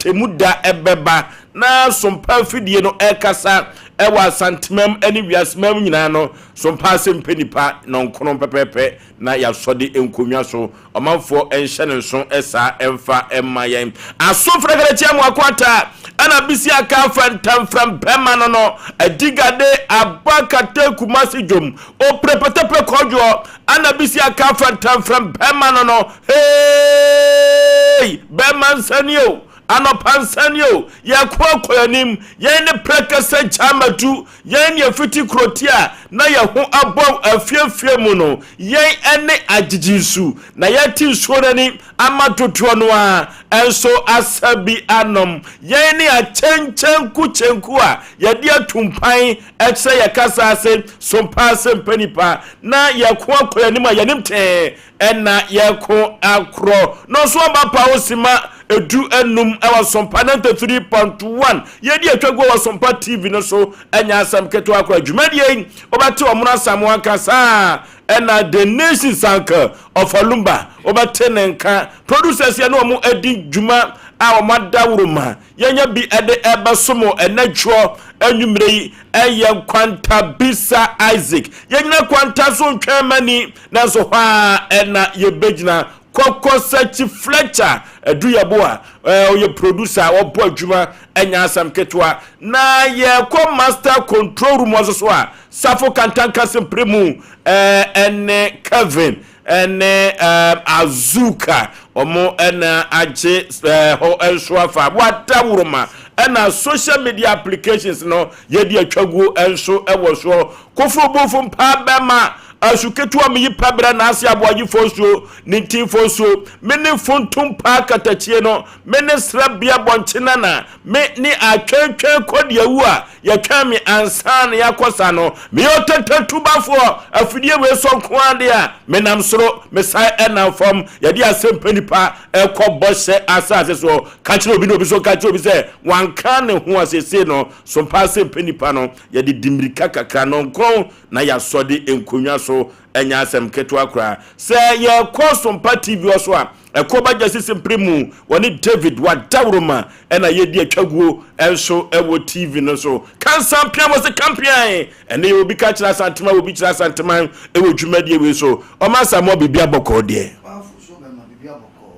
Atemu da ɛbɛba na Sompa afidie no ɛkasa ɛwɔ Asantemam ne wiasemam nyinaa no, Sompa ase mpɛ nipa nɔnkono pɛpɛɛpɛ na yɛasɔ de nkonnwa so. Ɔmanfoɔ nhyɛ ne nso saa ɛmfa mma yɛn. Aso frɛkɛrɛkye amoako ata ɛna bisi aka afa ntamfram bɛma no adigade aba kata Kumasi dwom opere pɛtɛpɛ kɔdwoɔ ɛna bisi aka afa ntamfram bɛma no hey bɛma nsani o anɔpa nsani o yɛko akɔ anim yɛn ne prɛkɛsɛ gyamatu yɛn ne afiti kuroti a na yɛn ho abɔ afiefie mu no yɛn ne agyegye nsu na yɛte nsuo no ani ama dodoɔ no a ɛnso asa bi anom yɛn ne akyɛnkyɛnku kyɛnku a yɛde atumpan ɛkyerɛ yɛ kasa ase sompa ase mpa nipa na yɛko akɔ anim a yɛnim tɛɛ ɛna yɛko akorɔ na ɔso aba pa wo sima 15 ɛwɔ Sompa 93.1 yɛdi atwa gu wɔ Sompa TV no so. Ɛnya asɛm ketewa kora dwumadie yi wobɛte ɔmono Asamoa nkasa ɛna the nation sanka ɔfalumba wobɛte ne nka. Producers yɛ ne ɔmo adi dwuma a ɔmo adaworoma yɛnya bi ɛde ɛbɛsom ɛnɛ dwoɔ anwummerɛ yi ɛyɛ Nkwanta Bisa Isaac. Yɛnyina kwanta so ntwɛn mani nanso hɔ a ɛna yɛbɛgyina Kɔkɔ Sɛkyi Fletcher Aduyabo a ɔyɛ producer a ɔbɔ adwuma ɛnya asɛm ketewa na yɛkɔ master control room nso so a Safo Kantanka sempere mu ɛne Kevin ɛne Azuka ɔmo ɛna agye hɔ nso afa wada woroma ɛna social media applications no yɛde atwa guo nso ɛwɔ soɔ. Koforo bofo mpa bɛma asu ketewa mi yi pɛbrɛ n'ase aboagyefoɔ nsuo ne ntinfoɔ nsuo me ne funtum paa katakyie no me ne srɛbea bɔnkye nana me ne atwɛntwɛn kɔdeawu a yɛtwɛn me ansa na yɛakɔ sa no meyɛ ɔtɛtɛtubafoɔ afidie wei sɔ nko ade a menam soro mesan ɛnam fam yɛde asɛm pɛ nipa ɛkɔ bɔhyɛ asase soɔ. Ka kyerɛ obi na obi so ka kyerɛ obi sɛ wanka ne ho asese no sompa asɛm pɛ nipa no yɛde di mmirika kakra no nkɔn na yɛasɔ de nkonnwa so. Ɛnyɛ asɛm ketewa koraa sɛ yɛkɔ Sompa TV hɔ so a ɛkɔ bagya sisi mpere mu wɔne David Wadaworoma ɛna yɛdi atwaguo ɛnso ɛwɔ TV no so. Kansa mpia wɔ se kampian ɛne yɛ obi ka kyerɛ Asantema obi kyerɛ Asantema ɛwɔ dwumadie wei so ɔma Asamoa biribi abɔkɔɔ deɛ. Powerful so bɛma biribi abɔkɔɔ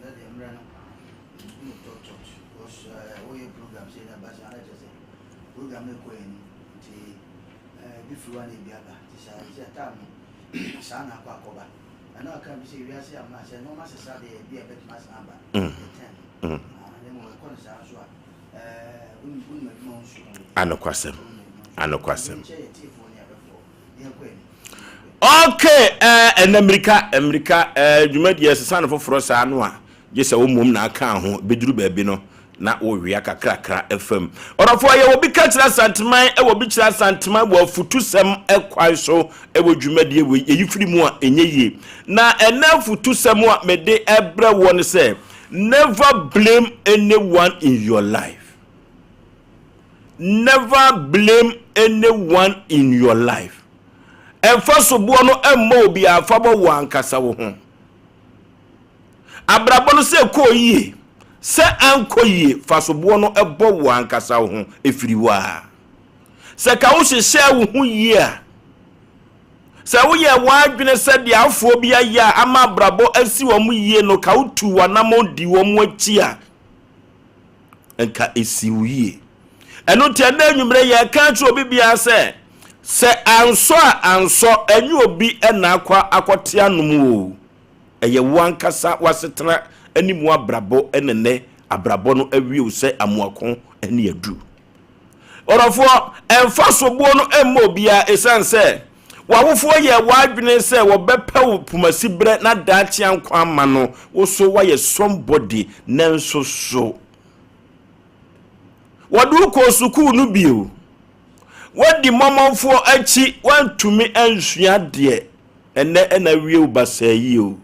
na deɛ mmerɛ no no tɔtɔt because woyɛ program sɛ na ba sɛ ana kyerɛ sɛ program no kɔ anim nti bi firi wa na ebi aba nti saa sɛ time no saa na akɔ akɔba ɛna aka bi sɛ wiase ama sɛ nneɛma sesa deɛ ebi a ɛbɛtumi asan aba yɛ ten ne mu ɛkɔ no saa nso a wonim adwuma wo nsu. Anokwasɛm, anokwasɛm. Nkyɛ yɛ tiefoɔ ne abɛfoɔ yɛnkɔ anim. Okay, ɛnɛ mmirika dwumadie ɛsesa no foforɔ saa no a gye sɛ wo mmom na aka ho bɛduru baabi no na wowia kakrakra fam. Ɔdɔfoɔ yɛ obi ka kyerɛ Asanteman ɛwɔ bi kyerɛ Asanteman wɔ afutusɛm ɛkwan so ɛwɔ dwumadie wei yɛyi firi mu a ɛnyɛ yie. Na ɛnɛ afutusɛm a mede ɛbrɛ wɔ no sɛ never blame anyone in your life, never blame anyone in your life. Ɛmfa soboɔ no ɛmmɔ obi afa bɔ wɔ ankasa wo ho. Abrabɔ no sɛ ɛkɔɔ yie sɛ ankɔ yie, fa soboɔ no ɛbɔ wɔ ankasa wo ho ɛfiri wo a sɛ ka wo hyehyɛ wo ho yie a sɛ woyɛ w'adwene sɛ deɛ afoɔ bi ayɛ a ama abrabɔ asi wɔn yie no ka wotu w'anammɔn di wɔn akyi a nka ɛsi wo yie. Ɛno nti ɛnɛ anwummerɛ yɛka kyerɛ obi biara sɛ sɛ ansɔ a ansɔ ɛnyɛ obi ɛna akɔ akɔte anom o ɛyɛ wo ankasa w'asetena ne mu abrabɔ ɛne nɛ abrabɔ no awie wo sɛ amoako ne adu. Ɔdɔfoɔ ɛmfa soboɔ no ɛmmɔ obiara ɛsiane sɛ w'awofoɔ yɛ w'adwene sɛ wɔbɛpɛ wo pomasi berɛ na daakye ankwa ama no wo so woayɛ somebody nanso so wɔde wo kɔɔ sukuu no bio wɔdi mmɔmmɔfoɔ akyi woantumi ansua deɛ ɛnɛ ɛna wie wo basaa yi o.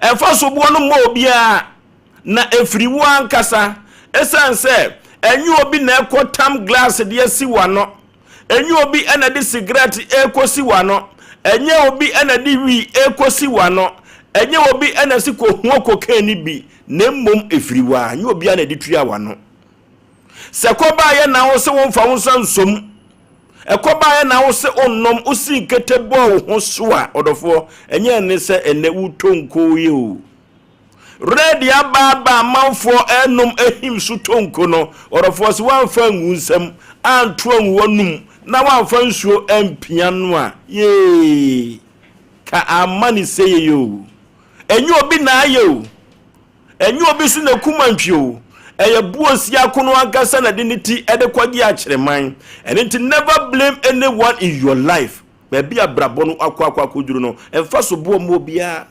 Ɛmfa soboɔ no mmɔ obiara na ɛfiri wo ankasa ɛsiane sɛ ɛnyɛ obi na ɛkɔ tam glass de asi w'ano, ɛnyɛ obi ɛna de cigarette ɛkɔsi w'ano, ɛnyɛ obi ɛna de wii ɛkɔsi w'ano. Ɛnyɛ obi na ɛse kɔhua cocaine no bi, na mmom ɛfiri wo ara. Ɛnyɛ obiara na ɛde tua w'ano. Sɛ kɔbaeɛ na wo se womfa wo nsa nsom, ɛkɔbaeɛ na wo se wonnom, wosii nkete bɔɔ wo ho so a, ɔdɔfoɔ, ɛnyɛ ɛne sɛ ɛnnɛ wotɔ nko yi o. Red abaaba amanfoɔ ɛrenom ahim so tonko no, ɔdɔfoɔ sɛ woamfa angu nsam, anto angu w'anum, na woamfa nsuo ampia no a, yee, ka amma ne sɛyei o. Ɛnyɛ obi na ayɛ o, ɛnyɛ obi so na ɛkum antwi o, ɛyɛ Buosi Akono ankasa na de ne ti de kɔgye akyereman. Ɛno nti never blame anyone in your life. Baabi a abrabɔ no akɔ akɔ akɔduru no, ɛmfa soboɔ mma obiara.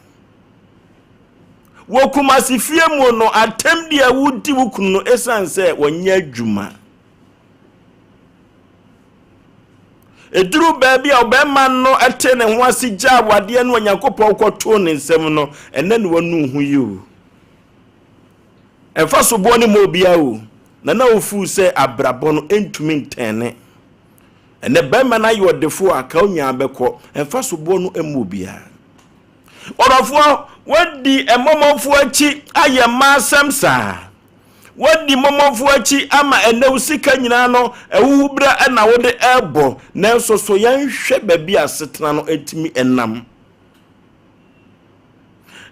Wɔ Kumasi fie mu no, atɛm di a wodi wo kunu no esiane sɛ wɔnyɛ adwuma. Eduru baabi a ɔbarima no te ne ho ase gyaa awadeɛ no Onyankopɔn kɔtoo ne nsam no, ɛnɛ na wanu ho yi o. Ɛmfa soboɔ ne ma obiara o, na na ofuu sɛ abrabɔ no ntumi ntɛne. Ɛnɛ barima no ayɛ ɔdefo a ka onyaa bɛkɔ, ɛmfa soboɔ no mma obiara. Ɔdɔfoɔ, woadi mmɔmmɔfoɔ akyi ayɛ mma asɛm saa. Woadi mmɔmmɔfoɔ akyi ama ɛnɛ wo sika nyinaa no ahuhuberɛ na wode ɛrebɔ. Nanso so yɛnhwɛ baabi a asetena no atumi nam.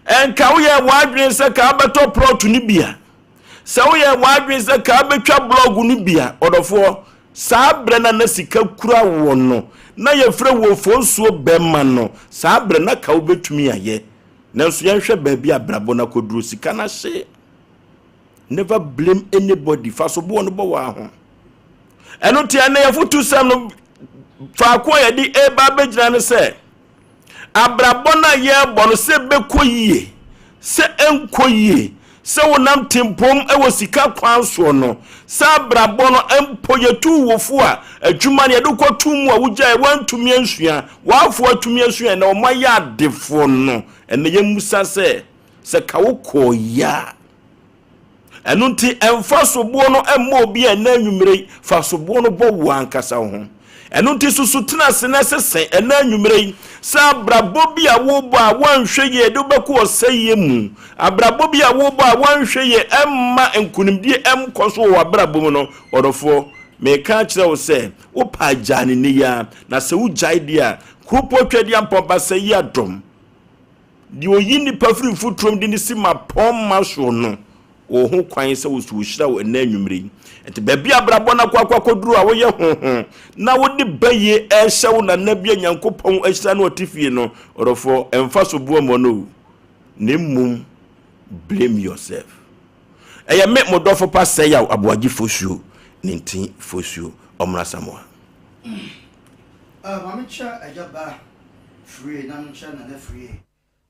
Ɛnka woyɛ w'adwene sɛ ka wobɛtɔ plɔt no bi a, sɛ woyɛ w'adwene sɛ ka wobɛtwa blɔg no bi a, ɔdɔfoɔ, Saa berɛ no a na sika kura woɔ no, na yɛfrɛ wo ofonsuo bɛma no, saa berɛ no na ka wobɛtumi ayɛ. Nanso yɛnhwɛ baabi a abrabɔ no akɔduro, sika no ahye. Never blame anybody, fa soboɔ no bɔ wo ara ho. Ɛno nti ɛnɛ yɛfotusɛm no faako a yɛde ɛreba abɛgyina ne sɛ, Abrabɔ no a yɛrebɔ no, sɛ ɛbɛkɔ yie, sɛ ɛnkɔ yie, sɛ wonam tempɔn wɔ sika kwan soɔ no, sɛ abrabɔ no mpo yɛtu wo fo a, adwuma no yɛde kɔto mu a wogyae woantumi ansua, w'afoɔ atumi asua ɛnɛ wɔn ayɛ adefoɔ no, ɛnɛ yɛmmisa sɛ, sɛ ka wo kɔɔ yɛ a, Ɛno nti, mfa soboɔ no mmɔ obi a ɛnɛ anwummerɛ yi, fa soboɔ no bɔ wo ankasa wo ho. Ɛno nti, susu tena ase na sese ɛnɛ anwummerɛ yi sɛ abrabɔ bi a wobɔ a woanhwɛ yie de wobɛkɔ ɔsɛeɛ mu, abrabɔ bi a wobɔ a woanhwɛ yie ɛmma nkonimdie ɛnkɔ so wɔ w'abrabɔ mu no, ɔdɔfoɔ, meka akyerɛ wo sɛ, wopɛ a gyaa no nnɛ yi ara, na sɛ wogyae deɛ a, kuropɔn Tweaduampɔn Basayi adom. Deɛ ɔyi nnipa firi mfuturo mu de no si mmapɔmma soɔ no, ɔwɔ ho kwan sɛ ɔsi ɔhyira wo ɛnnɛ anwummerɛ yi. Nti baabi a abrabɔ no akɔ akɔ akɔduru a woyɛ honhom na wode bayie ɛrehyɛ wo nana bi a Nyankopɔn ahyira no ɔte fie no, ɔdɔfoɔ, ɛmfa soboɔ mmɔ no o, na mmom blame yourself. Ɛyɛ me, mo dɔfo pa Sɛyaw Aboagye Fosuo, ne nti Fosuo, Ɔmmra Samoa. Ah, maame kyɛ agya ba. Firie na menkyerɛ Nana Firie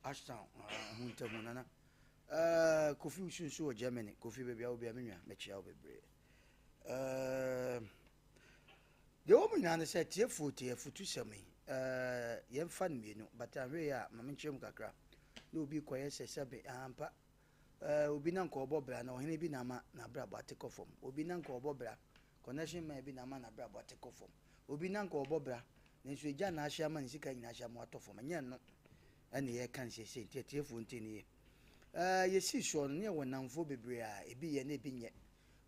Ashtown ɛho ntamu Nana uh, Kofi Wusu nso wɔ Germany Kofi baabi a wobia me nua mɛkyia wo bebree uh, deɛ wɔ mu nyinaa ne sɛ tiefoɔ tie afutusɛm yi uh, yɛmfa no mmienu but anhwɛ yi a ma menkyerɛ mu kakra na obi kɔyɛ sɛ sɛbe ampa uh, obi na nka ɔbɔ bra na ɔhene bi na ama n'abrabɔ ate kɔ fam obi na nka ɔbɔ bra connection man bi na ama n'abrabɔ ate kɔ fam obi na nka ɔbɔ bra Nanso egya na ahye ama ne sika nyinaa ahye ama watɔ fam. Ɛnyɛ ɛno ɛna yɛreka no seesei nti atiefoɔ ntie no yie. Ɛɛ yɛsii soɔ no ne yɛwɔ nnamfoɔ bebree a ebi yɛ na ebi nyɛ.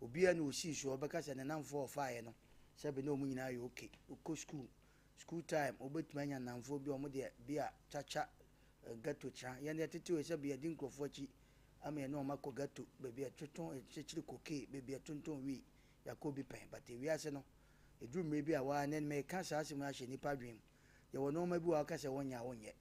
Obiara na ɔsii soɔ ɔbɛka sɛ ne nnamfoɔ a ɔfaeɛ no sɛbe na wɔn nyinaa yɛ okay. Wokɔ school, school time wobɛtumi anya nnamfoɔ bi a wɔn deɛ bi a kyakya ghetto kyena. Yɛn deɛ tete wei sɛbe yɛdi nkurɔfoɔ akyi ama yɛne wɔn akɔ ghetto baabi a yɛtotɔn yɛkyekyere cocaine baabi a yɛtontɔn wii yɛakɔ bi pɛn but ewiase no Ɛduru mmerɛ bi a, waa, nnɛ mereka saa asɛm yi ahyɛ nnipa adwene mu. Yɛwɔ nnoɔma bi wɔ hɔ a woka sɛ wonyɛ a wonyɛ.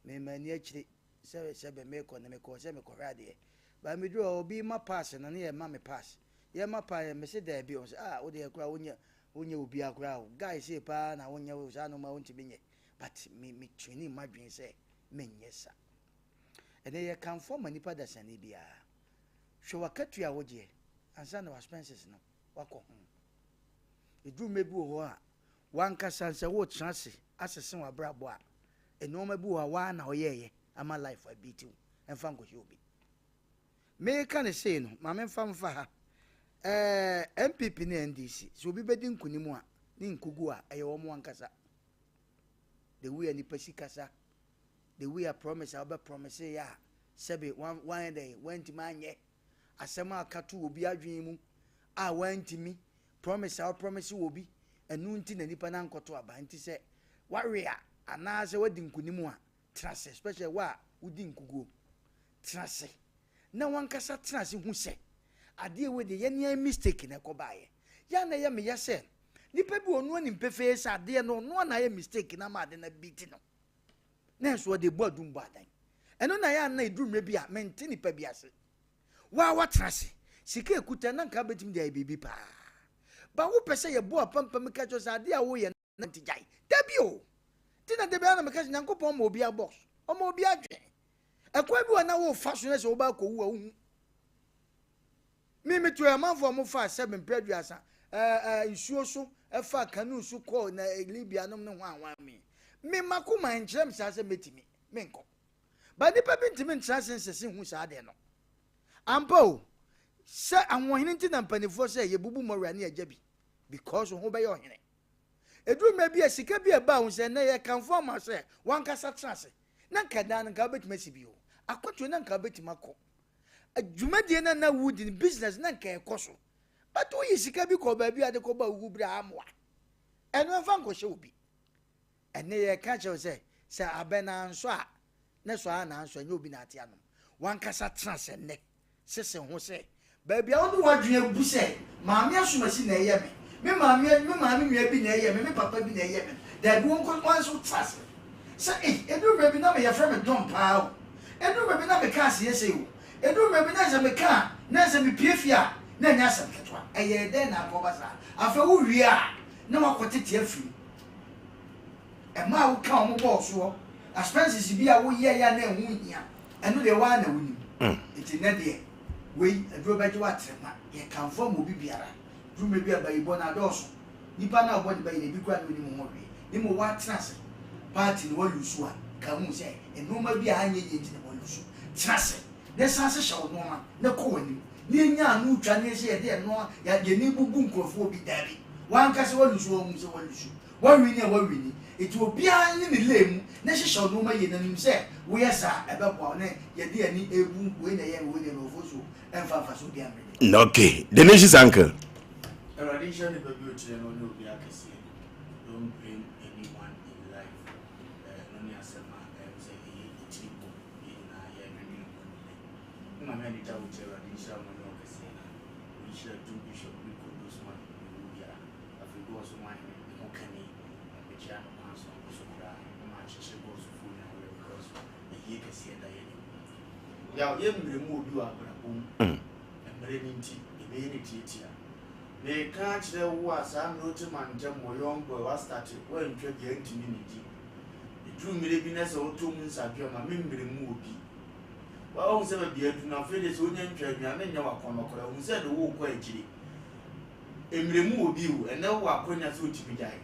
Me m'ani akyire sɛ sɛbɛ merekɔ no mekɔɔ sɛ mekɔhwɛ adeɛ. But meduru hɔ obi ma pass no ne yɛma me pass. Yɛma pass no mese daabi ɔse ah wo deɛ koraa wonyɛ wonyɛ obiara koraa o. Guy sei paa na wonyɛ wo saa nnoɔma wontumi nyɛ. But me me traini m'adwene sɛ menyɛ sa. Ɛnɛ yɛkamfo ama nipa dasani biara. Hwɛ w'akatua a wogyeɛ ansa na w'expenses no wakɔ ho. Ɛduru mmerɛ bi wɔ hɔ a, w'ankasa sɛ woretena ase asese w'abrabɔ a, nnoɔma bi wɔ hɔ a woara na woyɛeɛ ama life abiiti wo, ɛmfa nkɔhyɛ obi. Mereka no sei no, ma memfa mfa ha, ɛɛ NPP ne NDC, sɛ obi bɛdi nkunim a, ne nkuguo a, ɛyɛ wɔn ankasa. The way a nipa si kasa, The way a promise a wobɛ promise yɛ a sɛbe wan wanyɛ dɛn wantumi anyɛ. Asɛm a aka to obi adwene mu a wantumi, promise a wo promise wɔ obi, ɛno nti na nipa no ankɔto aba. Nti sɛ wawe a anaasɛ wadi nkunim a, tena ase, especially wo a wodi nkuguo. Tena ase na wankasa tena ase hu sɛ adeɛ wei deɛ yɛne ayɛ mistake na ɛkɔbaeɛ. Yɛ a na ɛyɛ meya sɛ nipa bi wɔ ɔno anim pefee sɛ adeɛ no ɔno a na ayɛ mistake na ama ade no abiti no. Na nso ɔde bɔ adum bɔ adan. Ɛno na ɛyɛ a na ɛduru mmerɛ bi a mente nipa bi ase. Wo a woatena ase, sika ɛkuta na nka wobɛtumi de ayɛ biribi paa. Ba wopɛ sɛ yɛbɔ apampam ka kyerɛ sɛ adeɛ a woyɛ no nti gyae. Dabi o! Nti na da biara na meka sɛ Nyankopɔn ma obiara box, ɔma obiara adwene. Ɛkwan bi wɔ na wofa so na sɛ woba akɔwu a wohu. Me meto amanfoɔ a wɔfaa sɛ mprɛ aduasa ɛɛ nsuo so ɛfaa canoe so kɔɔ na Libya nom ne hwan hwan me. Me makoma nkyerɛ me saa sɛ mɛtumi, menkɔ. Ba nipa bi ntumi ntra ase nsese hu saa adeɛ no. Ampa o, sɛ ahoɔhene nti na mpanimfoɔ sɛ yɛbubu mmɔwura ne yɛgya bi because ho bɛyɛ ɔhene. Ɛduru mmerɛ bi a sika bi a ɛbaa ho sɛ ɛnnɛ yɛkamfo ama sɛ wankasa tena ase na nka dan no nka wobɛtumi asi bio. Akwantuo na nka wobɛtumi akɔ. Dwumadie no na wodi no business na nka ɛkɔ so. But woyi sika bi kɔ baabi a de kɔba wowu berɛ a amoa. Ɛno ɛmfa nkɔhyɛ obi. Ɛnnɛ yɛreka akyerɛ wo sɛ, sɛ abɛn ansɔ a, ne sɔ ara na ansɔ, ɛnyɛ obi na ate anom. W'ankasa tena ase nnɛ, sese ho sɛ, baabi a wode w'adwene abu sɛ, Maame Asomasi na ɛyɛ me, me maame, me maame nua bi na ɛyɛ me, me papa bi na ɛyɛ me no, daabi, wo nko ara nso tena ase sɛ, Ei, ɛduru mmerɛ bi na me yɛfrɛ me Dɔn paa o, ɛduru mmerɛ bi na meka aseɛ sei o, ɛduru mmerɛ bi na sɛ meka a, na sɛ mepue fie a, na ɛnyɛ asɛm ketewa. Ɛyɛɛ dɛn na akɔba saa? Afei wowie a, na woakɔtete afiri mu. Mma a woka wɔn bɔɔ soɔ, expenses bi a woyɛeɛ a na ɛho nhia, ɛno deɛ wo ara na wonim. Nti nnɛ deɛ, wei, aduro bɛgye wo atrema. Yɛkamfo ama obi biara. Duru mmerɛ bi a bayibɔ no adɔɔso. Nipa no a ɔbɔ ne bayi no, ebi koraa na ɔnnim ho hwee. Na mmom woatena ase, party no woalusu a, ka hu sɛ nnoɔma bi a anyɛ yie nti na woalusu. Tena ase na san hyehyɛ wo nnoɔma na kɔ w'anim. Na yɛnya ano twa na yɛsɛ yɛde ɛno yɛn ani bubu nkurɔfoɔ bi, daabi. W'ankasa woalusu a woahu sɛ woalusu. Woawini a woawini. Enti obiara ne ne lane mu na hyehyɛ wo nnoɔma yie na nim sɛ woyɛ saa a ɛbɛboa wo na yɛde yɛn ani rebu wei na ɛyɛ me wei na ɛyɛ me ɔfosuo ɛmfa mfasoɔ biara mmrɛ nipa. Okay, the nation's uncle. Awurade nhyira nipa bi okyerɛ no ɔne obi akɛseɛ don't blame anyone in life ɛno ne asɛm a ɛyɛ sɛ ɛyɛ etiri bɔ yɛn nyinaa yɛdwendwene ho nnɛ. Me maame Anita Wuti Awurade nhyira wo na ɔnyɛ wo kɛseɛ na ɔnhyira Dum Bishop ne Kondosman ne wo biara. Afei Goɔso man ne ne ho kani na mekyea no kwan sononko so koraa na makyekyere Goɔsofoɔ nyinaa werɛ because ayie kɛseɛ da yɛn anim. Yaw, yɛ mmerɛ mu obi wɔ abrabɔ mu, mmerɛ no nti yɛbɛyɛ no tiatia. Meka akyerɛ wo a saa mmerɛ wote mantam wɔ young boy woastate woantwa bi a ntumi nnidi. Ɛduru mmerɛ bi na sɛ wotɔ mu nsadweam a me mmerɛ mu obi. Woahu sɛ baabi adu no afei deɛ sɛ wonya ntwa aduane nyɛ wo akɔnnɔ koraa hu sɛ de worekɔ akyire. Mmerɛ mu wɔ bi o, ɛnɛ wowɔ akwanya sɛ wotumi gyae.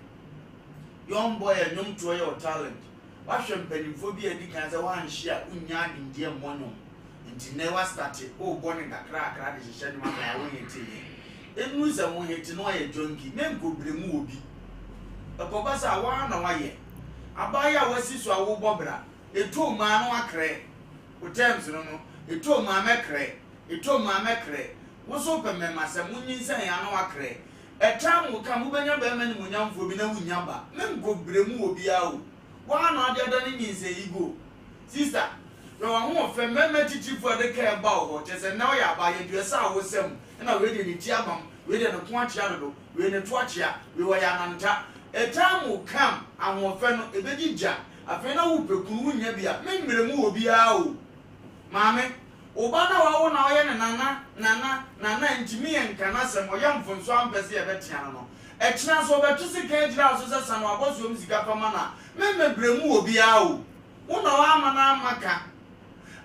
Young boy a nnwomtoɔ yɛ wo talent, woahwɛ mpanimfoɔ bi a adi kan sɛ woanhye a wonnya animdeɛ mmɔ nnwom, nti nnɛ woastate worebɔ no nkakrakra de hyehyɛ nnwom akra wonheteeɛ. Ɛnnuru sɛ wohete na woayɛ junkie, menkɔ brɛ mu wɔ bi. Ɛkɔba sɛ a woara na woayɛ. Abaayewa a woasi so a worebɔ bra, ɛtoo maa no akrɛ, wo terms no no, ɛtoo maa mɛkrɛ, ɛtoo maa mɛkrɛ. Wo so wopɛ mmɛmasɛm, wo nyinsɛn a na wakrɛ. Ɛtaa mo ka, mobɛnya bɛɛma animuonyamfoɔ bi na wonnya ba. Me nkɔ brɛ mu wɔ biaa o. Woaa na wode adane nyinsɛn yi go. Sister, hwɛ w'ahoɔfɛ, mmɛɛma atitirifoɔ a ɛde kaa ɛba wo hɔ, kyerɛ sɛ nnɛ woyɛ abaa, yɛdua sɛ awosɛm, ɛna wei deɛ ne ti abam, wei deɛ ne ko akyea dodo, wei ne to akyea, wei ɔyɛ ananta. Ɛtaa mo kam, ahoɔfɛ no, ɛbɛgyi gya. Afei na wopɛ kunu, wonnya bi a, me mmerɛ mu wɔ biaa o. Maame, Wo ba no a wawo na ɔyɛ ne nana, nana, nana ntumi nka n'asɛm, ɔyɛ mfomso a ɔmpɛ sɛ yɛbɛtea no no. Ɛkyena sɛ ɔbɛtwe sekan agyina wo so sɛ sane w'abɔsoɔ mu sika fa ma no a, memmɛbrɛ mu wɔ biara o. Wo na woamma no amma ka.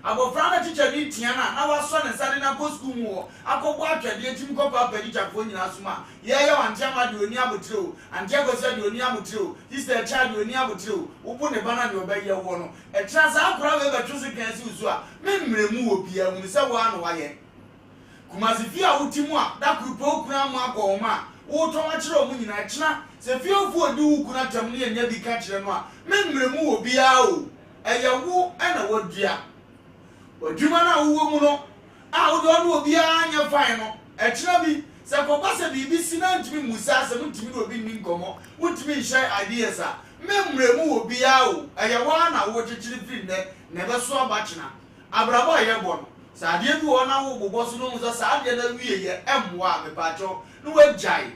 Abɔfra no tikyani tea no a, na wasɔ ne nsa de no akɔ sukuu mu hɔ akɔbɔ atwɛdeɛ tim kɔpaapa tikyafoɔ nyinaa som a, yɛɛyɛ wo Auntie Ama deɛ ɔnni aboterɛ o, Auntie Akosua deɛ ɔnni aboterɛ o, Sister Akyaa deɛ ɔnni aboterɛ o, wobo ne ba no a deɛ ɔbɛyɛ woɔ no, Ɛkyena saa akwadaa wei bɛtwe sekan asi wo so a, me mmerɛ mu wɔ biaa hunu sɛ wo ara na wayɛ. Kumasi fie a wote mu a, da koro pɛ wo kunu ammɔ akɔnhoma a woretɔn akyerɛ wɔn nyinaa, ɛkyena sɛ fiefoɔ redi wo kunu atɛm ne yɛnya bi ka kyerɛ no a, me mmerɛ mu wɔ biaa o. Ɛyɛ wo na woadua. W'adwuma no a wowɔ mu no a wode ɔne obiara nyɛ fine no, ɛkyena bi, sɛ ɛkɔba sɛ biribi si na ntumi mmusa asɛm, ntumi ne obi nni nkɔmmɔ, wontumi nhyɛ ideas a, memmrɛ mu wɔ biara o, ɛyɛ wo ara na worekyekyere firi nnɛ na ɛbɛso aba kyena. Abrabɔ a yɛbɔ no, sɛ adeɛ bi wɔ hɔ na worebobɔ so na wohu sɛ saa adeɛ no awieɛ mmoa a, mepaakyɛw, na woagyae.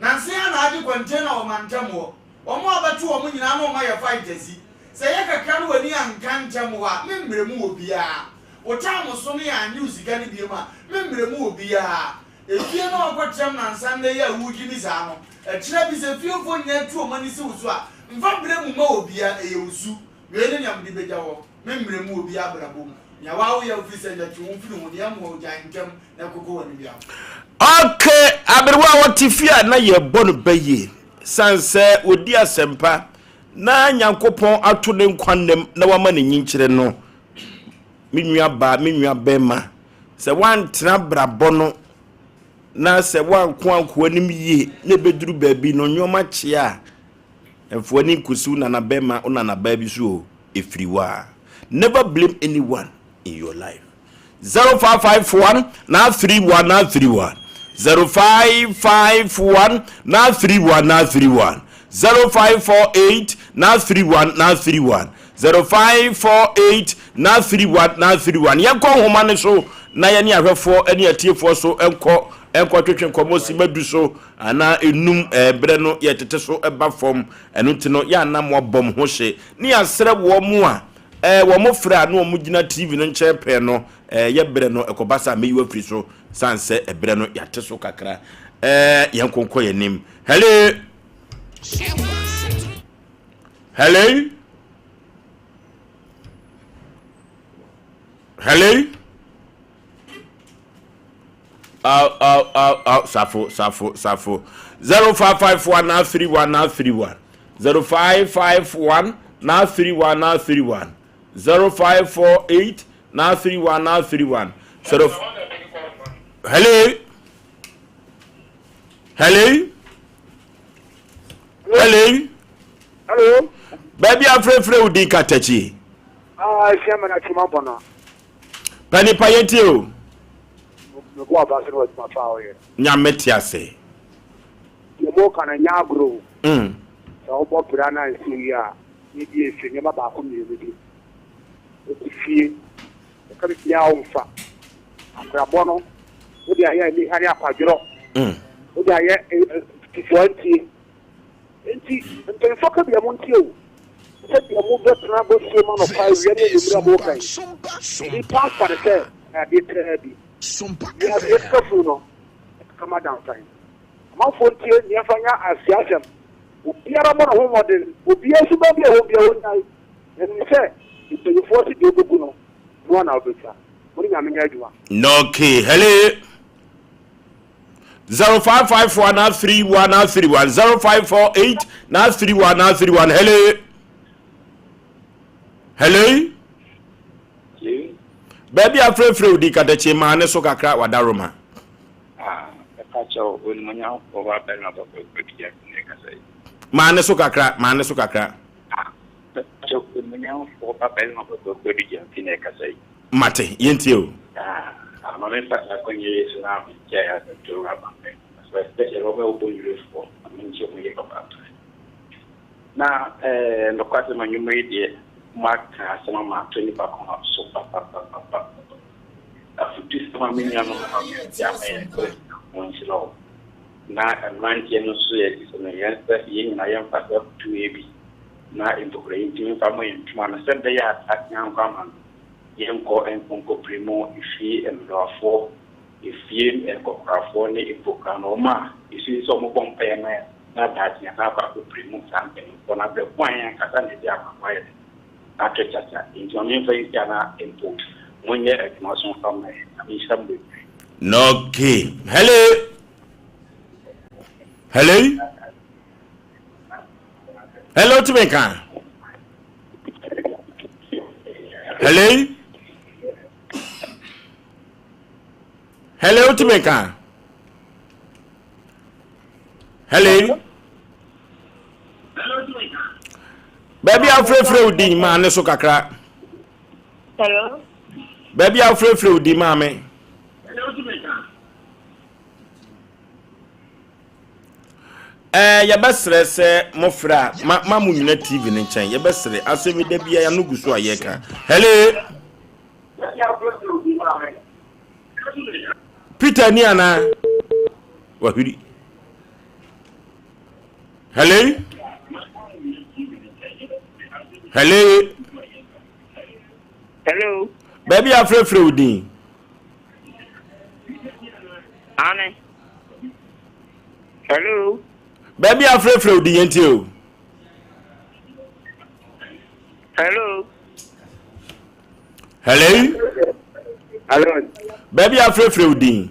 Nansa yi ara na agye container wɔ mantam hɔ. Wɔn a bɛto wɔn nyinaa na wɔn ayɛ fight asi. Sɛ ɛyɛ kakra na w'ani anka nkyɛm hɔ a, me mmerɛ mu wɔ biara. Wo time so ne yɛannye wo sika no biom a, me mmerɛ mu wɔ biara. Efie no a wokɔtrɛm nansa nnɛ yi a woregye mi saa no, ɛkyena bi sɛ fiefoɔ nyinaa tu wɔn ani si wo so a, mfa berɛ mu mma obiara, ɛyɛ wo su. Wei ne nea mede bɛgya hɔ, me mmerɛ mu wɔ obiara abrabɔ mu. Nea woa woyɛ wofiri sɛ nya twe wo ho firi ho, nea ɛmmoa wo gyae ntɛm na kɔkɔ w'anim biako. Ok, aberewa a ɔte fie a na yɛbɔ no bɛ yie sane sɛ ɔdi asɛmpa na Nyankopɔn ato ne nkwa nnam na wama no nyinkyerɛ no. Me nua baa, me nua bɛrima, sɛ woantena abrabɔ no na sɛ woanko anko anim yie na ɛbɛduru baabi no nneɛma kyea a, mfa w'ani nkɔsi wo nana bɛrima, wo nana baa bi so o, ɛfiri wo a. Never blame anyone in your life. 0551 931 931 0551 931 931 0548 931 931 0548 931 931 Yɛnkɔ nhoma no so na yɛne ahwɛfoɔ ne atiefoɔ so nkɔ nkɔtwetwe nkɔmmɔ simma du so anaa enum berɛ no yɛtete so ba fam. Ɛno nti no yɛ a na moabɔ mo ho hye ne yɛasrɛ wɔn a Ɛɛ, wɔn frɛ a na wɔn gyina TV no nkyɛn pɛɛ no, ɛɛ, yɛ berɛ no, ɛkɔba sɛ a mɛyi wo afiri so, sane sɛ ɛberɛ no yɛate so kakra. Ɛɛ, yɛn nko nkɔ yɛn anim. Hello! Hello? Hello? Aw, aw, aw, aw, safo, safo, safo. 0551 931 931. 0551 931 931. 0548 931 931. Zero. Hello? Hello? Hello? Hello? Baabi afrɛfrɛ wo din katakyi. Ah, ɛhyɛ mɛ na kyima bɔ no. Pa nipa yɛ tie o. Me bɔ aba so ne w'adwuma pa a woyɛ. Nyame te ase. Deɛ mo ka no nyɛ agorɔ o. Sɛ wobɔ bra na ansi yie a, ne bi ɛfiri nneɛma baako mmienu bi. Wote fie, ɛka biribiara womfa. Abrabɔ no, wode ayɛ aniha ne akwadworɔ. Wode ayɛ tifoa ntie. Enti, mpanyimfoɔ ka bia montie o, sɛdeɛ mobɛtena bosuo mu anɔpa, awia ne anwummere a moreka yi, nnipa afa no sɛ ɛyɛ adeɛ traa bi. Wiase yɛkeka funu no, ɛkeka ma dansan. Amanfoɔ ntie na yɛmfa nyɛ asuasɛm. Obiara mmɔ ne ho mmɔden, obiara suban bi a ɛwɔ mu biara ɔnnyae. Na nim sɛ mpanyimfoɔ se deɛ wobɛgu no, ɛno ara na wobɛtwa. Mo ne Nyame nyɛ adwuma. Okay, hello. 0554 931 931 0548 931 931 hello hello baabi afrɛfrɛ wo di katakye maa ne so kakra wadaroma maa ne so kakra maa ne so kakra Mate, yɛntie o. Ah, ma memfa saa akwannya yi so na menkyɛ Asɛmtoro aba me so, especially wɔn a wɔbɔ nnwurefoɔ, ma menkyɛ wɔn yie papaapa. Na eh, nokwasɛm a nnwuma yi deɛ, moaka asɛm ama ato nnipa koma so papapapapa. Afotusɛm a me nuanom ma me de ama yɛn sɛ Nyankopɔn nhyira wɔn. Na mmeranteɛ no nso yɛ te sɛ no, yɛn sɛ yɛn nyinaa yɛmfa saa afotu yi bi na mpokura yi ntumi mfa mmɔ yɛn ntoma no sɛ ɛbɛyɛ a daakye ankɔ ama no yɛnkɔ nkɔnkɔpire mu efie mmerewafoɔ, efie nkɔkorafoɔ ne mpokura no wɔn a yɛsusu sɛ wɔbɔ mpaeɛ ma yɛn na daakye yɛasan akɔ akɔpire mu saa mpanimfoɔ no abrɛ ko a yɛn ankasa na ɛde abrabɔ ayɛ dɛn ato kyakya. Enti ma memfa nsi ha na mpo monyɛ adwuma so mfa mma yɛn. Nyame nhyira mo bebree. Okay. Hello. Hello. Hello, tumi nka. Hello. Hello, tumi nka. Hello. Baabi a wofrɛfrɛ wo din maa ne so kakra. Hello. Baabi a wofrɛfrɛ wo din maa me. Ɛɛ yɛbɛsrɛ sɛ mofrɛ a ma ma mo nyina TV no nkyɛn yɛbɛsrɛ asɛm yi da bia yɛano gu so a yɛka. Hello. Peter ni anaa? Wahwiri. Hello? Hello? Hello? Baabi a frɛfrɛ wo din. Ane. Hello? Baabi a frɛfrɛ wo din yɛn tie o. Hello? Hello? Hello? Baabi a frɛfrɛ wo din.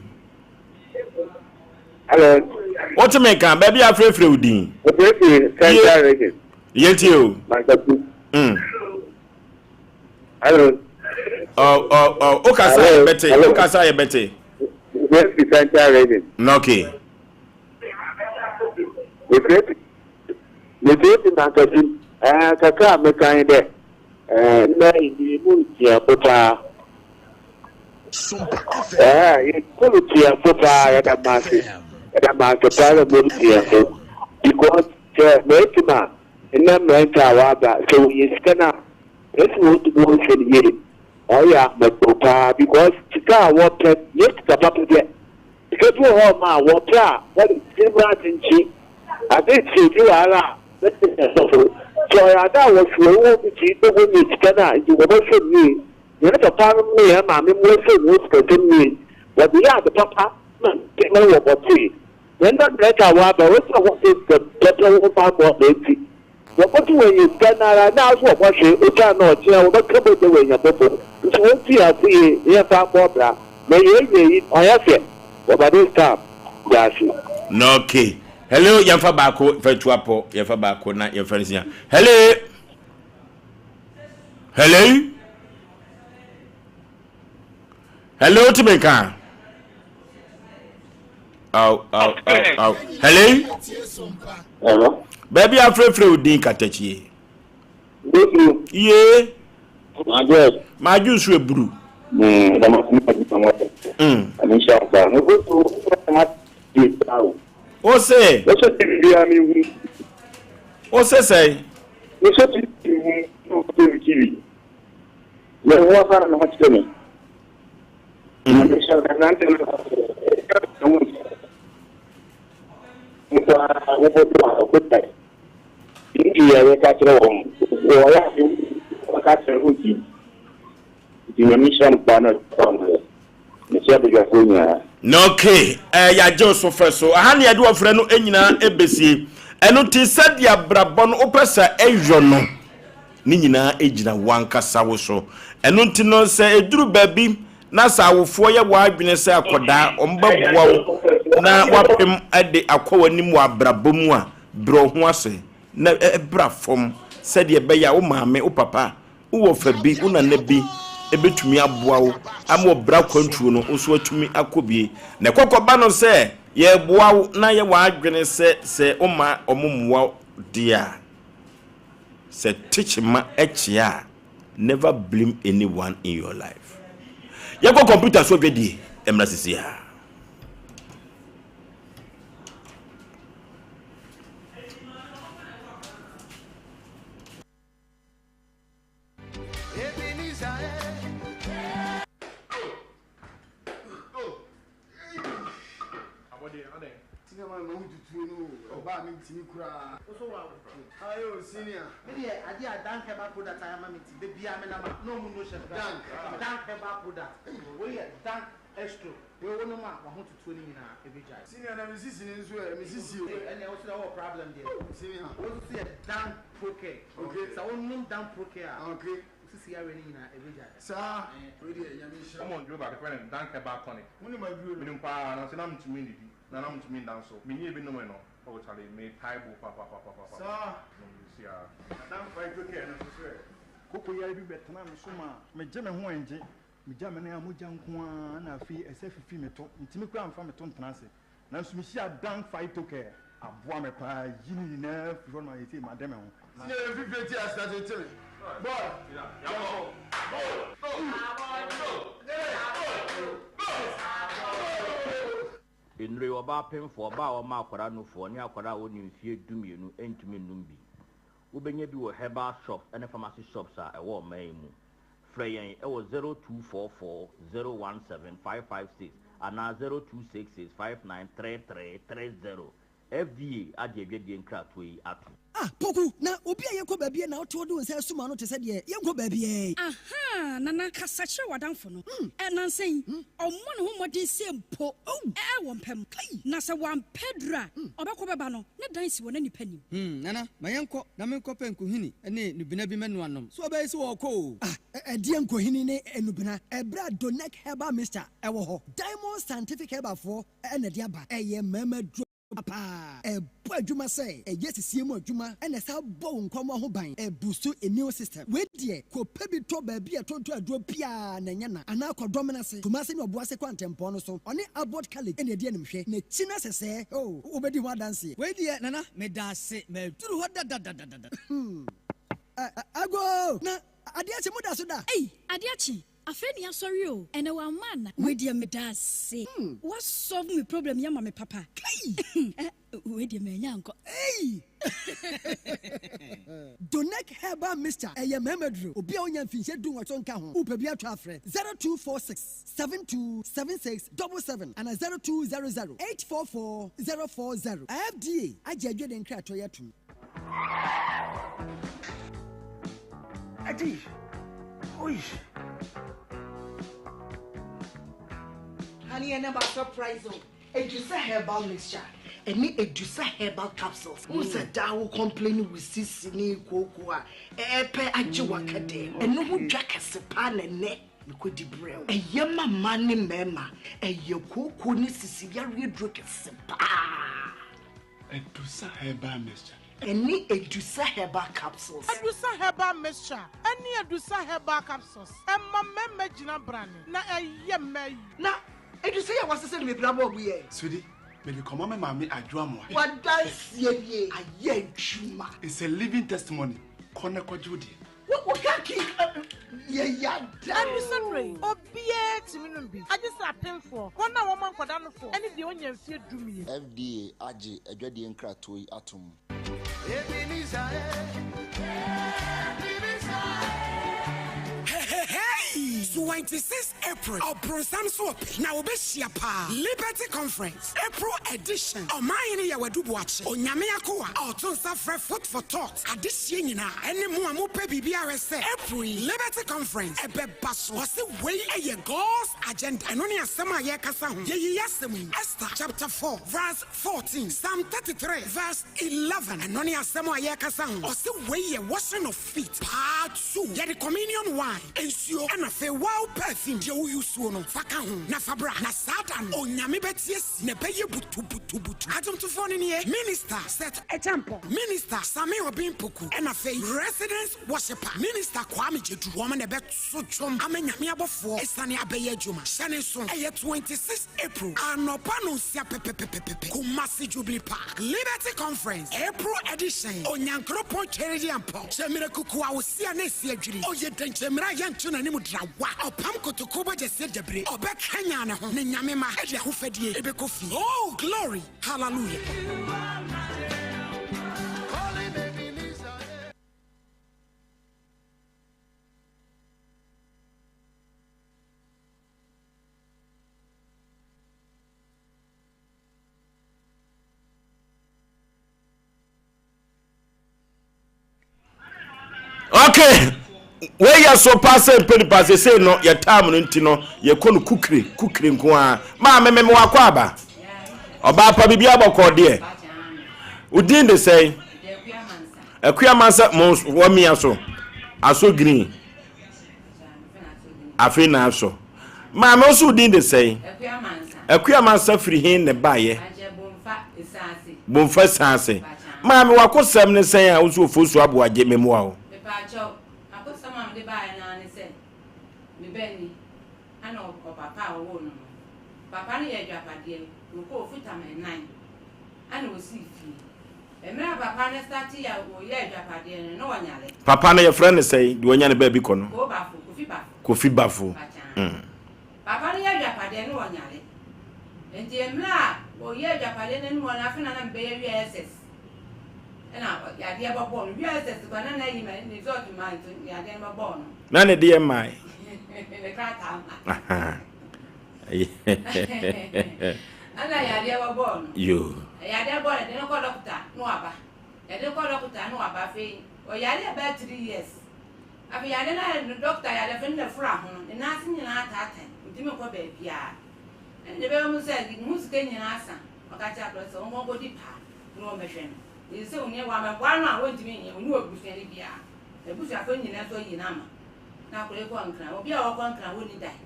Hello. Wote me nka baabi a frɛfrɛ wo din. Ofirifiri Central Region. Yɛntie o. Mankatu. Hello. Ɔ ɔ ɔ okasa yɛ bɛte okasa yɛ bɛte. Ofirifiri Central Region. Okay. Ofirifiri Mefirifiri Mankatu. Ɛɛ kakra a meka yi dɛ ɛɛ nnɛ yi mu ntiafo paa. Ɛɛ yɛkɔ tiafo paa yɛda mo ase yɛda mo ase paa na mo tiafo because sɛ mɛɛti ma nnɛ mmerɛnta a waba sɛ wɔyɛ sika no a mɛɛti ma wɔtumi wɔhwɛ no yie ɔyɛ ahomɛto paa because sika a wɔpɛ yɛ sika papa deɛ sika bi wɔ hɔ ma a wɔpɛ a wɔde tirim ade nkyi ade nkyi bi wɔ ara a mɛɛti sɛ sɔfo sɛ ɔyɛ ade a wɔhwɛ wɔn bi ti na wɔnyɛ sika no a nti wɔbɛhwɛ no yie. Hɛn papanom nye hɛn maame mu osian hɔn sikasɛm yie, wɔdze yɛ adze papa ma mpɛn wɔ bɔtee. Hɛn mbrɛnka a wɔaba, osian hɔn sika pɛpɛ ho bambɔ na ntsi, wɔbɔto woenya sika noara naaso wɔbɔhwe osiandɛ ɔkyena wɔbɛka bɔgya woenya fofor. Ntsi wontu hɛn fo yie na yɛmfa mbɔ bra. Ma yeenya yi, ɔnnyɛ fɛ. Wɔba this time. Dase. Na okay. Hello, yɛmfa baako fa tu apɔ, yɛmfa baako na yɛmfa nsia. Hello. Hello? Hello, tumi nka? Aw, aw, aw, aw. Hello? Hello? Baabi afrɛfrɛ wo din katakyie. Bébru. Yee. Madwe. Madwe nso eburu. O se. O se sɛn. Mesɔ TV hu na ɔbɛ mi TV. Mɛ ho afa na ho kyerɛ me. Na mesɔ nante no ho nkwa wɔbɔto a ɔkɔtae. Nti yɛ yɛka kyerɛ wɔn wɔyɛ ade wɔka kyerɛ ho ti. Nti Nyame nhyira mo paa na ɔkyerɛ mo yɛ. Mekyia badwafoɔ nyinaa. Na okay, eh, yɛagye wo so fɛ so. Aha ne yɛde wɔfrɛ no nyinaa ɛbɛsie. Ɛno nti sɛdeɛ abrabɔ no wopɛ sɛ ɛyɔ no, ne nyinaa ɛgyina w'ankasa wo so. Ɛno nti no sɛ ɛduru baabi na sɛ awofoɔ yɛ w'adwene sɛ akɔdaa wɔn bɛboa wo na wapem de akɔ w'anim wɔ abrabɔ mu a, brɛ wo ho ase na ɛbra fam sɛdeɛ ɛbɛyɛ a wo maame, wo papa, Wo wɔfa bi, wo nana bi bɛtumi aboa wo ama ɔbra kwantuo no wo nso atumi akɔ bi. Na ɛkɔkɔba no sɛ yɛreboa wo na yɛ w'adwene sɛ sɛ woma wɔn mmoa wo deɛ a, sɛ tekyema kyea a, never blame anyone in your life. Yɛnkɔ kɔmputa so adwadie mmra sisi a. Senior na me sisi ni nso ɛ me sisi o. Ɛnna ɛwɔ sɛ ɔwɔ problem deɛ. Senior. Wo nso yɛ dan procare. Okay. Sɛ wo nom dan procare a. Okay. Sisi yareɛ no nyinaa ɛbɛ gyae. Saa. Wei deɛ Nyame nhyira. Wɔn aduro baako yɛfrɛ no Dank Herbal Tonic. Wo nim aduro no? Menim paa nanso na mentumi nnidi na na mentumi nda nso. Menyɛɛ bi nomee no oh charlie metae bo papapapapapa. Saa. Nom de si ara. Na Dank Phyto Care no nso so ɛ? Koko yare bi bɛtenaa me so maa megye me ho ɛngye. Megya me nan a mogya nko ara na afei ɛsɛ fifi me to. Mentumi koraa mfa me to ntena ase. Nanso mehyiaa Dank Phyto Care. Aboa me paa yi ne nyinaa firi hɔ nom a seesei made me ho. Senior yɛ mfifire ti ase ase me boy yɛnkɔ go go go go go. Nnuro yi, ɔbaa pemfoɔ, ɔbaa a ɔma akwadaa nufoɔ, ne akwadaa a ɔnni mfeɛ dumienu ntumi nnom bi. Wobɛnya bi wɔ herbal shops ne pharmacy shops a ɛwɔ ɔman yi mu. Frɛ yɛn wɔ 0244 017 556 anaa 0266 5933 30. FDA agye adwadie nkratoɔ yi atom. Ah Poku, na obi a yɛkɔ baabi a na wote hɔ de wo nsa asum ano te sɛ deɛ yɛnkɔ baabiara yi. Ahaa, Nana, kasa kyerɛ w'adamfo no. Ɛ, nnansa yi, ɔmmɔ ne ho mmɔden sɛ mpo ɛ wɔ mpa mu. Na sɛ wampɛ aduru a, ɔbɛkɔ bɛba no, ne dan si wɔ na nnipa nnim. Hmm, Nana, ma yɛnkɔ na menkɔpɛ nkohini ne nnubena bi mmɛnoa nnom. So ɔbɛyɛ sɛ wɔrekɔ o? Ah, ɛdeɛn nkohini ne nnubena? Ɛberɛ a Donec Herbal Mixture wɔ hɔ, Diamond Scientific Herbalfoɔ na ɛde aba. Ɛyɛ mmarima aduro paa. Ɛbɔ adwuma sɛ ɛyɛ sisie mu adwuma na ɛsan bɔ wo nkwammoa ho ban. Ɛbuustu immune system. Wei deɛ, kɔpɛ bi tɔ baabi a yɛtontɔn aduro biara na ɛnyɛ na. Anaa kɔ Dɔmena ase, Kumase ne Ɔboase kwantempɔn no so. Ɔne Abbot College na ɛdi animhwɛ. N'akyi no sɛsɛɛ, oh, wobɛdi ho adanseɛ. Wei deɛ Nana, meda ase. Maduru hɔ dadadadada. Hmm. Agoo! Na adeɛ akye, moda so da? Ei, adeɛ akye. Afei ne yasɔre o, ɛnɛ wamma ana? Wei deɛ medaase, wa solve me problem yi ama me papa. Kai! Eh, wei deɛ manya ankɔ. Ei! Donec Herbal Mixture, ɛyɛ mmarima duro. Obi a ɔnya mfinhyia dunwɔtwe nka ho, wopɛ bi atɔ a frɛ 0246 72 76 77 anaa 0200 844 040. FDA agye adwene nkratoɔ yi atom. Adi. Oi. Honey, and about surprise o. Edusa herbal mixture. Ɛne Edusa herbal capsules. Wo sɛ daa wo complain wo sisi ne kooko a ɛɛpɛ agye waka dɛ. Ɛno ho dwa kɛse paa na ɛnɛ mekɔdi brɛ wo. Ɛyɛ ma mmaa ne mmarima. Ɛyɛ kooko ne sisi yareɛ duro kɛse paa. Adusa Herbal Mixture. Ɛne Adusa Herbal Capsules. Adusa Herbal Mixture ɛne Adusa Herbal Capsules ɛma mmarima gyina brane na ɛyɛ mmaa yi. Na Adusa yi a wasesa no bebree abɔ ɔbo yɛ. Sweetie, mede kɔma me maame Adwo Amoah. W'adanseɛ nie, ayɛ adwuma. It's a living testimony, kɔ na kɔgye wo deɛ. Wo wo kaki yɛ yada. Ɛdu sɛ berɛ yi, obiara tumi nom bi, agye sɛ apemfoɔ, wɔn a wɔma nkwadaa nofoɔ, ne deɛ ɔnnya mfeɛ dumien. FDA agye adwadie nkratoɔ yi atom. Heheheii! 26 April, Ɔbronsam so ɔpɛ na wɔbɛhyia paa, Liberty Conference, April edition, Ɔmanhene Yaw Adu Boakye, Onyame akoa a ɔto nsa frɛ Foot for Thought, Adehyeɛ nyinaa ɛne mo a mopɛ biribi ahwɛ sɛ April yi Liberty Conference ɛbɛba so. Ɔse wei ɛyɛ God's agenda. Ɛno ne asɛm a yɛrekasa ho. Yɛyi asɛm yi Esther chapter 4 verse 14, Psalm 33 verse 11. Ɛno ne asɛm a yɛrekasa ho. Ɔse wei yɛ washing of feet part 2. Yɛde communion wine, nsuo ɛna afei wow perfume deɛ wo use no fa ka ho na fa bra. Na saa da no Onyame bɛte asi na ɛbɛyɛ butubutubutu. Adwomtofoɔ no nie, Minister Seth Acheampong, Minister Sammy Obeng Poku, ɛna afei Residence Worshipper, Minister Kwame Gyedu. Wɔn na ɛbɛto dwom ama Nyame abɔfoɔ asiane abɛyɛ adwuma. Hyɛ ne nso, ɛyɛ 26 April anɔpa nonsia pɛpɛpɛpɛpɛ, Kumasi Jubilee Park, Liberty Conference, April edition, Onyankoropɔn Twɛrediampɔn, Kyɛmire Kuku a Osia na Esi Adwiri, Ɔyɛ Dɛnkyɛmire a Yɛnto N'anim Drawa, Ɔpam Kotoko Bɔgyɛseɛ Dabire, Ɔbɛkanyan Ne ho, Ne Nyame mma de ahofadie bɛkɔ fie. Oh, glory! Hallelujah! Okay, wei yɛ so paa sɛ mpɛ nipa sesei no yɛ time no nti no yɛkɔ no kukire kukire nko ara maame meme wakɔ aba ɔbaa pa biribi abɔkɔ deɛ wodin de sɛn akua mansa mo wɔmia so aso green Afei na asɔ. Maame wo so wo din de sɛn? Akua Mansa firi he na ɛbaeɛ? Bomfa Saase. Maame w'akosɛm ne sɛn a wo so Ofosu Aboagye me mmoa wo? Mepaakyɛw, m'akosɛm a mede baeɛ no ara ne sɛ, me ba ni, ɛna ɔpapa a ɔwoo no no. Papa no yɛ adwapadeɛ, ɔkɔɔ Futam nnan. Ɛna ɔsii fie. Mmerɛ a papa no startee a ɔyɛ adwapadeɛ no, na ɔnyare. Papa no yɛfrɛ no sɛn, deɛ wanya ne baabi kɔ no? Koo Bafo, Kofi Bafo. Kofi Bafo. Bakyaa. Papa no yɛ adwapadeɛ no ɔnyare. Nti mmerɛ a ɔyɛ adwapadeɛ no anim hɔ no, afei na na mebɛyɛ WSS. Ɛna yadeɛ bɛbɔɔ no. WSS koraa na na ayi ma ne result mmaa nti yadeɛ no bɛbɔɔ no. Na ne deɛ mmae. Ne krataa mma. Ɛna yadeɛ bɛbɔɔ no. Yoo. Yadeɛ bɔɔ no, yɛde no kɔ dɔkota na waba. Yɛde no kɔ dɔkota na waba afei ɔyare about 3 years. Afei yadeɛ no ayɛ no dɔkota yadeɛ afei ne nafuru ahono, ne nan ase nyinaa ataatae, ɔntumi nkɔ baabiara. Ɛna deɛ ɛbɛyɛ mu sɛ ne ho sika nyinaa asa. Ɔka kyerɛ akwadaa sɛ ɔnkɔ nkɔdi paa na wɔmmɛhwɛ no. Ɛsɛ sɛ onua wammɛboa no a wɔntumi nyɛ, ɔnni abusuani biara. N'abusuafoɔ nyinaa nso ayi no ama. Na akwadaa yi kɔ Nkran. Obi a ɔkɔ Nkran wɔnni dan.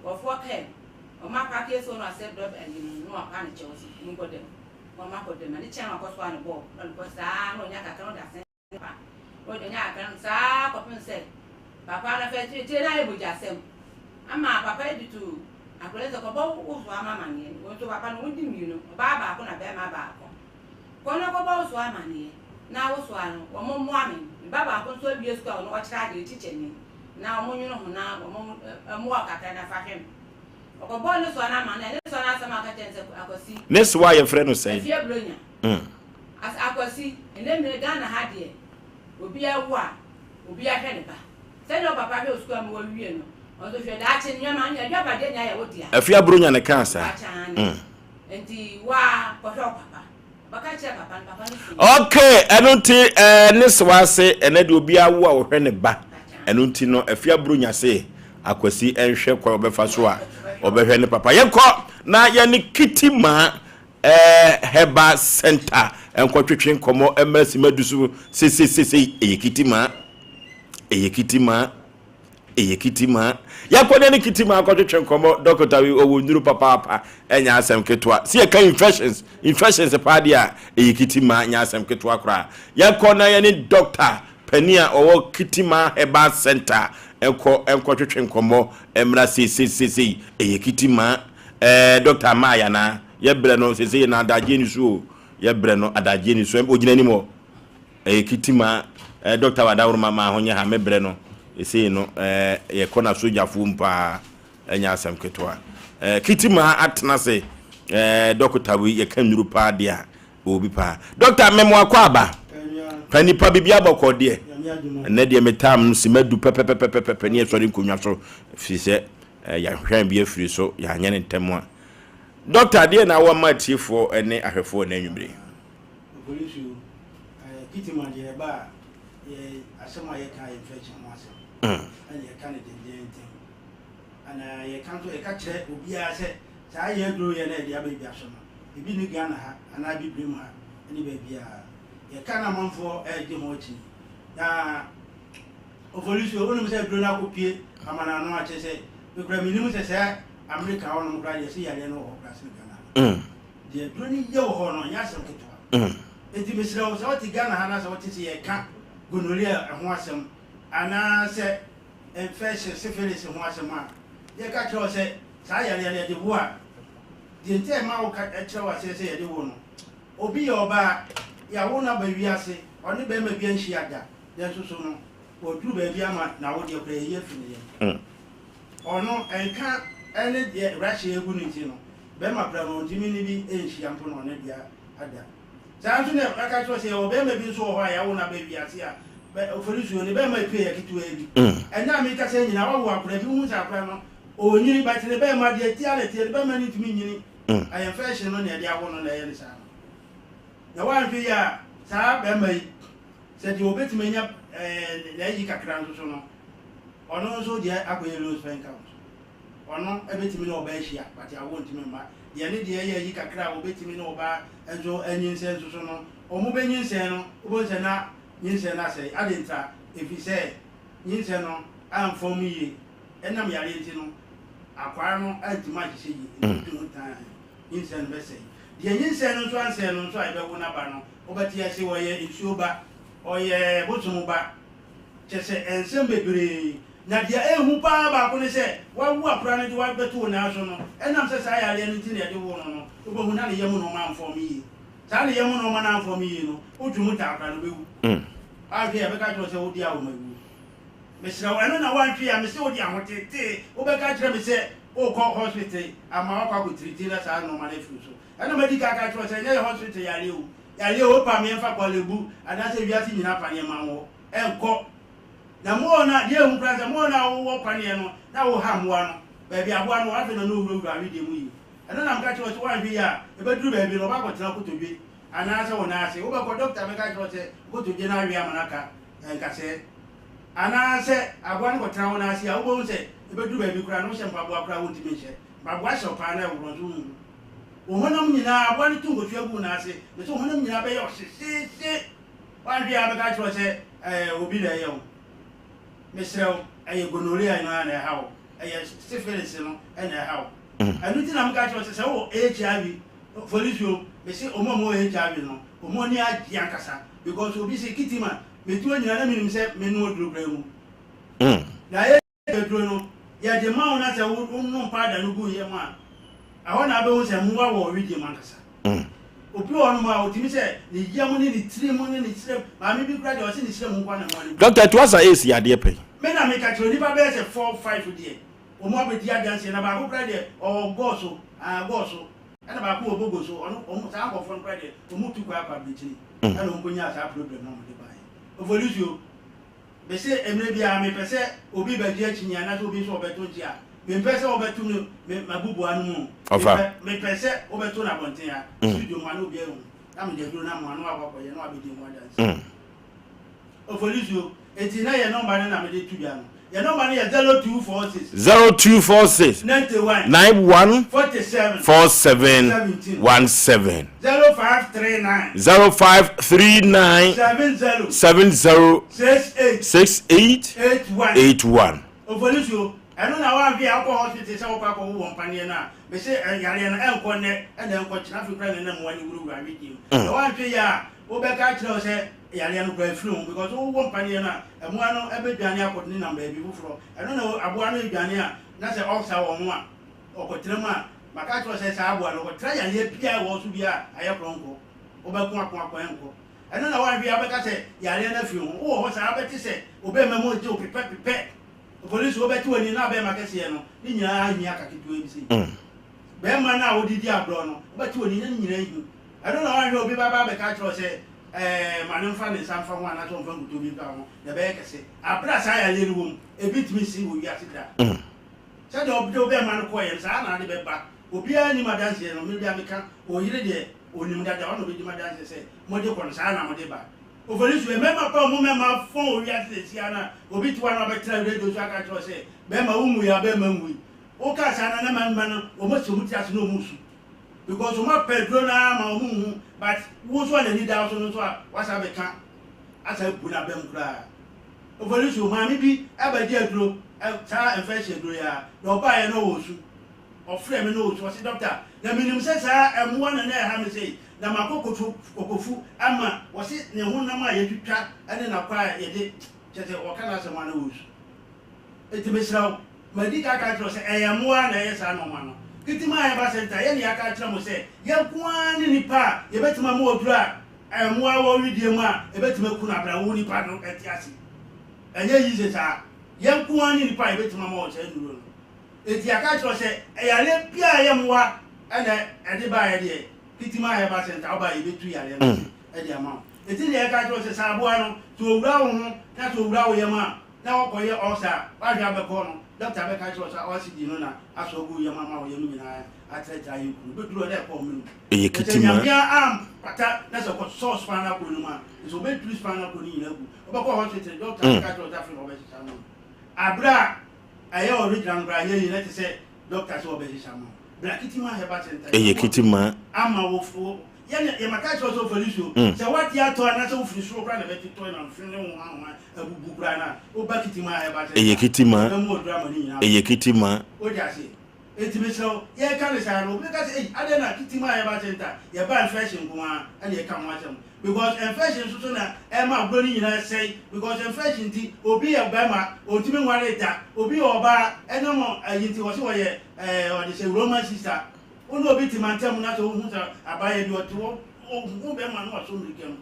Nkurɔfoɔ kaa mu. Wɔn apaake asi hɔ na wasɛ dɔb ayi no na wapa ne kyɛw sɛ monkɔ dam. Na wɔn akɔ dam. Ade kye a na wakɔsoa ne bɔɔl na ɔde kɔ saa na ɔnya kakra na ɔde asɛn ne pa. Na ɔde nya kakra no saa kɔpem sɛ papa no afei akyire no ayɛ mogyasɛm ama papa yi de too akwadaa yi sɛ kɔbɔ wo soa ma amaneɛ. Wɔn nso papa no wɔdi mmienu, ɔbaa baako na barima baako. Kɔ na kɔbɔ wo soa amaneɛ na wo soa no wɔn mmoa me. Me ba baako nso awie sukuu a ɔno ɔkyerɛ adeɛ, tikyani. Na wɔn nwono ho na wɔn mmoa wo kakra na fa hwɛ me. Ɔkɔbɔɔ ne soa no amaneɛ, ne soa no asɛm a ɔka kyerɛ no sɛ Akwasi. Ne soa a yɛfrɛ no sɛn? Afie Buronya. As Akwasi, ɛnɛ mmerɛ Ghana ha deɛ, obiara wo a, obiara hwɛ ne ba. Sɛdeɛ wo papa hwɛ wo sukuu ama woawie no, ɔno nso hwɛ daakye nneɛma, adwapadeɛ nyinaa yɛ wo dea. Afie Buronya na ɛkaa saa. Mpakyɛ aane. Nti wo ara kɔhwɛ wo papa. Ɔbɛka kyerɛɛ papa no, papa no sui. Okay, ɛno nti ɛɛ ne sewa ase ɛnɛ deɛ obiara wo a ɔhwɛ ne ba. Ɛno nti no Afie Buronya se Akwasi nhwɛ kwan ɔbɛfa so a ɔbɛhwɛ ne papa. Yɛnkɔ na yɛne Kitima ɛɛ Herbal Center nkɔtwetwe nkɔmmɔ mmra simadu so seseesei. Ɛyɛ Kitima, ɛyɛ Kitima, ɛyɛ Kitima. Yɛnkɔ na yɛne Kitima nkɔtwetwe nkɔmmɔ. Dɔkota wei ɔwɔ nnuro papaapa, ɛnyɛ asɛm ketewa. Sɛ yɛka infections, infections paa deɛ a, ɛyɛ Kitima, nyɛ asɛm ketewa koraa. Yɛnkɔ na yɛne dɔkta panin a ɔwɔ Kitima Herbal Center nkɔ nkɔtwetwe nkɔmmɔ mmra seeseesei. Ɛyɛ Kitima. Ɛɛ dɔkta maa yɛ anaa? Yɛbrɛ no seesei na adagyeɛ ni so o. Yɛbrɛ no adagyeɛ ni so. Ɔgyina anim hɔ. Ɛyɛ Kitima. Ɛɛ dɔkta Wadaworoma maa ho nyɛ ha. Mebrɛ no seesei no ɛɛ yɛkɔ na sogyafoɔ mu paa. Ɛnyɛ asɛm ketewa. Ɛɛ Kitima atena ase. Ɛɛ dɔkota wei yɛka nnuru paa deɛ a Ɔwɔ bi paa. Doctor me mo akɔ aba. Pa nipa bibi abɔkɔ deɛ. Ɛnɛ deɛ me time no si madu pɛpɛpɛpɛpɛ ne yɛsɔre nkonnwa so firi sɛ yɛahwɛn bi afiri so yɛanyɛ ne ntɛm a. Doctor deɛ na awɔ ma atiefoɔ ne ahwɛfoɔ ɛnɛ anwummere. Opolisu, Kitima deɛ ɛba a yɛ asɛm a yɛka yɛ infection ho asɛm ɛna yɛka no dendenden ɛna yɛka nso yɛka kyerɛ obiara sɛ saa yɛ aduro yɛ na yɛde aba dwa so no Ebi nni Ghana ha anaa Abibirem ha ne baabiara. Yɛka na amanfoɔ regye ho akyi. Na Oforisuo, wonim sɛ aduro no akɔpue amanano a kyerɛ sɛ me koraa mennim sɛ sɛ Amerika hɔnom koraa deɛ ɛsɛ yareɛ no wɔ hɔ koraa sene Ghana ha. Deɛ aduro no yɛ wɔ hɔ no ɛnyɛ asɛm ketewa. Enti mesrɛ wo sɛ wote Ghana ha na sɛ wote sɛ yɛreka gonorrhea ho asɛm anaasɛ infection, syphilis ho asɛm a, yɛka kyerɛ wo sɛ saa yareɛ no yɛde wo a, Deɛ nti a ɛma woka kyerɛ wo aseɛ sɛ yɛde wo no, obi yɛ ɔbaa, yɛawo no aba wiase, ɔne barima bi anhyia da, nanso so no, waduru baabi ama n'awodeɛ koraa yɛyi afiri ne yam. Ɔno, nka ne deɛ Russia agu no nti no, barima koraa no, ɔntumi ne bi nhyia mpo na ɔne deɛ ada. Saa nso na ɛka kyerɛ wo sɛ yɛwɔ barima bi nso wɔ hɔ a yɛawo no aba wiase a, Oforisuo, ne barima apue yɛ ketewaa bi. Ɛnnɛ a mekasa yi nyinaa, wawo akwadaa bi, wohu sɛ akwadaa no, Ɔnyini but ne bɛɛma deɛ tia na ɛteɛ ne bɛɛma no ntumi nyini ɛyɛ infection no na ɛde awo no na ɛyɛ no saa no na woanhwɛ yie a saa bɛɛma yi sɛ deɛ ɔbɛtumi anya ɛɛ n'ayi kakra nso so no ɔno nso deɛ akɔyɛ low sperm count ɔno ɛbɛtumi ne ɔbaa ahyia but awo ntumi mma deɛ ne deɛ yɛ ayi kakra a ɔbɛtumi ne ɔbaa nso anyinsɛn nso so no ɔmo bɛnyinsɛn no wobɛhu sɛ na nyinsɛn no asɛe ade ntra ɛfiri sɛ nyinsɛn no amfɔm yie Ɛnam yareɛ nti no, akwaa no antumi anhyehyɛ yie, nti wotumi hu tann, nyinsɛn no bɛsɛe. Deɛ nyinsɛn no nso ansɛe no nso a yɛbɛwo no aba no, wobɛte ase ɔyɛ nsuo ba, ɔyɛ bosom ba, kyerɛ sɛ nsɛm bebree. Na deɛ ɛhu pa ara baako ne sɛ, woawo akora no de wo abɛto wo nan so no, ɛnam sɛ saa yareɛ no nti na yɛde woo no no, wobɛhu na ne yam nnoɔma amfɔm yie. Saa ne yam nnoɔma no amfɔm yie no, wotwe mu taa koraa no, wobɛwu. Woanhwɛ yie a, bɛka akyerɛ wo sɛ wodi a woma wuo. Mesrɛ wo, ɛno na woanhwɛ yie a, mese wode ahotetee, wobɛka akyerɛ me sɛ worekɔ hospital ama woakɔ akɔtiriti na saa nnoɔma no afiri wo so. Ɛna madi kan aka akyerɛ wo sɛ ɛnyɛ yɛ hospital yareɛ o. Yareɛ o, wopɛ a meɛmfa Korle Bu anaasɛ wiase nyinaa paneɛ ma wo, ɛnkɔ. Na more no a, deɛ ɛhu koraa ne sɛ more no a wowɔ paneɛ no na woha mmoa no, baabi a aboa no wɔ, afei na ɔne wo wurawura awedeɛ mu yie. Ɛno na meka kyerɛ wo sɛ woanhwɛ yie a, ɛbɛduru baabi no, wɔbɛakɔtena wo kotodwe anaasɛ wo nan ase. Wobɛkɔ, dɔkta bɛka akyerɛ wo sɛ wo kotodwe no awe ama no aka nkasɛɛ. Anaasɛ aboa no kɔtena wo nan ase a, wobɛhu sɛ ɛbɛduru baabi koraa no, wohyɛ mpaboa koraa a wontumi nhyɛ. Mpaboa hyɛ wo paa na ɛworɔ nso wonhu. Wo honam nyinaa, aboa no tu nkosua gu wo nan ase, mese wo honam nyinaa bɛyɛ wo hyehyeehye. Woanhwɛ yie a bɛka akyerɛ wo sɛ ɛɛ obi na ɛyɛ wo. Mesrɛ wo, ɛyɛ gonorrhea no ara na ɛha wo, ɛyɛ syphilis no na ɛha wo. Ɛno nti na meka kyerɛ wo sɛ, sɛ wowɔ HIV, Folisio, mese wɔn a wɔwɔ HIV no, wɔn ani agye ankasa because obi se Kitima, metu anyina na menim sɛ menoa aduro koraa mu. Na HIV aduro no, yɛde ma wo na sɛ wonom powder no gu yam a, ɛhɔ na wobɛhu sɛ mmoa wɔ wedeɛ mu ankasa. Obi wɔ hɔnom a, ɔtumi sɛ ne yam ne ne tirim ne ne serɛ mu, maame bi koraa deɛ ɔse ne serɛ mu nko ara na mmoa no gu. Doctor, ɛtoa sa AIDS yadeɛ pɛn? Me na meka kyerɛ wo, nnipa bɛyɛ sɛ four, five deɛ, Wɔn abɛdi adanseɛ na baako koraa deɛ ɔwɔ gɔɔ so aa gɔɔ so ɛna baako wɔ bogo so ɔno wɔn saa nkorɔfoɔ no koraa deɛ wɔn tu kwan akɔ abirekyiri ɛna wɔn kɔ nyaa saa problem no a wɔn de baeɛ. Ofolisuo, mese mmerɛ biara mepɛ sɛ obi bɛgye akyinnye anaasɛ obi nso ɔbɛto nkye a mempɛ sɛ wɔbɛto me me m'abubuo ano mu o. Ɔfa. Mepɛ mepɛ sɛ wobɛto no abɔnten ha studio mu ha na obiara ahu na mede aduro no ama wo na wakɔ akɔyɛ na wabɛdi ho adanseɛ. Ofolisuo, Enti na yɛn nɔmba no na mede to dwa no. Yɛn nɔmba no yɛ 0246. 0246. 91. 91. 47. 47. 17. 17. 0539. 0539. 70. 70. 68. 68. 81. 81. Ofolisuo, Ɛno na woanhwɛ a wokɔ hospital sɛ wokɔ akɔwo wɔn paneɛ no a, mese yareɛ no ɛnkɔ nnɛ ɛna ɛnkɔ kyena afei koraa na ɛnam mmoa no wurawura awedeɛ mu. Na woanhwɛ yie a wobɛka akyerɛ wo sɛ yareɛ no koraa afiri ho because wowɔ mpaneɛ no a mmoa no bɛdwane akɔ nenam baabi foforɔ. Ɛno na aboa no redwane a na sɛ ɔsa wɔn ho a ɔkɔtena mu a maka akyerɛ wo sɛ saa aboa no ɔkɔtra yareɛ biara a ɛwɔ so biara a ayɛ korɔnkɔ. Wobɛko ako ako ɛnkɔ. Ɛno na woanhwɛ yie a wobɛka sɛ yareɛ no afiri ho. Wowɔ hɔ saa wobɛte sɛ obɛma mu regye wo pepɛ pepɛ. Polisi wobɛte w'ani na bɛrima kɛseɛ no ne nyinaa ahia ka ketewa bi sei. Bɛrima no a wode di agorɔ no wobɛte w'ani na ne nyinaa ahi. Ɛno na woanhwɛ obi bɛba abɛka akyerɛ wo sɛ ɛɛ ma no mfa ne nsa mfa ho anaasɛ ɔmfa nkutoo bi mfa ho na ɛbɛyɛ kɛse. Aberɛ a saa yareɛ no wɔ mu ebi ntumi nsi wɔ wiase da. Sɛdeɛ wode wo bɛrima no kɔeɛ no saa na ade bɛba. Obiara nnim adanseɛ no, me deɛ meka, oyere deɛ ɔnim dada, ɔno na ɔbɛdi m'adanseɛ sɛ mode kɔ no saa na mode ba. Ofori so, mmarima pa ɔmo mmarima fɔn wɔ wiase sesia no a obi te hɔ a na wabɛtena radio so aka akyerɛ wo sɛ bɛrima wo nwui a bɛrima nwui. Wo kaa saa no na mmarima no ɔmo asi ɔmo tiri ase na ɔmo resu because ɔmo apɛ aduro no ara ma ɔmo nhu but wo nso a n'ani da wo so no nso a wasa abɛka asa abu n'abam koraa. Ofori so, maame bi ɛbɛgye aduro saa infection aduro yi ara na ɔbaeɛ na ɔwɔ su. Ɔfrɛɛ me na ɔresu, ɔse, Dɔkta, na menim sɛ saa mmoa na na ɛha me sei, na makɔ koto kokofu ama, ɔse ne honam a yɛtwitwa ne n'akwaa a yɛde, kyerɛ sɛ ɔka n'asɛm a na ɔresu. Enti mesrɛ wo, madi kan aka akyerɛ wo sɛ ɛyɛ mmoa na ɛyɛ saa nnoɔma no. Kitima Herbal Centre, yɛn na yɛaka akyerɛ mo sɛ yɛn nko ara ne nnipa a yɛbɛtumi ama aduro a mmoa wɔ wedeɛ mu a ɛbɛtumi aku no aberɛ a wo nipa no te ase. Ɛnyɛ yize saa. Yɛn nko ara ne nnipa a yɛbɛtumi ama wo saa nnuro no. Enti yɛaka akyerɛ wo sɛ yareɛ biara a ɛyɛ mmoa na ɛde baeɛ deɛ, Kitima Herbal Centre woba a yɛbɛtu yareɛ no ase de ama wo. Enti deɛ yɛka akyerɛ wo sɛ sɛ aboa no, sɛ ɔwura wo ho na sɛ ɔwura wo yam a, na wɔkɔyɛ ulcer a, woanhwɛ a bɛkɔ no, dɔkta bɛka akyerɛ wo sɛ ɔsidi no na asɔ agu wo yam ama wo yam nyinaa atrɛtrɛ ayɛ kuru. Ɛbɛduru hɔ na ɛkɔ mene mu. Ɛyɛ Na sɛ kitima. Nyame ampata na sɛ ɔkɔsɔ spinal cord no mu a, nso ɔbɛduru spinal cord no nyinaa agu. Wobɛkɔ hospital, dɔkta bɛka akyerɛ wo sɛ afei na ɔbɛhyehyɛ ama wo. Aberɛ a Ɛyɛ original no koraa anyɛ yie na te sɛ doctor sɛ ɔbɛhyehyɛ ama wo. Bra Kitima Herbal Center. Ɛyɛ Kitima. Ama wo wo yɛn yɛ maka kyerɛ wo sɛ ofori so. Sɛ wate atɔ anaasɛ wofiri soro koraa na ɛbɛtetɔ na mfe ne wo hwan abubu koraa na woba Kitima Herbal Center. Ɛyɛ Kitima. Bɛmu oduru ama ne nyinaa. Ɛyɛ Kitima. Wote aseɛ? Enti mesrɛ wo, yɛreka no saa no, obi bɛka sɛ, Ei, adɛn na Kitima Herbal Center yɛba infection nko ara na yɛka ho asɛm? Because infection nso so na ɛma agorɔ no nyinaa sɛe. Because infection nti, obi yɛ barima, ɔntumi nware da. Obi yɛ ɔbaa, ɛnam ayi nti, wɔse ɔyɛ ɛɛ, ɔde sɛ Roman sister. Wo ne obi te mantam na sɛ wohu sɛ abaayewa bi ɔte hɔ, Ɔhu bɛrima no wasɔ mmirika mu.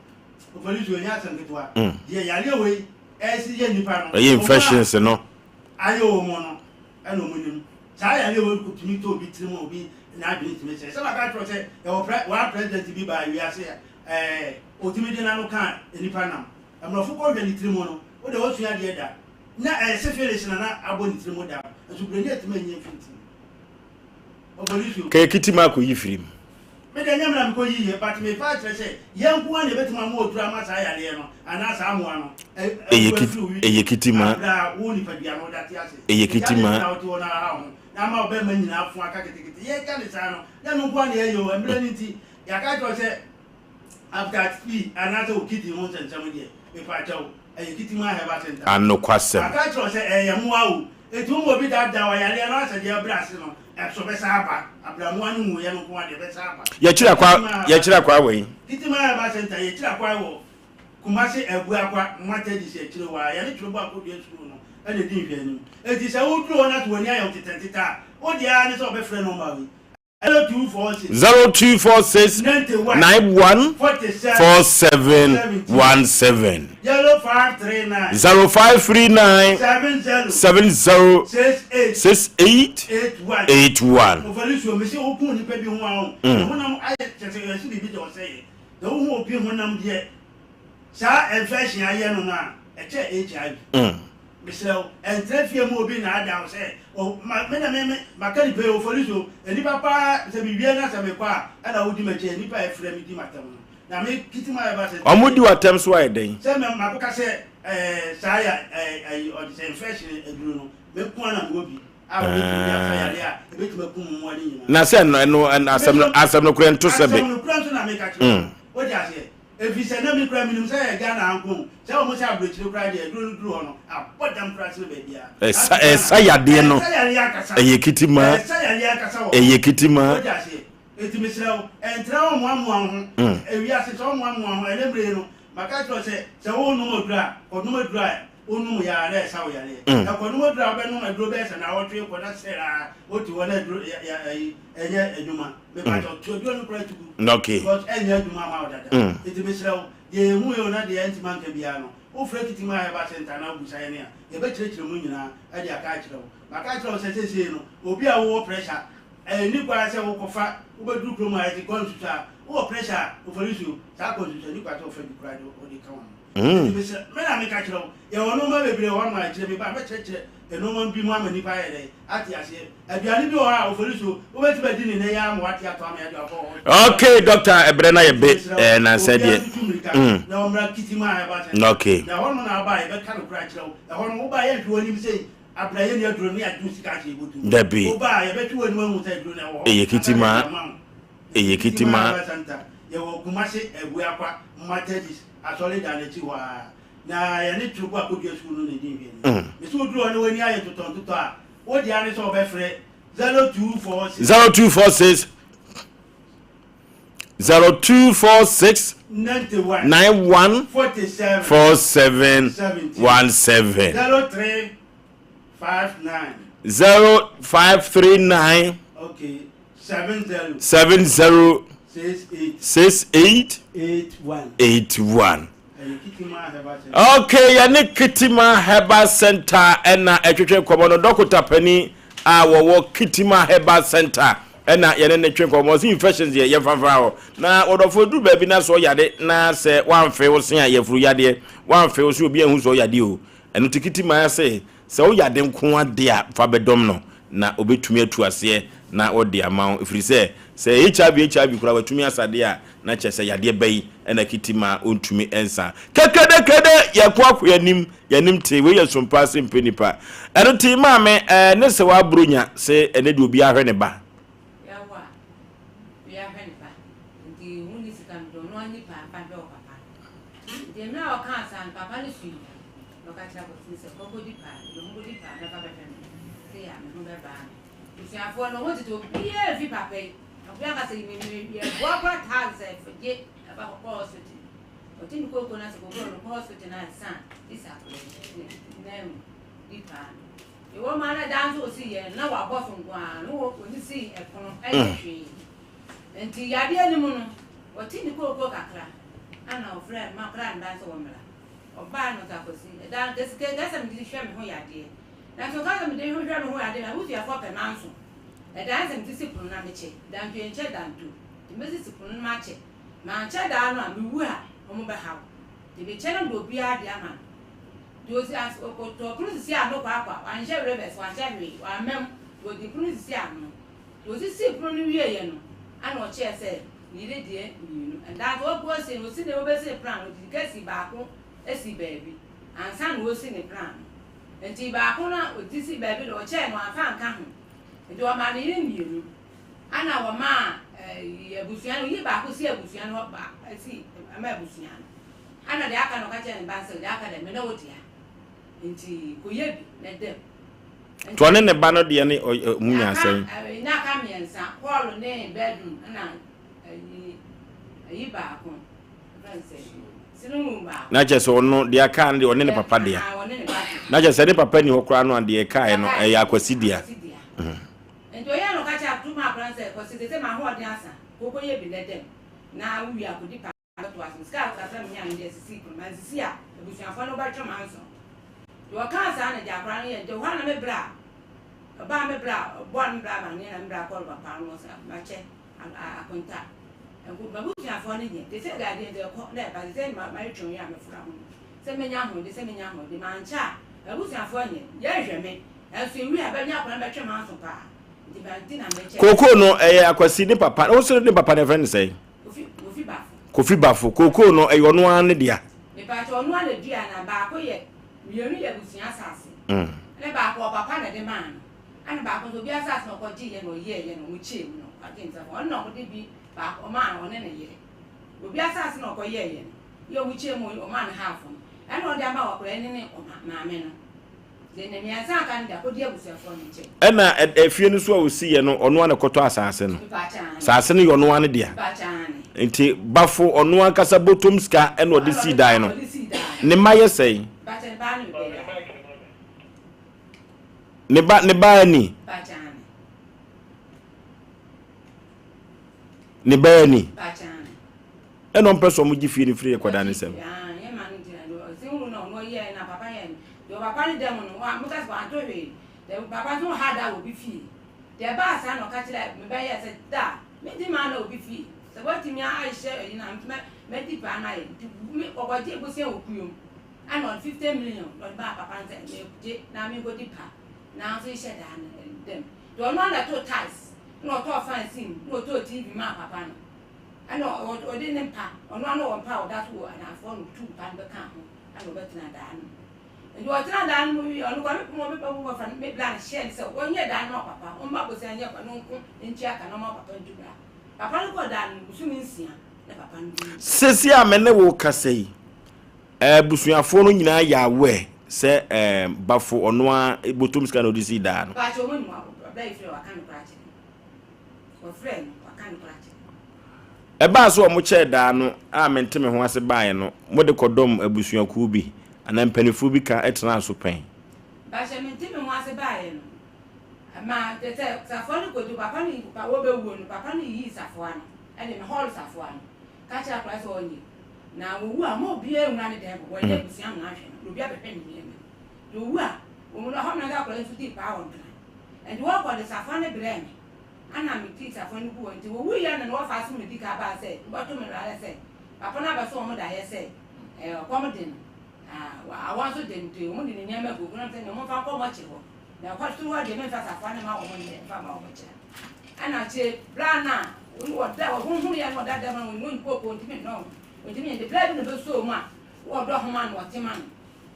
Ɔfɔli so ɛnyɛ asɛm ketewa. Deɛ yareɛ wei ɛsi yɛ nipa no. Ɛyɛ infections no. Ayɛ wɔn mu no ɛna wɔn nim. Saa yareɛ wei tumi tɔ obi tirim obi n'adwene tumi sɛ. Sɛ maka kyerɛ sɛ yɛwɔ prɛ one president bi baa wiase a ɛɛ otumi de n'ano ka nipa nam. Mmorɔfo kɔhwɛ ne tirim no wo deɛ wɔsua adeɛ da. Na ɛyɛ syphilis na na abɔ ne tirim dam. Nso buroni atumi anyi mfiri tirim. Kɛyɛ kiti ma akɔyi firi mu. Me deɛ ɛnyɛ me na mekɔ yi yɛ but mepa akyerɛ sɛ yɛn nko ara na yɛbɛtumi ama aduro ama saa yareɛ no anaa saa mmoa no Ɛyɛ kiti ɛyɛ kiti ma abrɛ a wo nipadua no woda te ase. Ɛyɛ kiti ma. Nti adɛn nti na wote hɔ na aha wo ho na ama wo bɛrima nyinaa afo aka ketekete yɛka ne saa no na ɛno nko ara na yɛyɛ o mmerɛ no nti yɛaka akyerɛ wo sɛ After tea anaasɛ wo kidney ho nsɛnsɛm deɛ, mepa kyɛw, ɛyɛ Kitima Herbal Center. Anokwasɛm. Maka akyerɛ wo sɛ ɛyɛ mmoa o. Enti woma obi daadaa wo a, yareɛ no asɛ deɛ ɛbrɛ ase no, ɛso bɛsan aba. Abrɛ mmoa no nwuiɛ no nko ara deɛ, ɛbɛsan aba. Yɛkyiri akwa, yɛkyiri akwa wɔ he? Kitima Herbal Center, yɛkyiri akwa wɔ Kumasi Abuakwa, Matadis akyire hɔ ara. Yɛne Twerɛbo Akodua Sukuu no na ɛdi nhwɛanim. Enti sɛ woduru hɔ na sɛ w'ani ayɛ wo tetɛntetɛ a, wo deɛ ara ne sɛ wobɛfrɛ nɔmba wei. 0246 91 47 17 0539 70 68 81. Saa infection ayɛ no no a ɛkyɛ HIV. Mesrɛ wo, ɛntra fie ma obi nnaadaa wo sɛ, oh, ma, me na me, me, maka nipa yi, ofori so, nnipa paa, sɛ mewie na sɛ mekɔ a, ɛna wodi m'akyi, nnipa a ɛfrɛ me di m'atɛm no. Na me kiti mu ayɛ ba sɛ. Wɔn di w'atɛm so ayɛ dɛn? Sɛ me, makɔka sɛ, ɛɛ, saa ya, ɛɛ, ayi, ɔde sɛ infection aduro no, me nko ara na mewɔ bi, a wɔbɛtumi de asa yareɛ a, ɛbɛtumi akum mmoa no nyinaa. Na sɛ ɛno, ɛno, ɛno, asɛm no, asɛm no korɛ nto sɛ be. Asɛm no korɛ nso na meka kyerɛ wo. Wote aseɛ? Efisɛ na me koraa minim sɛ ɛyɛ Ghana ha nko o, sɛ wɔn sɛ aburokyire koraa deɛ aduro no duru hɔ no, abɔ dam koraa sene baabiara. Ɛsa ɛsa yadeɛ no. Ɛsa yadeɛ ankasa. Ɛyɛ kitima. Ɛsa yadeɛ ankasa wɔ hɔ. Ɛyɛ kitima. Wote aseɛ? Enti mesrɛ wo, ɛntra hɔ mmoamoa wo ho. Ewiase, sɛ womoamoa wo ho, ɛnɛ mmerɛ yi no, maka akyerɛ wo sɛ, sɛ worenom aduro a, kɔnom aduro a wonom yɛ ara na ɛsa wo yareɛ. Na kɔnom aduro a wobɛnom aduro bɛyɛ sɛ naawɔtwe kɔ na sɛ ara wote hɔ na aduro ya ya ayi ɛnyɛ adwuma. Mepakyɛw to aduro no koraa to gu. Okay. Because ɛnyɛ adwuma ama wo dada. Nti mesrɛ wo, deɛ yɛhu yɛ o na deɛ ɛntumi anka biara no, wofrɛ Kitima Herbal Centre na wobisa yɛn a, yɛbɛkyerɛkyerɛ mu nyinaa de aka akyerɛ wo. Maka akyerɛ wo sɛ seesei no, obi a wowɔ pressure, ɛnni kwan sɛ wokɔfa, wobɛduru kurom a yɛse kɔ nsusu a, wowɔ pressure a, ofarisuo, saa kɔ nsusu a, ɛnni kwan sɛ wofa bi koraa de wode ka w'ano. Enti mesrɛ, me na meka kyerɛ wo, yɛwɔ nnoɔma bebree wɔ hɔnom a akyire meba a mɛkyerɛkyerɛ nnoɔma bi mu ama nnipa ayɛ dɛn? Ate aseɛ. Aduane bi wɔ hɔ a ofori so, wobɛtumi adi ne nnɛ yi ara ma wate atɔ ama yɛde akɔ hɔ. Okay doctor ɛbrɛ na yɛ be Mesrɛ wo, ɛɛ nansɛ obiara deɛ ntutu mmirika mm. na ɔmmra Kitima Herbal Center. Okay. Na ɛhɔ nom na woba a yɛbɛka nokorɛ akyerɛ wo. Ɛhɔ no woba a yɛnhwɛ w'anim sei, abrɛ yɛnni aduro no na yɛagye wo sika ahyɛ yɛn bɔtɔ mu. Dabi. Woba a yɛbɛhwɛ w'anim ahu sɛ aduro no ɛwɔ hɔ Ɛyɛ ansa na Kitima. yɛde ama wo. Ɛyɛ Kitima Kitima. Herbal Center, yɛwɔ Kumasi Abuakwa, Methodist Asɔredan no akyi hɔ ara. Na yɛne Twoko Akodua Sukuu no na ɛdi nhwɛanim. Mese woduru hɔ na w'ani ayɛ ntotɔntotɔ a, wo dea ne sɛ wɔbɛfrɛ 0246. 0246 0246 91 91 47 47 17 17 0359 0539 okay 70 70 68 68 81 81. Ɛyɛ Kitima Herbal Center. Okay, yɛne Kitima Herbal Center ɛna ɛtwetwe nkɔmɔ no. Dɔkota panin a wɔwɔ Kitima Herbal Center ɛna yɛne ne twe nkɔmɔ. Ɔsi infections deɛ yɛmfamfa hɔ. Na wɔdɔfo duru baabi na sɛ ɔyade na sɛ wamfe wo se a yɛfuru yadeɛ. Wamfe wo se obi anhu sɛ ɔyade o. Ɛno ti Kitima se Sɛ wo yade nko ara de a, fa bɛdɔm no na ɔbɛtumi atu aseɛ na ɔde ama wo. Ɛfiri sɛ, sɛ HIV HIV koraa watumi asa deɛ a, na kyerɛ sɛ yadeɛ bɛn na kiti ma ɔntumi nsa. Kɛkɛdɛkɛdɛ! Yɛko akɔ yɛn anim, yɛn anim tee. Wei yɛ sompa ase mpɛ nipa. Ɛno nti maame, ɛɛ ne sɛ w'aburo nya se ɛnɛ deɛ obiara hwɛ ne ba. Yɛawo a, obiara hwɛ ne ba. Nti wonni sika no deɛ ɔno ara nni paa mfa nhwɛ wo papa no. Nti mmerɛ a ɔkaa saa no, papa no sui. Na ɔka kyerɛɛ abɔfra no sɛ, Kɔ kɔdi paa, de wo ho kɔdi paa na fa bɛhwɛ me, sei a me ho bɛbaa me. Abusuafoɔ no, wɔn tete obiara mfi papa yi. Obiara ka sɛ, me me yɛboa koraa taa sɛ gye ɛfa kɔ hospital. Ɔte ne kooko no ase kooko no kɔ hospital no ansa gye sɛ akwadaa yi nan mu di paa no. Ewɔ mu ara daa nso osi yɛ na wabɔ so nko ara no wɔn si ɛpono ɛyɛ hwee. Nti yadeɛ no mu no. Ɔtee ne kookoo kakra ɛna ɔfrɛɛ ma koraa ne ba no sɛ wɔmmra. Ɔbaa no ɔsɛ Akwasi, ɛda no kɛse kɛse sɛ mede hwɛ me ho yadeɛ. Nanso ɔka sɛ mede hwɛ me ho yadeɛ na abusuafoɔ pɛ manso. Ɛda no sɛ mede si pono na mekyɛ, danto yɛnkyɛ danto. Nti mɛsisi pono no makyɛ. Mankyɛ daa no a mewu a wɔn bɛhaw. Nti mekyɛ na mede obiara deɛ ama no. Nti ɔsi as ɔtɔɔ pono sisi ano kwaakwa, wanhyɛ rivers, wanhyɛ hwee, wamma mu. Nti ɔde pono sisi ano. Nti ɔsisii pono no wieeɛ no, ɛna ɔkyɛɛ sɛ ne yere deɛ mmienu. Ɛndaa nso ɔkɔ ɔsi no, ɔsi ne ɔbɛsi ne plan no, ɔde sika sii baako sii baabi ansa na ɔresi ne plan no. Nti baako no a ɔde sii baabi no, ɔkyɛɛ no wamfa anka ho. Nti ɔmaa ne yere mmienu. Ɛna wɔmaa ɛɛ abusua no, ɔyii baako sii abusua no hɔ, ba si ma abusua no. Ɛna deɛ aka no ɔka kyerɛɛ ne ba no sɛ, deɛ aka deɛ me ne wo dea. Nti kɔyɛ bi na da mu. Nti ɔne ne ba no deɛ ne ɔmu nya asɛn? Na aka mmiɛnsa, hall ne bedroom ɛna ayi ayi baako. Na kyerɛ sɛ ɔno deɛ aka no deɛ ɔne ne papa dea. Na kyerɛ sɛ ne papa ni hɔ koraa no a deɛ ɛkaeɛ no ɛyɛ akwasi dea. Nti ɔyɛ no ɔka kyerɛ ato ma akora no sɛ kwasi sɛ sɛ ma ahoɔden asa kɔkɔ yɛ bi na dɛm na wowie akɔdi pa. Toa so, Sika a kakra minyaa no deɛ sisii pono. Mansisi a, abusuafoɔ no bɛtwe m'anso. Deɛ ɔkaa saa no deɛ akwadaa no yɛ nti, ɛhɔ ara na me bra, ɔbaa me bra, ɔbɔɔ me bra amaneɛ na me bra kɔɔ papa no hɔ sɛ makyɛ akonta. Nko m'abusuafoɔ no nyɛ. Te sɛ deɛ adeɛ nti ɛkɔ na ɛba, te sɛ mayɛ twɛn yi a mefra ho no, sɛ mɛnya ahoɔden, sɛ mɛnya ahoɔden. Mankyɛ a, m'abusuafoɔ nyɛ, yɛnhwɛ me. Nanso ɛwie a, bɛnya akwadaa no bɛtwe m'anso paa. Nti nti na mekyɛ. Kookoo no, ɛyɛ Akwasi ne papa, wo se ne papa no yɛfrɛ no sɛn? Kofi Bafo. Kofi Bafo, kookoo no ɛyɛ ɔno ara ne dea? Mepakyɛ ɔno ara na dua na baako yɛ mmienu yɛ abusua asase ɛna baako ɔpapa na ɛde maa no ɛna baako nso obi asase na ɔkɔ gye yɛ na ɔyɛɛ yɛ na ɔmo kyɛɛ mu na ɔgye nsa ɔno na ɔmo de bi baako ɔmaa ɔne ne yere obi asase na ɔkɔ yɛɛ yɛ no yɛ ɔmo kyɛɛ mu ɔmaa no half no ɛna ɔde ama ɔkora ne ne ɔma maame no. Ɛna efie no so a osiiɛ no, ɔno ara na ɛkɔtɔ asaase no. Saase no yɛ ɔno ara ne dea. Nti Bafo ɔno ankasa bɔtɔm sika ɛna ɔde sii dan no. Ne mma yɛ sɛn? Ne ba ne ba ani? Ne ba ani? Ɛna ɔmpɛ sɛ ɔmo gye fie no firi akwadaa no nsam. Deɛ ɔpapa no da mu no, wa, moka sɛ wanto hwee. Deɛ papa nso ha da wɔ obi fie. Deɛ ɛbaa saa na ɔka kyerɛɛ me ba yɛ sɛ, Da, medi maa na obi fie. Sɛ woatumi ahyɛ ayi no a, nti mɛ, mɛdi paa no ayɛ. Nti me, ɔkɔgyee bosea wɔ kuo mu. Ɛna ɔde 50 million na ɔde maa papa no sɛ, megye na menkɔdi paa. Nanso nhyɛ daa no da mu. Deɛ ɔno ara na ɛtoo tiles, ɛna ɔtɔɔ fan sii mu, ɛna ɔtɔɔ TV maa papa no. Ɛna ɔde ne mpa, ɔno ara na ɔwɔ mpa a ɔda so wɔ anaafoɔ na ɔtuu mpa no bɛkaa ho. Ɛna ɔbɛtena daa no mu. Nti ɔtena daa no mu wie, ɔno kora me poma me papa wɔfa no me bla no hyɛɛ no sɛ ɔnyɛ daa no ma papa, ɔmma bosea nyɛ no nko ntua ka na ɔma papa ntu bra. Papa no kɔɔ daa no mu bosome nsia na papa no wui. Seesei a me ne wo rekasa yi, abusuafoɔ no nyinaa yɛ aware sɛ Bafo ɔno ara bɔtɔm sika na ɔde sii daa no. Mpakyɛ wɔn nim ɔbra yi frɛ waka nokorɛ akyerɛ no. Wɔfrɛɛ no, waka nokorɛ akyerɛ no. Ɛbaa sɛ wɔkyɛɛ daa no a mente me ho ase baeɛ no, mode kɔdɔm abusuakuo bi anaa mpanimfoɔ bi ka tenaa so pɛn. Bahyɛ mente me ho ase baeɛ no, ɛmaa kyerɛ sɛ safoa no kɔdu papa no pa wɔbɛwuo no, papa no yiyii safoa no de ma hɔɔlo safoa no, ka kyerɛɛ akwadaa sɛ ɔnyɛ na wɔwu a mma obiara nwura ne dan mu, wɔnyɛ abusua mmena nhwɛ no, na obiara bɛhwɛ ne nneɛma mu. Na ɔwu a, wɔn no ɛhɔ na akwadaa nso dii paa wɔ Nkran. Enti wɔkɔ de safoa no brɛɛ me, ɛnna metee safoa no guu hɔ. Enti wɔwuiɛ no na wɔfaa so medi ka baa sɛ wɔbɛto me wura sɛ papa no abɛso wɔn daeɛ sɛ ɔkɔm de no, na awɔ nso de no, nti wɔde ne nneɛma agu na mesɛ nea wɔmfa nkɔ mɔkyere hɔ, na ɛhɔ soro hɔ deɛ memfa safoa no mma wɔn nnɛ mfa mma wɔn kyena. Ɛnna akyire berɛ a na wɔda wɔhonhonoeɛ na wɔda dɛm no, wɔn kooko ntumi nnɔ wɔn, wɔntumi nyɛ nti berɛ bi na ɛbɛsɔɔ mu a wɔdɔ homa no wɔte ma no.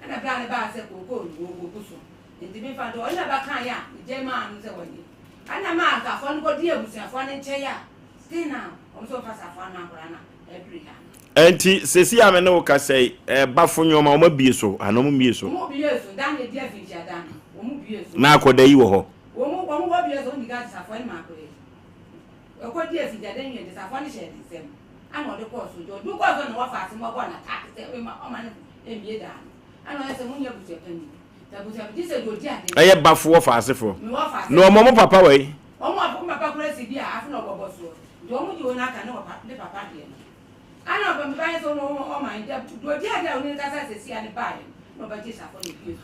Ɛnna berɛ a ne baa sɛ kooko no wɔgu so. Enti memfa nto hɔ. Ɛnna bɛkaeɛ a, megyae maa no sɛ wɔnyɛ. Ɛnna maa nkafoɔ no kɔdii abusuafoɔ no nkyɛn a, still now, wɔn nso wɔmfa safoa no akwadaa no a aduru ha no. Enti seesei a me ne wo kasa yi, bafo nneɛma, wɔabue so anaa wɔmmue so? Wɔbue so. Da no ɛdi afinhyia da no, wɔbue so. Na akwadaa yi wɔ hɔ? Wɔn, wɔn wɔbue so, wɔn di kan de safoa no maa akwadaa yi. Ɛkɔdii afinhyia da no wie no, de safoa no hyɛɛ ne nsam, ɛnna ɔde kɔɔ so. Nti ɔde kɔɔ so na wɔfaa ase ma wɔbɔɔ no attack sɛ ɔmma no mmue daa no. Ɛnna ɔyɛ sɛ monyɛ abusuapanin. Ɛyɛ bafo wɔfa asefoɔ. Na wɔn wɔn papa wɔ yi. Nti wɔn gye wɔn aka ne wɔpa ne papa deɛ no. Ana ɔbɛ meba yɛ sɛ ɔno ɔma nti deɛ ɔdi adeɛ a ɔne no kasa sɛsi a ne baeɛ no na ɔbɛgye safoa no pie so.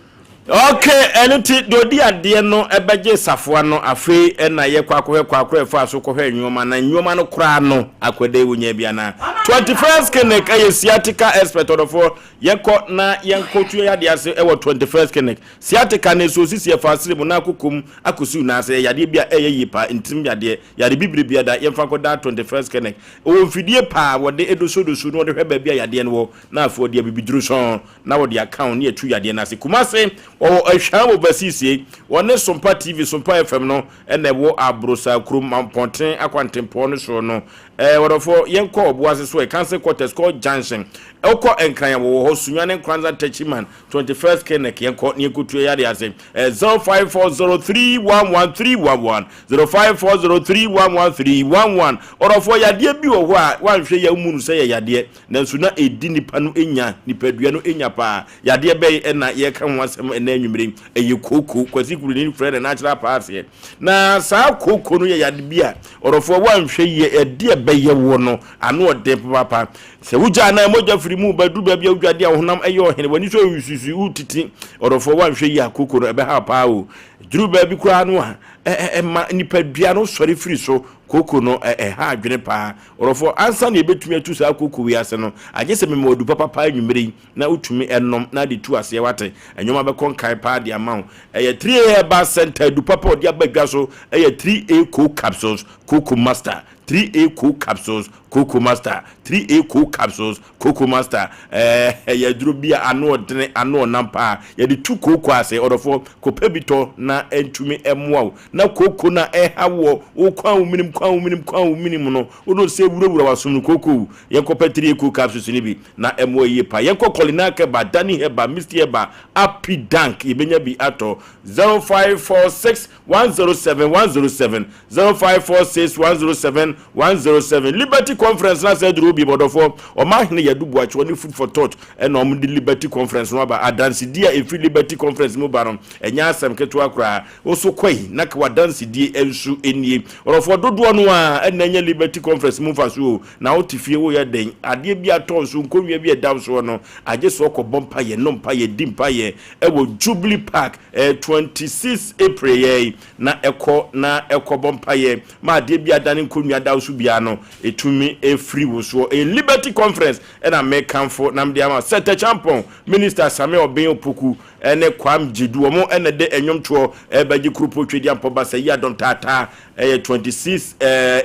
Ok, ɛno nti deɛ ɔdi adeɛ no bɛgye safoa no, afei na yɛkɔ akɔhwɛ kwakora ɛfaa so kɔhwɛ nnoɔma na nnoɔma no koraa no akɔdɛ wonya bi anaa. 21st Clinic ɛyɛ sciatica expert ɔdɔfoɔ yɛkɔ na yɛnkɔ tu yɛn adeɛ ase ɛwɔ 21st Clinic. Sciatica no ɛsɔ sisi ɛfa asene mu na akokɔ mu akɔsi wo nan ase ɛyɛ yadeɛ bi a ɛyɛ yie paa ntirim yadeɛ yare bibire biara da yɛmfa nkɔ daa 21st Clinic. Ɛwɔ mfidie paa wɔde dosodoso na wɔde hwɛ baabi a yadeɛ no wɔ na afei wɔde abibiduro sɔn na wɔde aka ho ne atu yadeɛ no ase. Kumase, wɔwɔ Ahwaa wɔ Basisie. Wɔne Sompa TV, Sompa FM no na ɛwɔ Abrosa kurom, Mampɔnten akwantempɔn no soɔ no. Ɛɛ wɔdɔfoɔ, yɛnkɔ Ɔboase so ɛ, Council Quarters, kɔ Junction. Wokɔ Nkran a, wɔwɔ hɔ, Sunyani, Nkoranza, Techiman, 21st Clinic, yɛnkɔ na yɛnkɔtu yadeɛ ase. Ɛɛ 0540311311, 0540311311. Ɔdɔfoɔ, yadeɛ bi wɔ hɔ a, woanhwɛ yie a, wommu no sɛ ɛyɛ yadeɛ. Nanso na ɛdi nnipa no nya, nipadua no nya paa. Yadeɛ bɛn na yɛreka ho asɛm ɛnnɛ anwummere yi? Ɛyɛ kooko. Kwasi Kuruni frɛ no natural paaseɛ. Na saa kooko no yɛ yade bi a, ɔdɔfoɔ woanhwɛ yie, ɛde ɛbɛyɛ woɔ no, ano ɔden papaapa. Sɛ wogya anaa mogya firi mu ba duru baabi a wodwa adeɛ a, wo honam yɛ ɔhene, w'ani so yɛ wusiwusi, wotiti. Ɔdɔfoɔ woanhwɛ yie a, kooko no ɛbɛha wo paa o. Duru baabi koraa no a, ɛma nipadua no sɔre firi so. Kooko no, ɛha adwene paa. Ɔdɔfoɔ, ansa na yɛbɛtumi atu saa kooko wei ase no, agye sɛ mema wo adu papa paa anwummerɛ yi na wotumi nom na de tu aseɛ, woate? Nneɛma bɛkɔ nkan paa de ama wo. Ɛyɛ 3A Herbal Centre adu papa a wɔde aba dwa so, ɛyɛ 3A Coke Capsules, Coco Master, 3A Coke Capsules, Coco Master, 3A Coke Capsules, Coco Master. Ɛɛ, ɛyɛ aduro bi a ano ɔdene, ano ɔnam paa. Yɛde tu kooko ase. Ɔdɔfoɔ, kɔpɛ bi tɔ na ɛntumi mmoa wo. Na kooko no a ɛha woɔ, wo kwan wo menim, kwan wo menim, kwan wo menim no, wo no sɛ wurawura w'asom no, kooko wu. Yɛnkɔpɛ 3 Eco capsules no bi na ɛmmoa yie paa. Yɛnkɔ Kolinak Herbal, Dani Herbal, Misty Herbal, Api Dank, yɛbɛnya bi atɔ. 0546 107 107, 0546 107 107. Liberty Conference no asɛ aduru hɔ bi, ɔdɔfoɔ. Ɔmanhene Yadu Boakye, ɔne Food for Thought ɛna wɔde Liberty Conference no aba. Adansedie a ɛfiri Liberty Conference mu ba no, ɛnyɛ asɛm ketewa koraa. Wo so kɔe na ka w'adansedie nso nie. Ɔdɔfoɔ, dodoɔ no ara na anya Liberty Conference mu mfasoɔ o, na wote fie woyɛ dɛn? Adeɛ bi atɔ wo so, nkonnwa bi a ɛda wo soɔ no, agye sɛ wokɔbɔ mpaeɛ, nom mpaeɛ, di mpaeɛ wɔ Jubilee Park, ɛyɛ 26 April yɛ yi, na ɛkɔ na ɛkɔbɔ mpaeɛ ma adeɛ bi a adane nkonnwa da wo so biara no, ɛtumi firi wo soɔ. Ɛyɛ Liberty Conference na mekamfo na mede ama Seth Acheampong, Minister Sammy Obeng Opoku, ne Kwam Gyedu, wɔn na ɛde nnwomtoɔ rebɛgye Kuropɔn Twedeampɔ Basa yi adɔm taataa. Ɛyɛ 26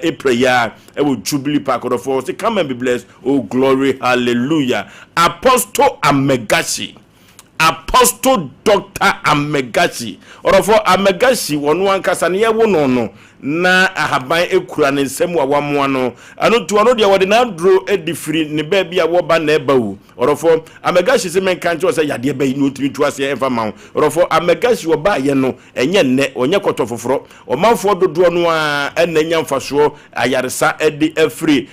April yi ara ɛwɔ Jubilee Park. Ɔdɔfoɔ ɔse come and be blessed, oh glory hallelujah. Apostle Amegashi, Apostle Doctor Amegashi, ɔdɔfoɔ Amegashi wɔn ankasa no yɛwo no no na ahaban kura ne nsam a wamoa no. Ɛno nti ɔno deɛ wɔde n'aduro de firi ne baabi a wɔba na ɛba o. Ɔdɔfoɔ, Amegahyi se menka nkyerɛ wo sɛ yadeɛ bɛn na ɔntumi ntu aseɛ mfa mma wo. Ɔdɔfoɔ, Amegahyi ɔbaeɛ no, ɛnyɛ nnɛ, ɔnyɛ kɔtɔ foforɔ. Ɔmanfoɔ dodoɔ no ara na anya mfasoɔ ayaresa de afiri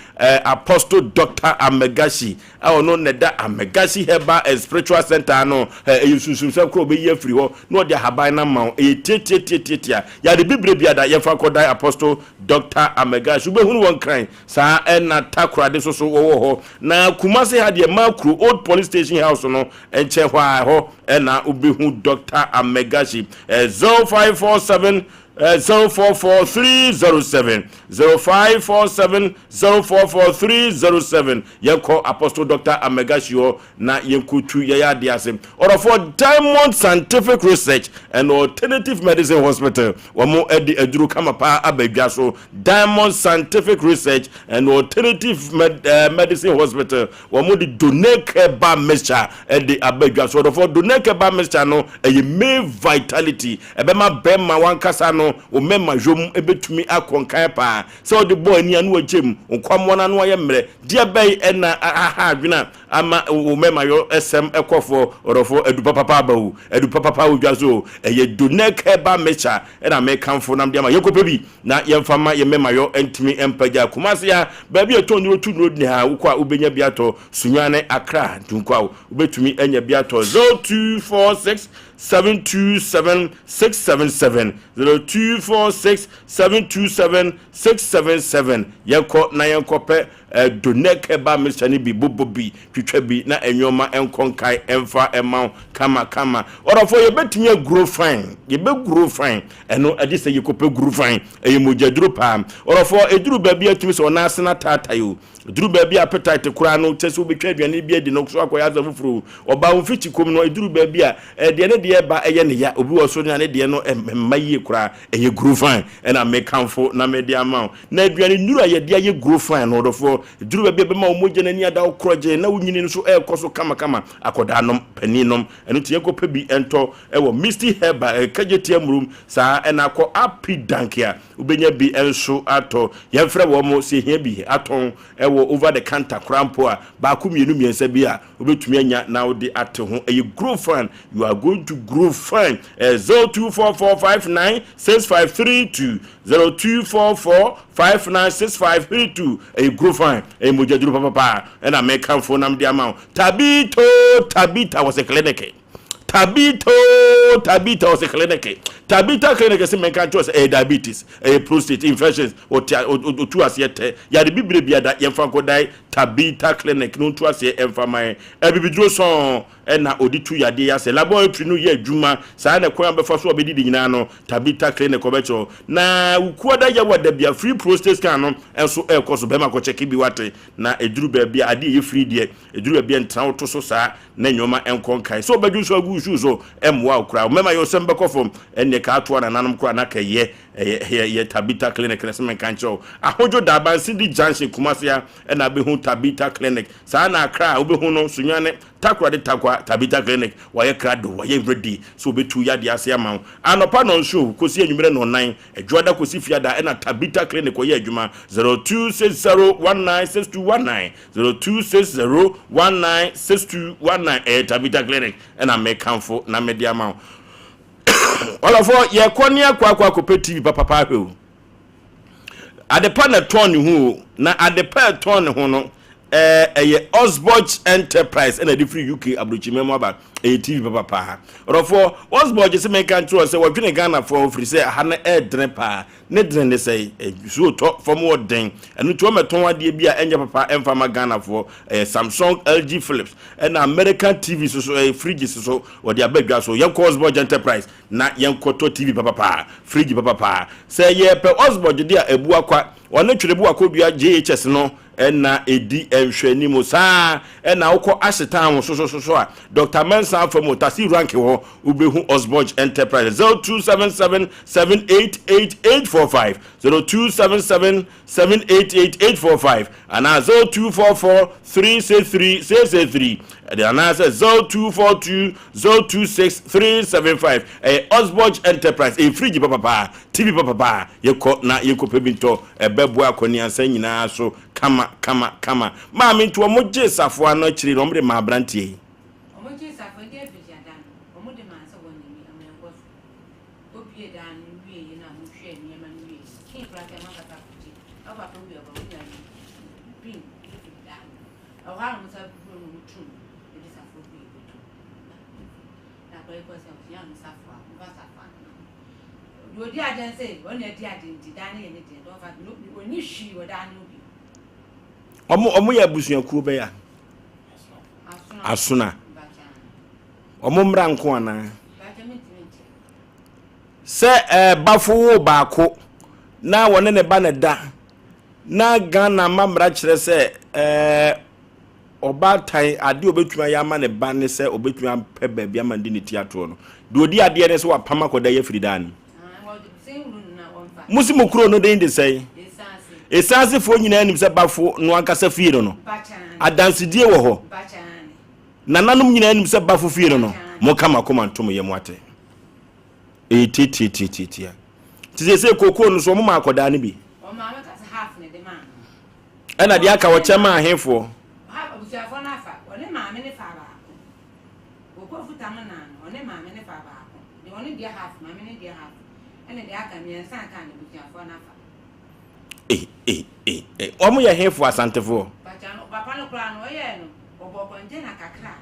Apostle Doctor Amegahyi a ɔno na ɛda Amegahyi Herbal and Spiritual Centre ano. Ɛyɛ sunsumsɛm koraa a ɔbɛyi afiri hɔ na ɔde ahaban no ama wo. Ɛyɛ tiatiatiatiatia. Yare bibire biara da, yɛmfa nkɔdan Apostle Doctor Amegahyi. Wobɛhunu wɔ Nkran. Saa na Takoradi nso so wɔwɔ hɔ. Na Kumasi ha deɛ Makuro Old Police Station House no nkyɛn hɔ ara ɛhɔ na wobɛhu Doctor Amegashi. 0547 044 307 0547 044 307. Yɛnkɔ Apostle Doctor Amegashi hɔ na yɛnkɔtu yɛyɛ adeɛ ase. Ɔdɔfoɔ, Diamond Scientific Research and Alternative Medicine Hospital, wɔn de aduro kama paa aba dwa so. Diamond Scientific Research and Alternative Med eh, Medicine Hospital, wɔn de Donec Herbal Mixture de aba dwa so. Ɔdɔfoɔ, Donec Herbal Mixture no ɛyɛ male vitality, ɛbɛma bɛrima wankasa no, wo mmarima yom bɛtumi akɔ nkan paa. Sɛ wode bɔ ani a na wagyam, wo nkwammoa no ano ayɛ mmerɛ. Deɛ bɛn na aha adwene a ama wo mmarima yɔ sɛm kɔ fɔ? Ɔdɔfoɔ, adu papapa aba o, adu papapa wɔ dwa so o. Ɛyɛ Donec Herbal Mixture na mekamfo na mede ama. Yɛnkɔpɛ bi na yɛmfa mma yɛn mmarima yɔ ntumi mpagya. Kumasi ha, baabi a yɛtɔn nnuro tu nnuro di ha, wokɔ a wobɛnya bi atɔ. Sunyani, Accra, Dunkwa, wobɛtumi anya bi atɔ. 0246. 727 677, 0246 727 677. Yɛnkɔ na yɛnkɔpɛ eh, Donec herbal mixture no bi, bobɔ bi, twitwa bi na nneɛma nkɔ nkae ɛmfa ɛma wo kama kama. Ɔdɔfoɔ yɛbɛtumi aguro fine, yɛbɛguro fine, ɛno ɛgye sɛ yɛkɔpɛ guro fine, ɛyɛ mogyaduro paa. Ɔdɔfoɔ ɛduru baabi a tumi sɛ ɔnan ase no ataatae o, Ɛduru baabi a appetite koraa no, kyɛ sɛ wobɛtwa aduane bi adi no so akɔyɛ asɛm foforɔ o. Ɔbaa wo mfikyi kom no, ɛduru baabi a, deɛ ne deɛ ba ɛyɛ ne ya. Obi wɔ so no a ne deɛ no mma yie koraa. Ɛyɛ guro fine ɛna mekamfo na mede ama wo. Na aduane nnuru a yɛde ayɛ guro fine no, ɔdɔfoɔ, ɛduru baabi a ɛbɛma wo mogya no ani ada wo korɔgyee na wo nyini no nso ɛrekɔ so kamakama. Akwadaa nom, panin nom. Ɛno nti yɛnkɔpɛ bi ntɔ ɛwɔ Misty Herbal, Kagyetia Murum, saa ɛna akɔ Api Dankia. Wobɛnya bi nso atɔ. Yɛmfrɛ wɔn sɛ yɛhia bi atɔn wɔ over the counter koraa mpo a, baako mmienu mmiɛnsa bi a wobɛtumi anya na wode ate ho. Ɛyɛ grow fine. You are going to grow fine. Ɛyɛ 0244596532, 0244596532. Ɛyɛ grow fine. Ɛyɛ mogyaduro papapa ɛna mekamfo na mede ama wo. Tabito Tabita wɔ sɛ clinic. Tabita ooo Tabita ɔsɛ clinic Tabita clinic sɛ mɛnka nkyerɛ sɛ ɛyɛ diabetes ɛyɛ prostate infections ɔte ɔtu aseɛ tɛ yare bibire biada yɛmfa nkɔdae Tabita clinic no ntu aseɛ ɛmfa ma yɛn abibiduro sɔn ɛna ɔde tu yadeɛ yɛ asɛ laboratory no yɛ adwuma saa na kwan bɛfa so a ɔbɛdidi nyinaa no Tabita clinic ɔbɛkyerɛ na wukuada yɛ wɔ dabia free prostate scan no nso ɛrekɔ so bɛrima kɔkyɛke bi wate na ɛduru baabi a adeɛ yɛ free deɛ ɛduru baabi a ntena woto so saa na nneɛma nkɔ nkae. Sɛ wobɛdwo nso agu wo shoe so, ɛmmoa wo koraa. Mɛma yɛ ɔsɛm bɛkɔ fam. Ɛnneɛ ka atoa nananom koraa na kɛyɛ. Ɛyɛ ɛyɛ yɛ Tabitha Clinic na sɛ menka nkyerɛ wo. Ahodwo Daban Sidi Junction Kumasi ha ɛna abɛhu Tabitha Clinic. Saa na Accra a wobɛhu no Sunyani Takoradi Tarkwa Tabitha Clinic. Wɔayɛ krado, wɔayɛ ready sɛ wɔbɛtu yadeɛ ase ama wo. Anɔpa nnɔnson kɔsi anwummerɛ nnɔnnan, Adwoada kɔsi Fiada ɛna Tabitha Clinic wɔyɛ adwuma 0260 196219. 0260 196219 ɛyɛ Tabitha Clinic ɛna mekamfo na mede ama wo. Ɔlɔfoɔ yɛkɔ ne akɔ akɔ akɔpɛ TV papapa ahwɛ o. Adepa na ɛtɔn ne ho o na adepa ɛtɔn ne ho no ɛɛ ɛyɛ Osborge Enterprise ɛna ɛde firi UK aburokyimɛ mu aba ɛyɛ TV papapa. Ɔlɔfoɔ Osborge sɛ menka nkyerɛ sɛ wɔdwene Ghanafoɔ ho firi sɛ aha no ɛɛdene paa. Ne dene ne sɛe? Nsuo tɔ fam wɔ den. Ɛno nti wɔmmɛtɔn adeɛ bi a ɛnyɛ papa ɛmfa mma Ghanafoɔ. Ɛyɛ Samsung, LG, Philips ɛna American TV so so ɛyɛ fridges so wɔde aba dwa so. Yɛnkɔ Osborge Enterprise na yɛnkɔtɔ TV papapa, fridge papapa. Sɛ yɛpɛ Osborge deɛ a abu akwa. Ɔne Twerebu Akodua JHS no na ɛdi nhwɛanimu. Saa ara na wokɔ Ashetown sosososo a, Dɔkta Mensah afa mu, Tasi Rank hɔ, wobɛhu Osborge Enterprise. 0277 788 845, 0277 788 845, anaa 0244 363 663, ɛde anaasɛ 0242 026 375. Ɛyɛ Osborge Enterprise, ɛyɛ fridge papapaa, TV papapaa. Yɛkɔ na yɛnkɔpɛ bi ntɔ, ɛbɛboa akɔneasa nyinaa so kama kama kama. Maame nti wɔn gyee safoa no akyire no wɔn de maa abranteɛ yi. Wɔn gyee safoa nti afirihyia da no wɔn de maa sɛ wɔn nyɛ bi ama ɛnkɔ so. Obie dan no wie yi na wɔn hwɛɛ nneɛma no wie yi. King kura sɛ mankasa kɔgye. Ɛwɔ papa wie ɔba wɔn nya bin firi dan no. Ɛhɔ ara wɔn sa buro no wɔn tum ɛde safoa bi ɛbɛtum. Na akɔyɛ kɔ sɛ ɔsua no safoa, wɔn fa safoa no. Deɛ ɔdi adeɛ no sɛ ɔno na adi adeɛ nti dan no yɛ ne deɛ nti ɔmfa no ɔnni hwee wɔ dan no mu bio. Ɔmo ɔmo yɛ abusuakuo bɛyɛ a? Asona. Ɔmo mmra nko anaa? Sɛ ɛɛ bafo wo baako na wɔne ne ba na da na Ghana ma mmara kyerɛ sɛ ɛɛ Ɔbaatan, adeɛ a ɔbɛtumi ayɛ ama ne ba ne sɛ ɔbɛtumi apɛ baabi ama no de ne ti atoɔ no. Deɛ ɔdi adeɛ ne sɛ wapam akwadaa yi afiri dan no mu. Mo se mo kuro no den de sɛn? Esansefoɔ nyinaa nim sɛ Bafo no ankasa fie no no. Adansedie wɔ hɔ. Nananom nyinaa nim sɛ Bafo fie no no. Monka mo akoma nto mo yam ate. Ɛyɛ tiatiatiatiatia. Nti seesei kookoo no so wɔn ma akwadaa no bi. Ɛna deɛ aka wɔkyɛ maa ahefoɔ. Abusuafoɔ no afa, ɔne maame no faa baako. Wɔkɔ futam naa no, ɔne maame no faa baako. Deɛ ɔno deɛ half, maame no deɛ half. Ɛna deɛ aka mmiɛnsa aka no abusuafoɔ no afa. Eh, eh, eh, eh. Wɔn yɛ hefoɔ Asantefoɔ? Papa no koraa no, ɔyɛɛ no, ɔbɔɔ container kakra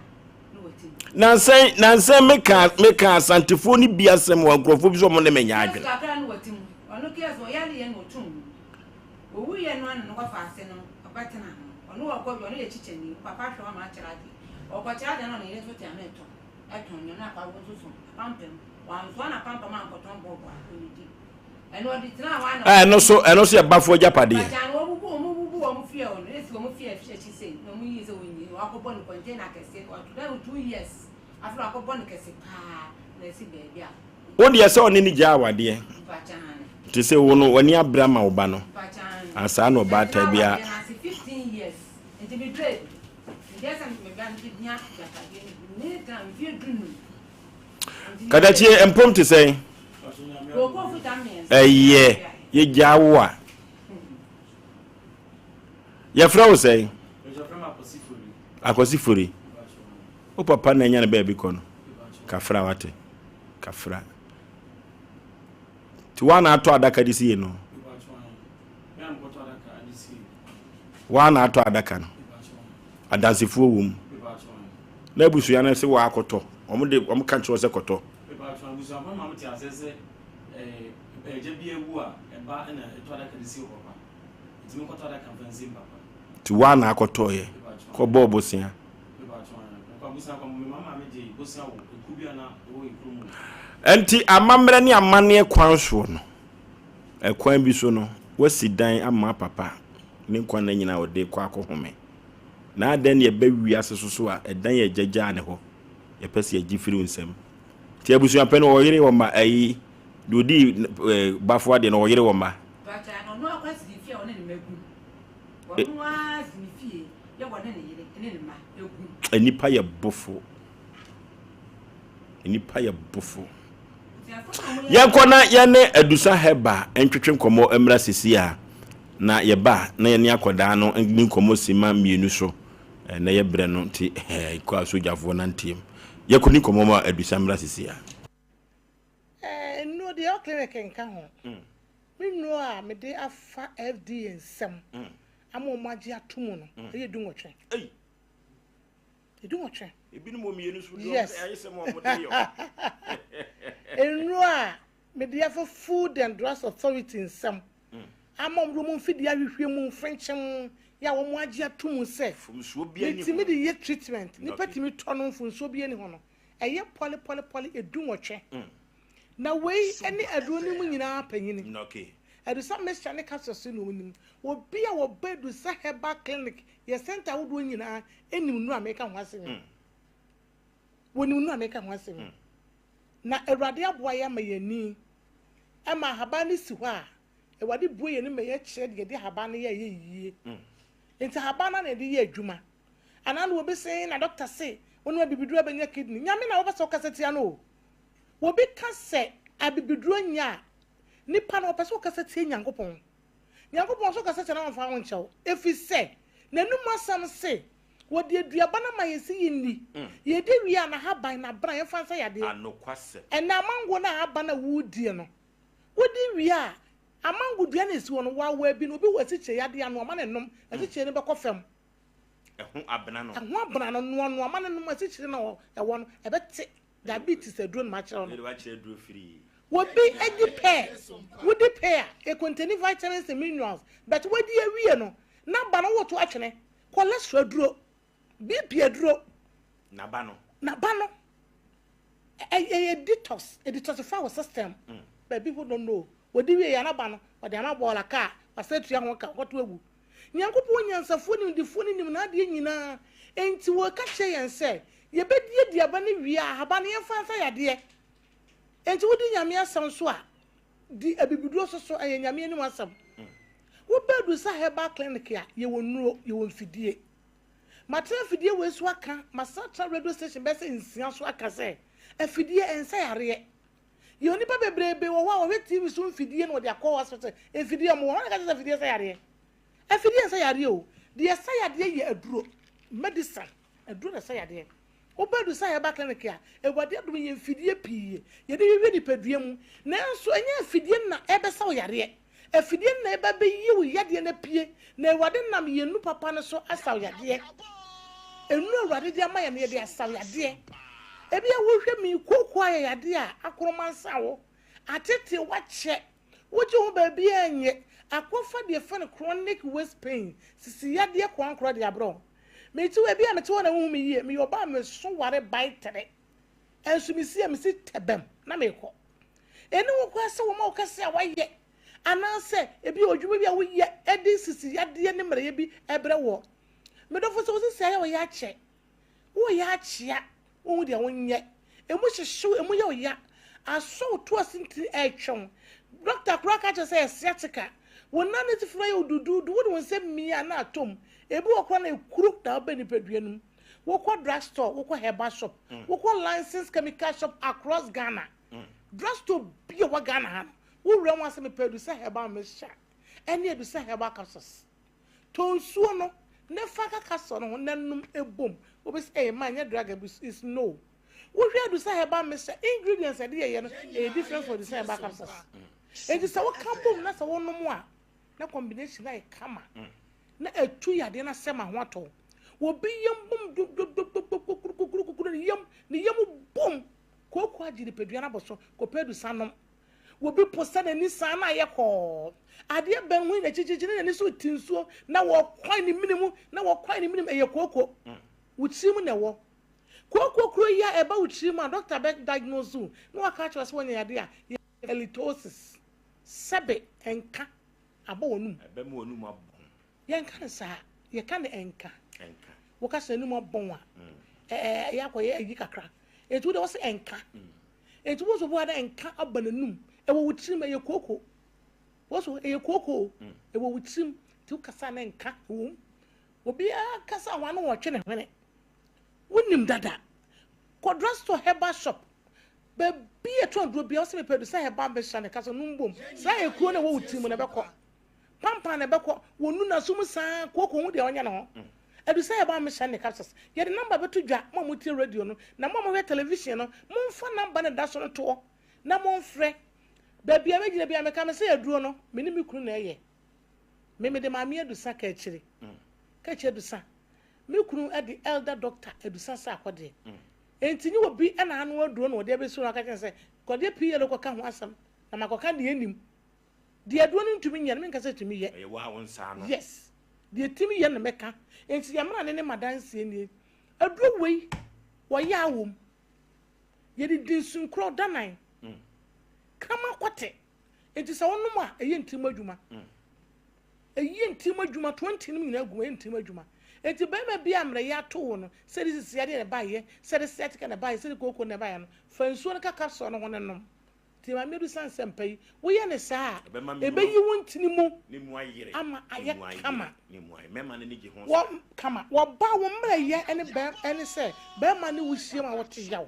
na wɔte mu. Nansɛn nansɛn meka meka asantefoɔ no bi asɛm wɔ nkurɔfoɔ bi sɛ ɔmo ne me nyɛ adwene. Kakra no wɔte mu. Ɔno kɛs ɔyare yɛ na ɔtum. Owu yɛ no ano no kɔfa ase no ɔbɛtena ho. Ɔno ɔkɔ bi ɔno yɛ kyikyɛni. Papa hwɛ ɔma akyerɛ ade. Ɔkɔkyerɛ ade na ɔne yere nso te ano ɛtɔn. Ɛtɔn nneɛma na akwawo nso so apampam. Wansoa na apampam ankɔtɔn bɔɔbo a ɔnidi. Ɛno so ɛno so yɛ bafoɔ agyapadeɛ. Wo deɛ sɛ ɔne ne gya awadeɛ te sɛ wo no w'ani abere ama wo ba no asaa na ɔbaatan biara. Katakyie mpom te sɛn? Ɛyɛ yɛgyaa wo a yɛfrɛ wo sɛn? Akwasi Fori. Wo papa na anya ne baabi kɔ no. Kafra wate. Kafra. Nti woa na atɔ adaka de sie no? Woa na atɔ adaka no? Adansefoɔ wɔ mu. Na abusua no sɛ woakɔtɔ. Wɔn de wɔn ka kyerɛ sɛ kɔtɔ. Nti woa na akɔtɔeɛ kɔbɔɔ bosea. Enti amammerɛ ne amanneɛ kwan soɔ no, ɛkwan bi so no, woasi dan ama papa ne nkwa nna nyinaa ɔde kɔ akɔhome. Na adɛn na yɛba wiase so so a ɛdan a agya gyaa ne hɔ yɛpɛ sɛ yɛgye firi wo nsam. Nti abusua pɛ no ɔyere wɔ mma ayi deɛ ɔdii eh, bafo adeɛ no ɔyere wɔ mma. Nnipa yɛ bofo. Nnipa yɛ bofo. Yɛnkɔ na yɛne Adusa Hɛba ntwetwe nkɔmmɔ mmra sisi a na yɛba na yɛne akwadaa no ne nkɔmmɔ sima mmienu so na yɛ berɛ no nti kɔ a sogyafoɔ nanteam. Yɛkɔ ni nkɔmmɔ ma Adusa mmra sisi a. Eh, nnuro deɛ ɛwɔ clinic nka ho. Me nnuro a mede afa FDA nsam ama wɔn agye ato mu no, ɛyɛ dunwɔtwe. Dunwɔtwe. Ebinom wɔ mmienu so deɛ Yes. ayɛ sɛ mo a wɔde yɛ. Nnuro a mede afa Food and Drugs Authority nsam ama wɔn de wɔn mfidie ahwehwɛ mu mfrenkyem yɛ a wɔn agye ato mu sɛ Mfomsoɔ biara nni metumi ho. de yɛ treatment, nipa Okay. tumi tɔ no mfomsoɔ biara nni ho no, ɛyɛ pɔle pɔle pɔle dunwɔtwe. Na wei ne aduro no mu nyinaa panyini. Adusa mixture ne capsules na wɔnim. Obi a wɔba Adusa herbal clinic yɛ center ahodoɔ nyinaa nim nnuro a meka ho asɛm yi. Wɔnim nnuro a meka ho asɛm yi. Na Awurade aboa yɛn ama yɛn ani ɛma ahaban no si hɔ a, Awurade bue yɛn ani ma yɛkyerɛ deɛ yɛde ahaban no yɛ ɛyɛ yie. Nti ahaban no na yɛde yɛ adwuma. Anaa na obi se na doctor se wonom abibiduro a bɛnya kidney. Nyame na wopɛ sɛ wokasa tia no o. Obi ka sɛ abibiduro nyɛ a, nipa no ɔpɛ sɛ ɔkasa tia Nyankopɔn. Nyankopɔn nso kasa tia no a ɔmfa ho nkyɛ wo. Ɛfiri sɛ n'anum asɛm se wɔde aduaba no ama yɛn se yɛnni. Yɛdi wie a n'ahaban, n'abena, yɛmfa nsa yadeɛ. Ɛnnɛ amango no ahaban a woredie no, wodi wie a, amango dua no a ɛsi hɔ no, wawa bi no, obi wɔ asikyire yadeɛ ano, ɔma no nnom, n'asikyire no bɛkɔ fam. Ɛho abena no. Ɛho abena no, noa noa ma no nom asikyire no a ɛwɔ no, ɛbɛte. Diabetes aduro no makyerɛ wo no. Wei de wakyerɛ aduro firii. Obi di pear, wodi pear a, ɛkontani vitamins and minerals, but wadi awie no, n'aba no woto atwene, cholesterol aduro, BP aduro. N'aba no. N'aba no. Ɛyɛ detox, ɛdetoxify wo system. But people don't know. Wɔdi wie yɛ n'aba no, wɔde ama bɔɔla kaa, wasan atua ho ka, wakɔto agu. Nyankopɔn nyansafoɔ nimdefoɔ no nim n'adeɛ nyinaa, enti wɔka kyerɛ yɛn sɛ, yɛbɛdi aduaba no wie a, ahaban no yɛmfa nsa yadeɛ. Enti wodi Nyame asɛm so a, di abibiduro so so, ɛyɛ Nyame anim asɛm. Woba Adusa Herbal Clinic a, yɛwɔ nnuro, yɛwɔ mfidie. Matena afidie wei so aka, masan atena radio station bɛyɛ sɛ nsia so aka sɛ, afidie ɛnsa yareɛ. Yɛwɔ nnipa bebrebe wɔ hɔ a wɔhwɛ TV so mfidie na wɔde akɔ hospital. Mfidie wɔn wɔ hɔ na ka kyerɛ sɛ afidie sa yareɛ. Afidie nsa yareɛ o. Deɛ ɛsa yadeɛ yɛ aduro, medicine. Aduro na ɛsa yadeɛ. Woba Adusa Herbal Clinic a, Awurade adom yɛ mfidie pii yɛde hwehwɛ nipadua mu. Nanso ɛnyɛ afidie na ɛbɛsa wo yareɛ. Afidie no na ɛba bɛyi wo yadeɛ no apue, na Awurade nam yɛn nnu papa no so asa wo yadeɛ. Nnuru a Awurade de ama yɛn no, yɛde asa wo yadeɛ. Ebia wohwɛ me yi, kooko ayɛ yadeɛ a akoroma nsa wo, atetee wo akyɛ, wogye ho baabi a ɛnyɛ, akɔfa deɛ yɛfrɛ no chronic waist pain, sisi yadeɛ koankorɔ de abrɛ wo. Mete hɔ, ebia mete hɔ na wohu me yie, meyɛ ɔbaa a meso ware bae tere, ɛnso mesi a mesi tɛbɛm na mekɔ. Ɛni ho koraa sɛ wɔma wo kɛse a woayɛ anaasɛ ebia odwuma bi a woyɛ de sisi yadeɛ ne mmerɛyɛ bi brɛ woɔ. Me dɔfo sɛ wo sisi ayɛ wo ya akyɛ, Woreyɛ akyea, wonhu deɛ wonyɛ. Emu hyehye wo, emu yɛ wo ya. Asɔ wo to ase ntini ɛretwe wo. Dɔkta koraa ka kyerɛ sɛ ɛyɛ sciatica. Wo nan no atifi ayɛ wo duduudu, wode wo nsa mia a na atɔ mu. Ebi wɔ koraa na ekuro na aba nipadua no mu. Wokɔ drug store, wokɔ herbal shop, wokɔ licensed chemical shop across Ghana. Drug store bi a ɛwɔ Ghana ha no, wowura mu a sɛ mepɛ Adusa herbal mixture ɛne Adusa herbal capsules. Tɔ nsuo no na fa ka castle no ho na nom bom. Wobɛsi ɛyɛ ma ɛnyɛ drug abuse is no. Wohwɛ Adusa herbal mixture ingredients ɛde yɛyɛ no ɛyɛ different from Adusa herbal capsules. Enti sɛ woka bom na sɛ wonom a na combination no ayɛ kama na ɛtu yadeɛ no asɛ ma ho atɔ wo. Obi yam bom dodododododokukuru ne yam ne yam bom kooko agye nipadua no abɔ so kɔpɛ adusa nom. Obi po sɛ n'ani saa na ayɛ kɔɔ. Adeɛ bɛn ho akyirikyiri na n'ani so rete nsuo na wɔkwan ne mene mu na wɔkwan ne mene mu ɛyɛ kooko. Wo tirim na ɛwɔ. Kooko kuro yi a ɛba wo tirim a dɔkta bɛ diagnose wo na waka akyerɛ wo sɛ woanya yadeɛ a yɛ halitosis. Sɛbe ɛnka abɔ w'anum. Ɛbɛma w'anum abɔn. Yɛnka no saa, yɛka no ɛnka. Ɛnka. Woka sɛ n'anum abɔn a, ɛyɛ akɔyɛ ayi kakra. Enti wo deɛ wɔsɛ ɛnka. Enti wo nso boa dɛ ɛnka aba n'anum. Ɛwɔ wo tirim, ɛyɛ kooko. Wo so ɛyɛ kooko o. Ɛwɔ wo tirim. Nti wokasa na ɛnka ɛwɔ mu. Obiara kasa a wɔn ano wɔtwe ne hwene. Wonim dada. Kɔ drugstore herbal shop. Baabi a ɛtɔn aduro biara wɔsɛ mepɛ adusa herbal mixture ne ka so nom bom. Saa ekuro no ɛwɔ wo tirim no ɛbɛkɔ. Pampan na ɛbɛkɔ wɔnu n'aso mu saa kooko ho deɛ ɔnyɛ ne ho. Adu sɛ yɛba mehyɛ ne capsules. Yɛde number bɛto dwa mo a motie radio no na mo a mohwɛ television no momfa number no da so no toɔ na momfrɛ. Baabi a mɛgyina biara meka me sɛ aduro no me ne me kunu na ɛyɛ. Me mede Maame Adusa ka akyire. Ka akyire Adusa. Me kunu de Elder Doctor Adusa sɛ akɔdeɛ. Enti nye obi na ano aduro na ɔde abɛsi hɔ aka kyerɛ no sɛ kɔdeɛ PLO kɔka ho asɛm na makɔka deɛ ɛnim. Deɛ aduro no ntumi nyɛ no, menka sɛ ɛtumi yɛ. Ɛyɛ wo a wo nsa ano. Yes. Deɛ ɛtumi yɛ no mɛka. Enti yɛn mmara ne ne m'adanseɛ nie. Aduro wei, wɔyɛ a wom. Yɛde di nsunkorɔ danan. Mm. Kama kɔte. Enti sɛ wonom a, ɛyɛ ntirim adwuma. Mm. Ɛyɛ ntirim adwuma, 20 nom nyinaa gu ɛyɛ ntirim adwuma. Enti bɛrima bi a mmerɛyɛ ato wo no, sɛ de sisi adeɛ na ɛbaeɛ, sɛ de sciatica na ɛbaeɛ, sɛ de kooko na ɛbaeɛ no, fa nsuo no ka capsule no ho ne nom. Nti Maame Adu sane sɛ mpa yi, woyɛ no saa a, ɛbɛyi wo ntini mu ama ayɛ kama. Wɔ kama. Wɔba wo mmerɛyɛ ne bɛm ne sɛ bɛrima ne wo hyiam a wote yaw.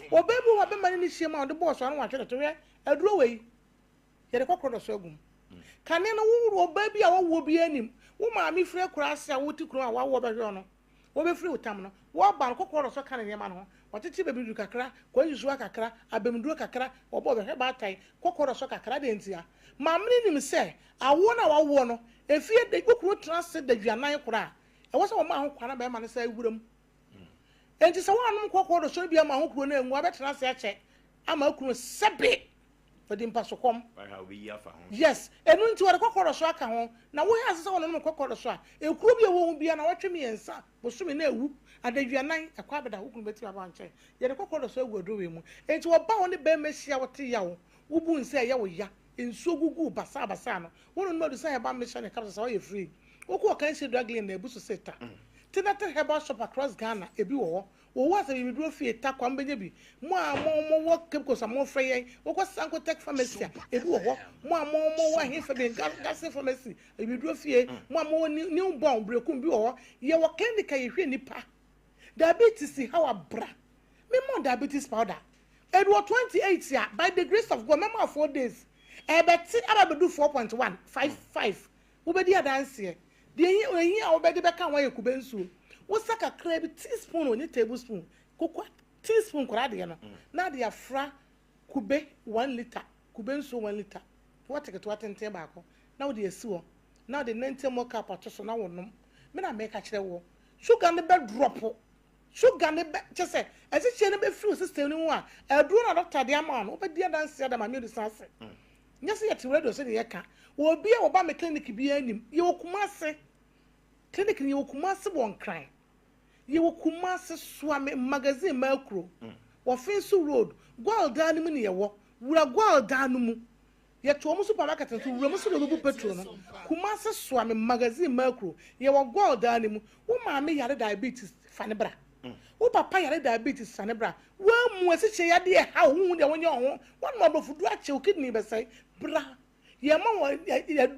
Ɔbaa bi wɔ hɔ a bɛrima ne ne hyiam a ɔde bɔɔ so ano watwe ne to hwɛ aduro wei yɛde kɔkorɔ dɔ so agum. Kane no wo ɔbaa bi a wɔwɔ bi anim wo maame firi akura ase a wote kurom a wawoɔ bɛhwɛ no Wɔbɛfiri wo tam no, wɔba no, kɔkɔɔ na ɔsɔ ka ne nneɛma no ho. Wɔtete bɛbiduru kakra, kwansusuwa kakra, abamduro kakra, wɔbɔ ɔbɛhwɛ baatan, kɔkɔɔ na ɔsɔ kakra. Adɛn ntia? Maame no nim sɛ awoɔ no a wawoɔ no, efie de, wo kunu tena ase daduanan koraa a, ɛwɔ sɛ wɔma ho kwan na barima no san wura mu. Enti sɛ woannom kɔkɔɔ dɔsɔ no bi amma ho kuro no anwu a, wobɛtena ase akyɛ ama akunu sɛbe. Ɔdi mpasokɔm. Yes, ɛno nti wɔde kɔkɔrɔ so aka ho. Na wohwɛ ase sɛ wɔnonom kɔkɔrɔ so a, ekuro bi a ɛwɔ ho biara na wɔtwe mmiɛnsa bosome na awu, adaduanan, ɛkɔ abɛda, wo kunu bɛtumi aba wo nkyɛn. Yɛde kɔkɔrɔ so agu aduro wei mu. Enti wɔba wo ne barima hyia wote yaw, wobu nsa ɛyɛ wo ya, nsuo gugu wo basaa basaa no, wononom adu sɛ herbal mixture ne capsules a woayɛ free. Wokɔ Ɔkansie Drug Lane na abu so sɛ ta. Tinather Herbal Shop across Ghana, ebi wɔ hɔ. Wɔ wo asɛm fie Tarkwa mobɛnya bi. Mo a mo mo wɔ Cape Coast a mo frɛ yɛn. Wokɔ Sankotec Pharmacy a, ebi wɔ hɔ. Mo a mo mo wɔ ɛhefa bi, Gasen Pharmacy, Abibiduro fie. Mo a mo wɔ New New Born, Berekum bi wɔ hɔ. Yɛwɔ clinic a yɛhwɛ nnipa. Diabetes haw a bra. Me ma wo diabetes powder. Ɛdu wɔ 28 a, by the grace of God, mɛma wo 4 days. Ɛbɛte aba abɛdu 4.1, 5, 5. Wobɛdi adanseɛ. Deɛ ɛhia ɛhia a wobɛde bɛka ho ayɛ kube nsuo. Wosa kakra bi, teaspoon o, nyɛ tablespoon, kokwa teaspoon koraa deɛ no, na ade afra kube one litre, kube nsuo one litre, na woate ketewa tenten baako, na wode asi hɔ, na wode nantin milk cup ato so na wonom. Me na meka kyerɛ woɔ. Sugar no bɛ drop. Sugar no bɛ, kyerɛ sɛ, asikyire no bɛfiri wo system no mu a, aduro no a dɔkta de ama wo no, wobɛdi adanseɛ ada Maame Adusa ase. Nyɛ sɛ yɛte radio so na yɛka. Obi a wɔba me clinic biara nim. Yɛwɔ Kumasi. Clinic no yɛwɔ Kumasi wɔ Nkran. Yɛwɔ Kumasi Suame Magazine Makuro. Wɔ Finso Road, Goil dan no mu na yɛwɔ. Wura Goil dan no mu. Yɛto wɔn supermarket nso wura mu sɛdeɛ wɔbɛbu petrol no. Kumasi Suame Magazine Makuro. Yɛwɔ Goil dan no mu. Wo maame yare diabetes, fa no bra. Wo papa yare diabetes, fa no bra. Woammu asikyire yadeɛ ɛha wo, wonhu deɛ wonyɛ wo ho, woanom aborɔfoduro akyɛ, wo kidney bɛsɛe, bra. Yɛma wɔ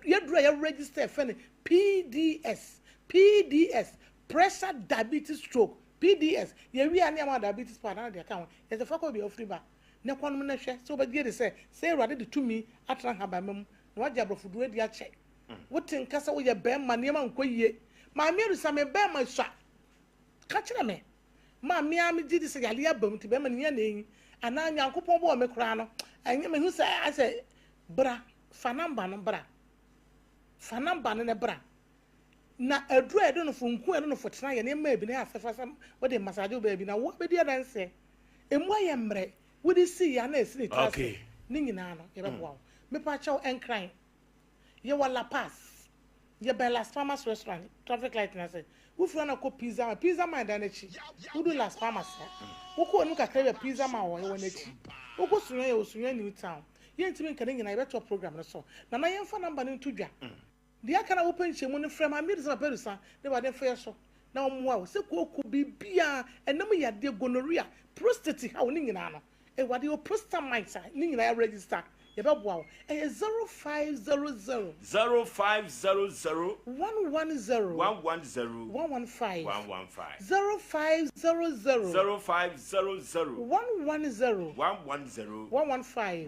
yɛduro a yɛ register yɛfrɛ no PDS, PDS, pressure diabetes stroke, PDS. Yɛwie a ne yɛama wo diabetes powder na deɛ ɛka ho. Yɛsɛ fa kɔ baabi a wofiri ba na kɔnom na hwɛ sɛ wobɛgye adi sɛ sɛ Awurade de tumi atena nhabamma mu na wagye aborɔfoduro adi akyɛ. Wote nka sɛ woyɛ barima nneɛma nkɔ yie. Maame Adusa me barima sua ka kyerɛ me. Ma me ara megye di sɛ yareɛ aba mu nti bɛrima no hia na ɛyi anaa Nyankopɔn bɔɔ me koraa no ɛnyɛ mehu sɛ asɛ bra fa namba no bra fa namba no na bra na aduru a yɛde no fo nku a yɛde no fo tena yɛ nneɛma bi na yɛ asɛfa sɛ wode massage wo baabi na wo abɛdi adanseɛ emu ayɛ mmerɛ wode si yɛ na ɛsi ne tiri ase ne nyinaa no yɛbɛboa wo mepa kyɛw ɛnkran Yɛwɔ La Paz. Yɛbɛn Las Palmas Restaurant, traffic light no ase. Wofiri hɔ na kɔ Pizza Man. Pizza Man dan no akyi. Wodu Las Palmas a, wokɔ anim kakra bi a Pizza Man wɔ hɔ, yɛwɔ n'akyi. Wokɔ Sunyani, yɛwɔ Sunyani New Town. Yɛntumi nka ne nyinaa, yɛbɛtoa program no so. Nana yɛmfa number no nto dwa. Deɛ aka no a wopɛ nkyɛmu no frɛ Maame Adusa Papa Adusa na Awurade mfa yɛ so na ɔmmoa wo. Sɛ kooko, biribiara, ɛnam yadeɛ, gonorrhea, prostate haw ne nyinaa no, Awurade yɛwɔ prostamite a ne nyinaa yɛ register yɛbɛboa wo ɛyɛ 0500. 0500. 110. 110. 115. 115. 0500. 0500. 110. 110. 115. 115.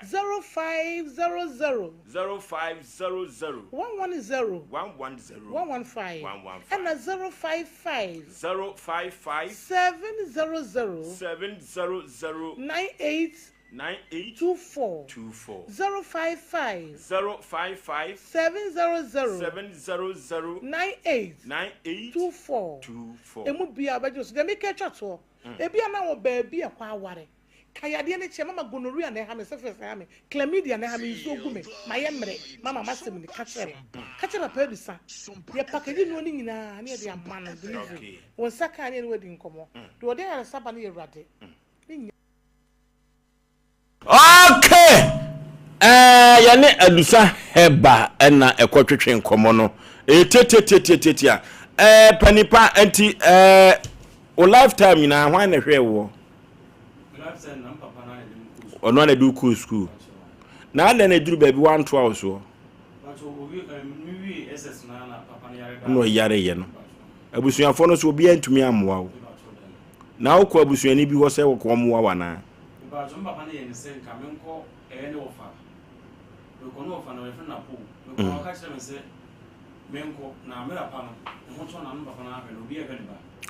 0500. 0500. 110. 110. 115. 115. Ɛna 055. 055. 700. 700. 98. 98. 24. 24. 055. 055. 700. 700. 98. 98. 24. 24. Emu biara bɛgye wo so. Deɛ meka atwa toɔ. Ebia na wɔ baabi a ɛhɔ aware. Ka yadeɛ no kyerɛ mama gonorrhea na ɛha me syphilis na ɛha me chlamydia na ɛha me nsuo gu me mayɛ mmerɛ mama m'asɛm ni ka kyerɛ me ka kyerɛ papa adusa yɛ package nnuro no nyinaa ne yɛde ama no delivery wo nsa kaa ne yɛne wo adi nkɔmmɔ deɛ ɔde ayaresa ba no yɛ awurade ne nya Okay! Ɛɛ yɛne Adusa Heba ɛna ɛkɔtwetwe nkɔmmɔ no. Ɛyɛ tiatiatiatiatia. Ɛɛ panipa nti ɛɛ wo lifetime nyinaa hwan na ɛhwɛɛ woɔ? Ɔno ana de wokɔɔ sukuu. Na adɛn na ɛduru baabi wantoa wo soɔ? Na ɔyareeɛ no. Abusuafoɔ no so obiara ntumi ammoa wo. Na wokɔ abusuani bi hɔ sɛ wɔkɔ mmoa wo anaa?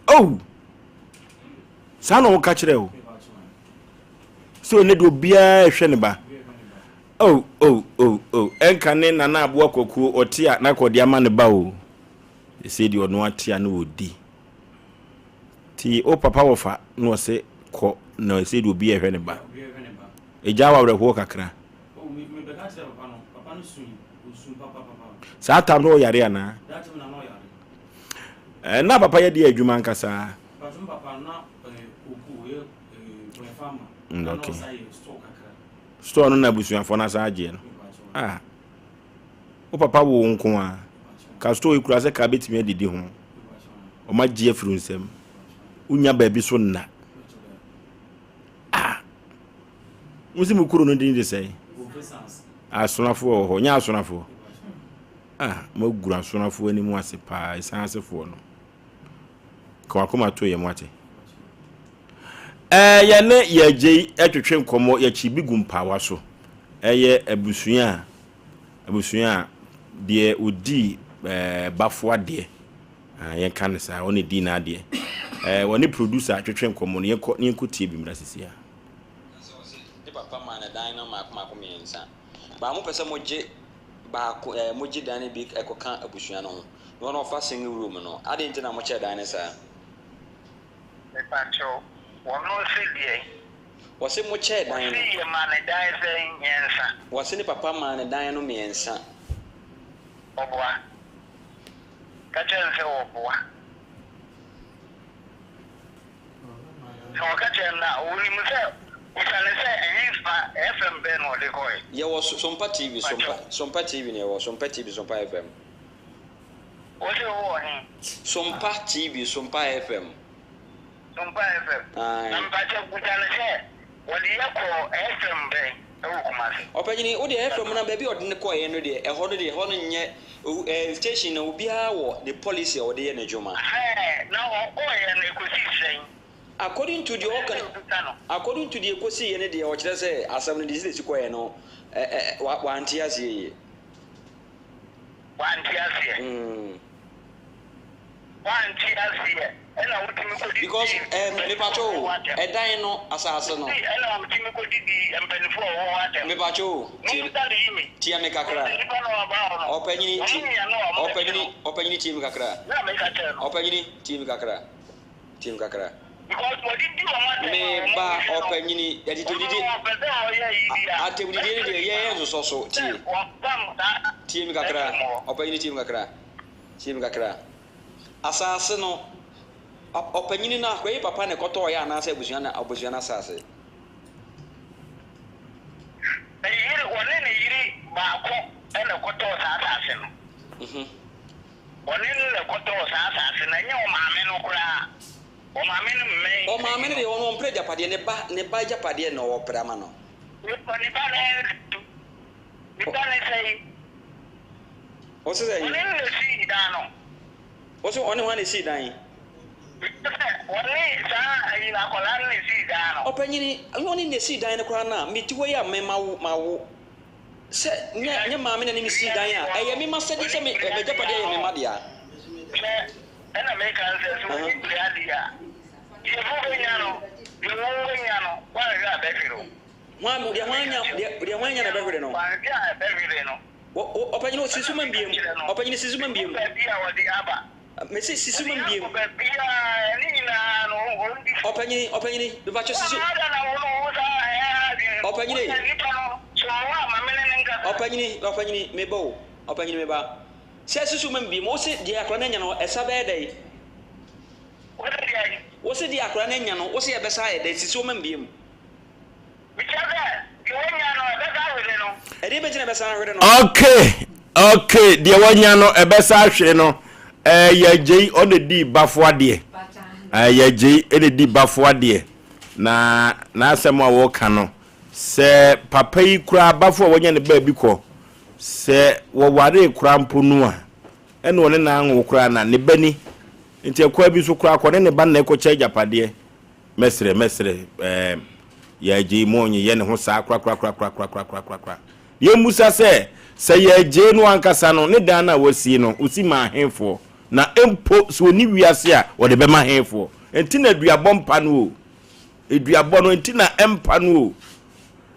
Oh! Saa na wɔka kyerɛ wo sɛ ɔne deɛ obiara ɛhwɛ ne ba. Oh, oh, oh, oh. Ɛnka ne nana aboa kwakuo ɔte a na kɔde ama ne ba o. Ɛsɛ deɛ ɔno ate a na ɔdi. Ti o papa wɔfa na ɔse kɔ na ɛsɛ deɛ obiara ɛhwɛ ne ba. Ɛgya wɔ awerɛhoɔ kakra. Saa tam no ɔyare anaa? Na papa yɛ deɛ adwuma ankasa. Okay. Store no na abusuafoɔ no asan agyeɛ no. Ah. Wo papa wo nko a. Ka store yi kura sɛ ka bɛtumi adidi ho. Ɔma gye afiri nsam. Wonya baabi so nna. Ah. Mo si mo kuro no din de sɛn? Asonafoɔ wɔ hɔ. Nyɛ asonafoɔ. Ah, moaguru asonafoɔ anim ase paa, ɛsan asefoɔ no. Ka wakoma to yɛ mo ate. Ɛɛ yɛne yɛgye yi ɛtwetwe nkɔmmɔ yɛkyi bi gu mpaawa so. Ɛyɛ abusua a abusua a deɛ ɔdii ɛɛ bafo adeɛ. Ah, yɛnka no saa, ɔne dii n'adeɛ. Ɛɛ wɔne producer twetwe nkɔmmɔ no yɛnkɔ ne yɛnkɔ tie bi mmra sisi a. Ne papa maa no dan no mmaako mmaako mmiɛnsa. Baa mopɛ sɛ mogye baako ɛɛ mogye dan no bi kɔka abusua no ho na wɔn a wɔfa single room no, adɛn nti na mokyɛɛ dan no saa? Mepakyɛw, wɔno se deɛn? Wɔse mo kyɛɛ dan no. Wɔse yɛmaa no dan sɛn? Mmiɛnsa. Wɔse ne papa maa no dan no mmiɛnsa. Ɔboa. Ka kyerɛ no sɛ wɔboa. Sɛ wɔka kyerɛ no a, ɔnim sɛ, bisa no sɛ ɛhefa, FM bɛn na ɔde kɔe? Yɛwɔ Sompa TV, Sompa, Sompa TV na yɛwɔ, Sompa TV, Sompa FM. Wose wowɔ he? Sompa TV, Sompa FM. Sompa FM. Ae. Na mpakyɛ bisa no sɛ wɔde yɛ kɔɔ FM bɛn ɛwɔ Kumasi? Ɔpanyini, wo deɛ FM no baabi a ɔde no kɔeɛ no deɛ, ɛhɔ no deɛ, ɛhɔ no nyɛ, owu, ɛɛ, station no obiara wɔ ne policy a ɔde yɛ n'adwuma. Ɛhɛɛ, na ɔkɔeɛ no ɛkɔsii sɛn? According to deɛ ɔka Ɛsɛ sɛ obisa no. According to deɛ ɛkɔsiiɛ no deɛ, ɔkyerɛ sɛ asɛm no deɛ sɛdeɛ ɛsi kɔeɛ no, ɛ, ɛ, wa, wante aseɛ yie. Wante aseɛ. Mm. Wante aseɛ ɛna wotumi kɔdidi Because ɛɛ mpanyinfoɔ mepatwo a wɔwɔ o, hɔ atɛm. ɛdan no, asase no. Mese ɛna wotumi kɔdidi mpanyinfoɔ a wɔwɔ hɔ atɛm. Mepatwo o, tie Mommisa no yie. tie me kakra. Because nnipa no a wɔba hɔ no, Ɔpanyini wɔn tie, nua no a wɔbɛte ɔpanyini, no. ɔpanyini tie me kakra. Na meka kyerɛ no. Ɔpanyini tie me kakra, tie me kakra. Because wɔdidi wɔn atɛm a Me wɔn ba nhwɛ no. ɔpanyini, Ɔno no ɔpɛ sɛ ɔyɛ ayi bi a, atɛmdidie no mɛfrɛ deɛ nipa yɛn no nsosɔ so, sɛ tie. wɔpam saa Tie me kakra, bedroom hɔ. ɔpanyini tie me kakra, tie me kakra. Asase no, ɔpanyini no akɔyɛ papa na ɛkɔtɔɔeɛ anaasɛ abusua na abusua no asase? Ne yere, ɔne ne yere baako na ɛkɔtɔɔ saa asase no. Ɔne no na ɛkɔtɔɔ saa asase no, ɛnyɛ ɔmaame no koraa. Ɔmaame no mmɛn. Ɔmaame no deɛ ɔno ɔmpere agyapadeɛ, ne ba, ne ba agyapadeɛ na ɔpere ama no. Ne ba ne ne ba ne sɛn? Ɔse sɛn? Ɔne no na esii dan no. Ɔse ɔne hwan na esii dan? Sɛ ɔne saa ayi no akwadaa no na esii dan no. Ɔpanyini, ɛnyɛ ɔne na esii dan no koraa no a, mete hɔ yi a me mawo, mawo. Sɛ nyɛ, nyɛ maame na ne me sii dan a, ɛyɛ me m'asɛdeɛ sɛ me, m'agyapadeɛ yɛ me mma dea. Hwɛ, ɛna meka no sɛ, sɛ w'ani bere adeɛ a, deɛ wobɛnya no, deɛ wobɛnya no, woanhwɛ a ɛbɛhwere wo. Hwan, deɛ hwan nya, deɛ, deɛ hwan nya na ɛbɛhwere no? Woanhwɛ a ɛbɛhwere no. Wɔ, wɔ, ɔpanyini, si so ma mbiem. Ɔpanyini, si so ma mbiem. Baabi a wɔde aba. Mese si so ma mbiem. Wɔde akɔ baabiara, ne nyinaa no, wɔndi so. Ɔpanyini, ɔpanyini, mepakyɛ si so. Wɔn ada na wɔn wɔ saa ɛha adwene. Ɔpanyini. Wɔn nipa no, so wɔn a maame ne ne nkasa. Ɔpanyini, ɔpanyini, meba o. Ɔpanyini, meba. Sɛ si so ma mbiem, wose deɛ akwadaa no anya no, ɛsa bɛyɛ dɛn? Wose deɛ? Wose deɛ akwadaa no anya no, wose ɛbɛsa ayɛ dɛn? Si so ma mbiem. Mekyerɛ sɛ, deɛ wanya no, ɛbɛsan ahwere no. Ɛdeɛ bɛnti na ɛbɛsan ahwere no? Okay, okay, deɛ wanya no ɛbɛsan ahwere no. Ɛɛ yɛgyei ɔna di bafo adeɛ. Ɛɛ yɛgyei ɛna di bafo adeɛ. Na n'asɛm a wɔka no sɛ papa yi koraa bafo a wanya ne baabi kɔ sɛ wɔwaree koraa mpo no a ɛna ɔne n'anwo koraa na ne ba ni. Nti ɛkwan bi so koraa kɔ ne ne ba na ɛkɔkyɛ agyapadeɛ. Mɛsrɛ, mɛsrɛ, ɛɛm, yɛagyei mo nyeyɛ ne ho saa korakorakorakorakorakorakorakora. Yɛmmisa sɛ, sɛ yɛagyei no ankasa no, ne dan no a wasie no, osi maa hefoɔ? Na mpo sɛ ɔnni wiase a, ɔde bɛma hefoɔ? Enti na duabɔ mpa no o. Duabɔ no, enti na ɛmpa no o.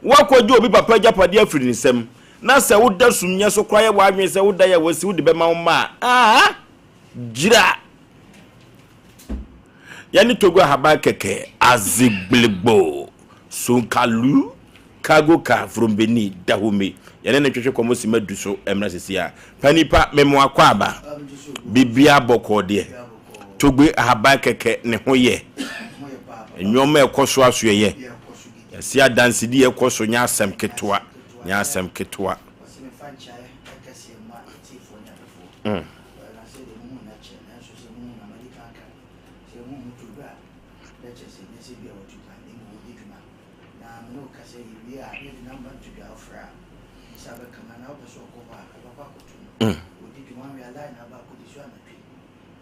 Woakɔgye obi papa agyapadeɛ afiri ne nsam, na sɛ woda sumyɛ so koraa yɛ w'adwene sɛ wo dan a wasi wode bɛma wo mma a, aa, gyira! Yɛne Togo ahaban kɛkɛ, Azigbelegbo, Sonkalu, Cargo car from Benin, Dahomey. Yɛne no twetwe kɔmɔ sima du so mmra sisi a. Panipa, memoa kɔ aba. Bibia bɔkɔɔ deɛ. Togbe ahaban kɛkɛ ne ho yɛ. Nneɛma ɛkɔ so aso ɛyɛ. Yɛse adansedi ɛkɔ so nyɛ asɛm ketewa. Nyɛ asɛm ketewa. Mm. Sɛ honhom tu bra a, na kyerɛ sɛ ɛnyɛ sɛ ebia watu kwan, na mmom ɔredi dwuma. Na me ne wo kasa yi, yɛwie a, na yɛde number no to dwa, wofrɛ a, wo nsa bɛka no, anaa wopɛ sɛ ɔkɔ hɔ a, wobɛkɔ akɔto no. Ɔredi dwuma, wanhwɛ a line na aba akɔdi so anadwo yi.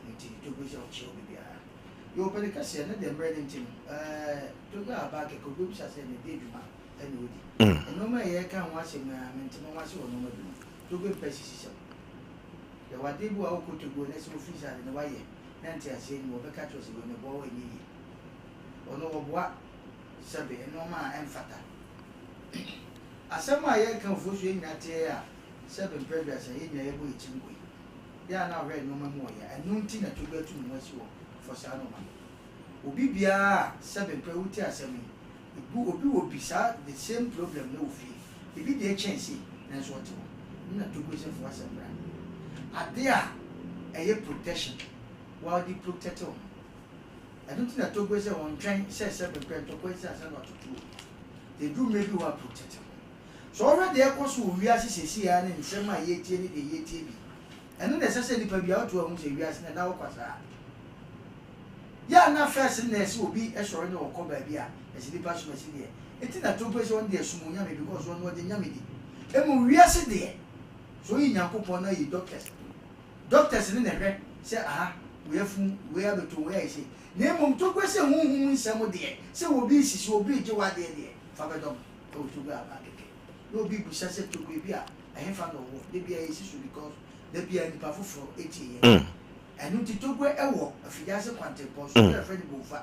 Ɛno nti, Togo sɛ ɔkyea obi biara. Yɛ ɔpɛ no kɛseɛ, ne deɛ mmerɛ no nti no, ɛɛ, Togo a aba kɛkɛ, wobɛbisa sɛ na ɛdeɛ dwuma ɛna ɔdi. Nnoɔma a yɛreka ho asɛm yi ara, mente me ho ase wɔ nnoɔma bi ho. Togo mpɛ sisisɛm. Yɛwɔ adeɛ bi wɔ a wokɔ Togo na sɛ wofiri sɛ ade no woayɛ, na nteaseɛ nni mu, wɔbɛka akyerɛ wo sɛ wei meboa wo a ɛnyɛ yie. Ɔno wɔboa sɛbe nnoɔma a ɛmfata. Asɛm a yɛreka ofosuo yɛn nyinaa teɛ a sɛbe mprɛ aduasa yɛn nyinaa yɛbɔ yɛn tiri nko yi. Yɛ a na wohwɛ nnoɔma mu wɔ yɛ. Ɛno nti na Togo atu ne ho asi hɔ for saa nnoɔma no. Obi biara a sɛbe mprɛ wotie asɛm yi, ebu obi wɔ bi saa the same problem no wɔ fie, ebi deɛ kyɛn sei nanso ɔte hɔ. Ɛno na Togo sɛ fa w'asɛm bra. Adeɛ a ɛyɛ protection, woa wode protect wo ho. Ɛno nti na Togo sɛ ɔntwɛn sɛ sɛbe mprɛ ntɔkwa nsi ansa na watoto obi. Ɛduru mmerɛ bi hɔ a protect wo ho. Sɛ wohwɛ deɛ ɛrekɔ so wɔ wiase seesei ara ne nsɛm a yɛretie ne deɛ yɛretie bi, ɛno na ɛsɛ sɛ nipa biara woto a wohu sɛ wiase no ɛnna hɔ kwa saa. Yɛ a na first no na ɛsɛ obi sɔre na ɔkɔ baabi a ɛsɛ nipa som ɛsɛ deɛ nti na Togbe sɛ ɔno deɛ som onyame because ɔno ɔgye nyame di. Mmom wiase deɛ sɛ oyi Nyankopɔn na oyi doctors, doctors no na ɛhwɛ sɛ aha wei afunu, wei abɛtom, wei ayɛ sei. Na mmom Togbe sɛ honhom nsɛm deɛ sɛ obi resisi obi regye w'adeɛ deɛ fa bɛdɔm. Ɛwɔ Togo aba kɛkɛ. Na obi bisa sɛ Togo ebi a ɛhefa na ɔwɔ? Da biara yɛsi so because da biara nipa foforɔ tie yɛn. Ɛno nti Togo ɛwɔ Afidiase kwantempɔn so, na yɛfrɛ no Bomfa.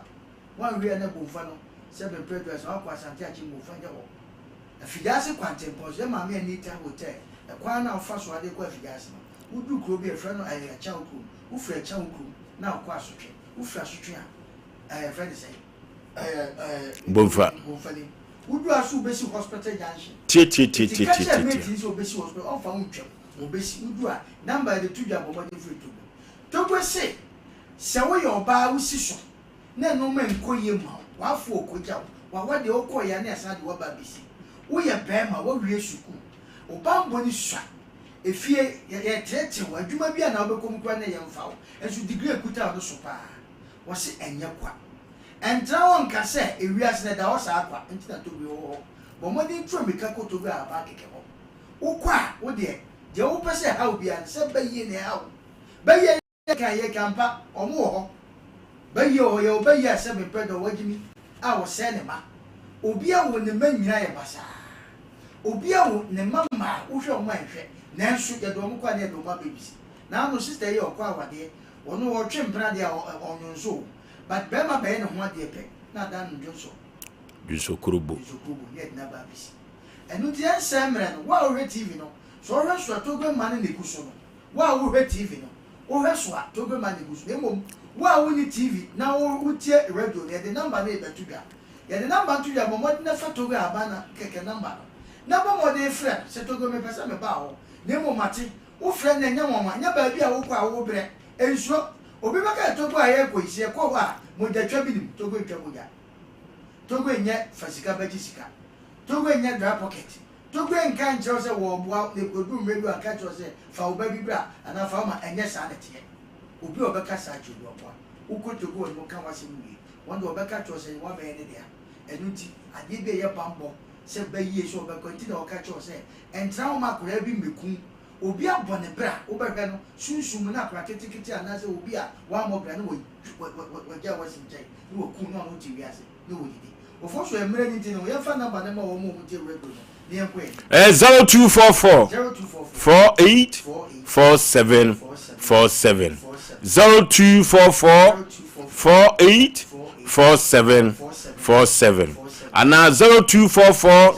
Woanhwɛ a na Bomfa no sɛ Bemprɛ Duas na woakɔ Asante Akyem Bomfa nyɛ hɔ. Afidiase kwantempɔn so, yɛn maame Anita Hotel, ɛkwan no a wofa so ade kɔ Afidiase no, woduru kuro bi a yɛfrɛ no ɛyɛ Akyɛwo kurom. Wofiri Akyɛwo kurom na wokɔ Asotwe. Wofiri Asotwe a, ɛɛ yɛfrɛ no sɛn? Bomfa. Tietietietietietie. Sɛ woyɛ ɔbaa wosi so na nneɛma nkɔ yie ma wo, w'afo ɔkɔgya wo, w'awadeɛ wokɔɔ yɛ a na yɛasan de w'aba abɛsi. Woyɛ barima, woawie sukuu, wo banbɔ no sua, efie yɛteetee wo, adwuma bi a na wobɛkɔ mu koraa na yɛmfa wo, nso degree a ɛkuta wo no so paa. Wɔse ɛnyɛ kwa. Ɛntra hɔ nka sɛ ewiase no ɛda hɔ saa kwa nti na Togo wɔ hɔ. Bɔ mmɔden tu ammirika kɔ Togo ahaban kɛkɛ hɔ. Wokɔ a, wo deɛ, deɛ wopɛ sɛ ɛha wo biara no, sɛ bayie na ɛha wo. Bayie a yɛka yi, yɛka ampa, wɔn wɔ hɔ. Bayie wɔ hɔ, yɛwɔ bayie a sɛ mepɛ dɔ wagyimi a ɔsɛe ne mma. Obi awo ne mma nyinaa yɛ basaa. Obi awo ne mma mmaa, wohwɛ wɔn a nhwɛ, nanso yɛde wɔn kɔ a na yɛde wɔn abɛbisi. Naano sister yi a ɔkɔ awadeɛ, ɔno ɔtwe mpena deɛ a ɔnwonso o. But bɛrima bɛyɛ ne ho adeɛ pɛ na adan no dwonsɔ. Dwonsɔ kurobo. Dwonsɔ kurobo ne yɛde no aba abɛsi. Ɛno nti ɛnsɛe mmerɛ no, wo a wohwɛ TV no, sɛ wohwɛ so a Togo mma no na ɛgu so no, wo a wohwɛ TV no, wohwɛ so a Togo mma na ɛgu so. Na mmom wo a wonni TV na wotie radio no, yɛde number no rebɛto dwa. Yɛde number no to dwa a, bɔ mmɔden na fa Togo ahaban no kɛkɛ number no na bɔ mmɔden frɛ no sɛ Togo mepɛ sɛ meba hɔ na mmom mate wo frɛ no ɛnyɛ nwanwa, ɛnyɛ baabi a wokɔ a wobrɛ, nsuro. Obi bɛka sɛ Togo a yɛrekɔ yi, sɛ yɛkɔ hɔ a, mogyatwa bi nim. Togo ntwa mogya. Togo nyɛ fa sika bɛgye sika. Togo nyɛ dry pocket. Togo nka nkyerɛ wo sɛ wɔreboa wo, na ɛkɔduru mmerɛ bi a ɔka kyerɛ wo sɛ fa wo ba bi bra anaa fa wo ma, ɛnyɛ saa na ɛteɛ. Obi a ɔbɛka saa akyerɛ wo bi, ɔboa. Wokɔ Togo hɔ no woka w'asɛm wie, wɔn deɛ wɔbɛka akyerɛ wo sɛ woabɛyɛ ne dea. Ɛno nti, adeɛ bi a ɛyɛ bammɔ sɛ bɛyie sɛ ɔbɛkɔ nti na wɔka kyerɛ wo sɛ ɛntena hɔ ma akwadaa bi mmɛku wo. Obi abɔ ne bra, wobɛhwɛ no, sunsum mu na akwadaa ketekete anaasɛ obi a wammɔ bra na wagyaa wo asi nkyɛn na waku no na ɔno te wiase na ɔdidi. Ofosu, mmerɛ no nti no, yɛmfa number no mma wɔn a wɔtie radio no na yɛnkɔ yɛn anim. Ɛyɛ 0244 48 47 47 0244 48 47 47 anaa 0244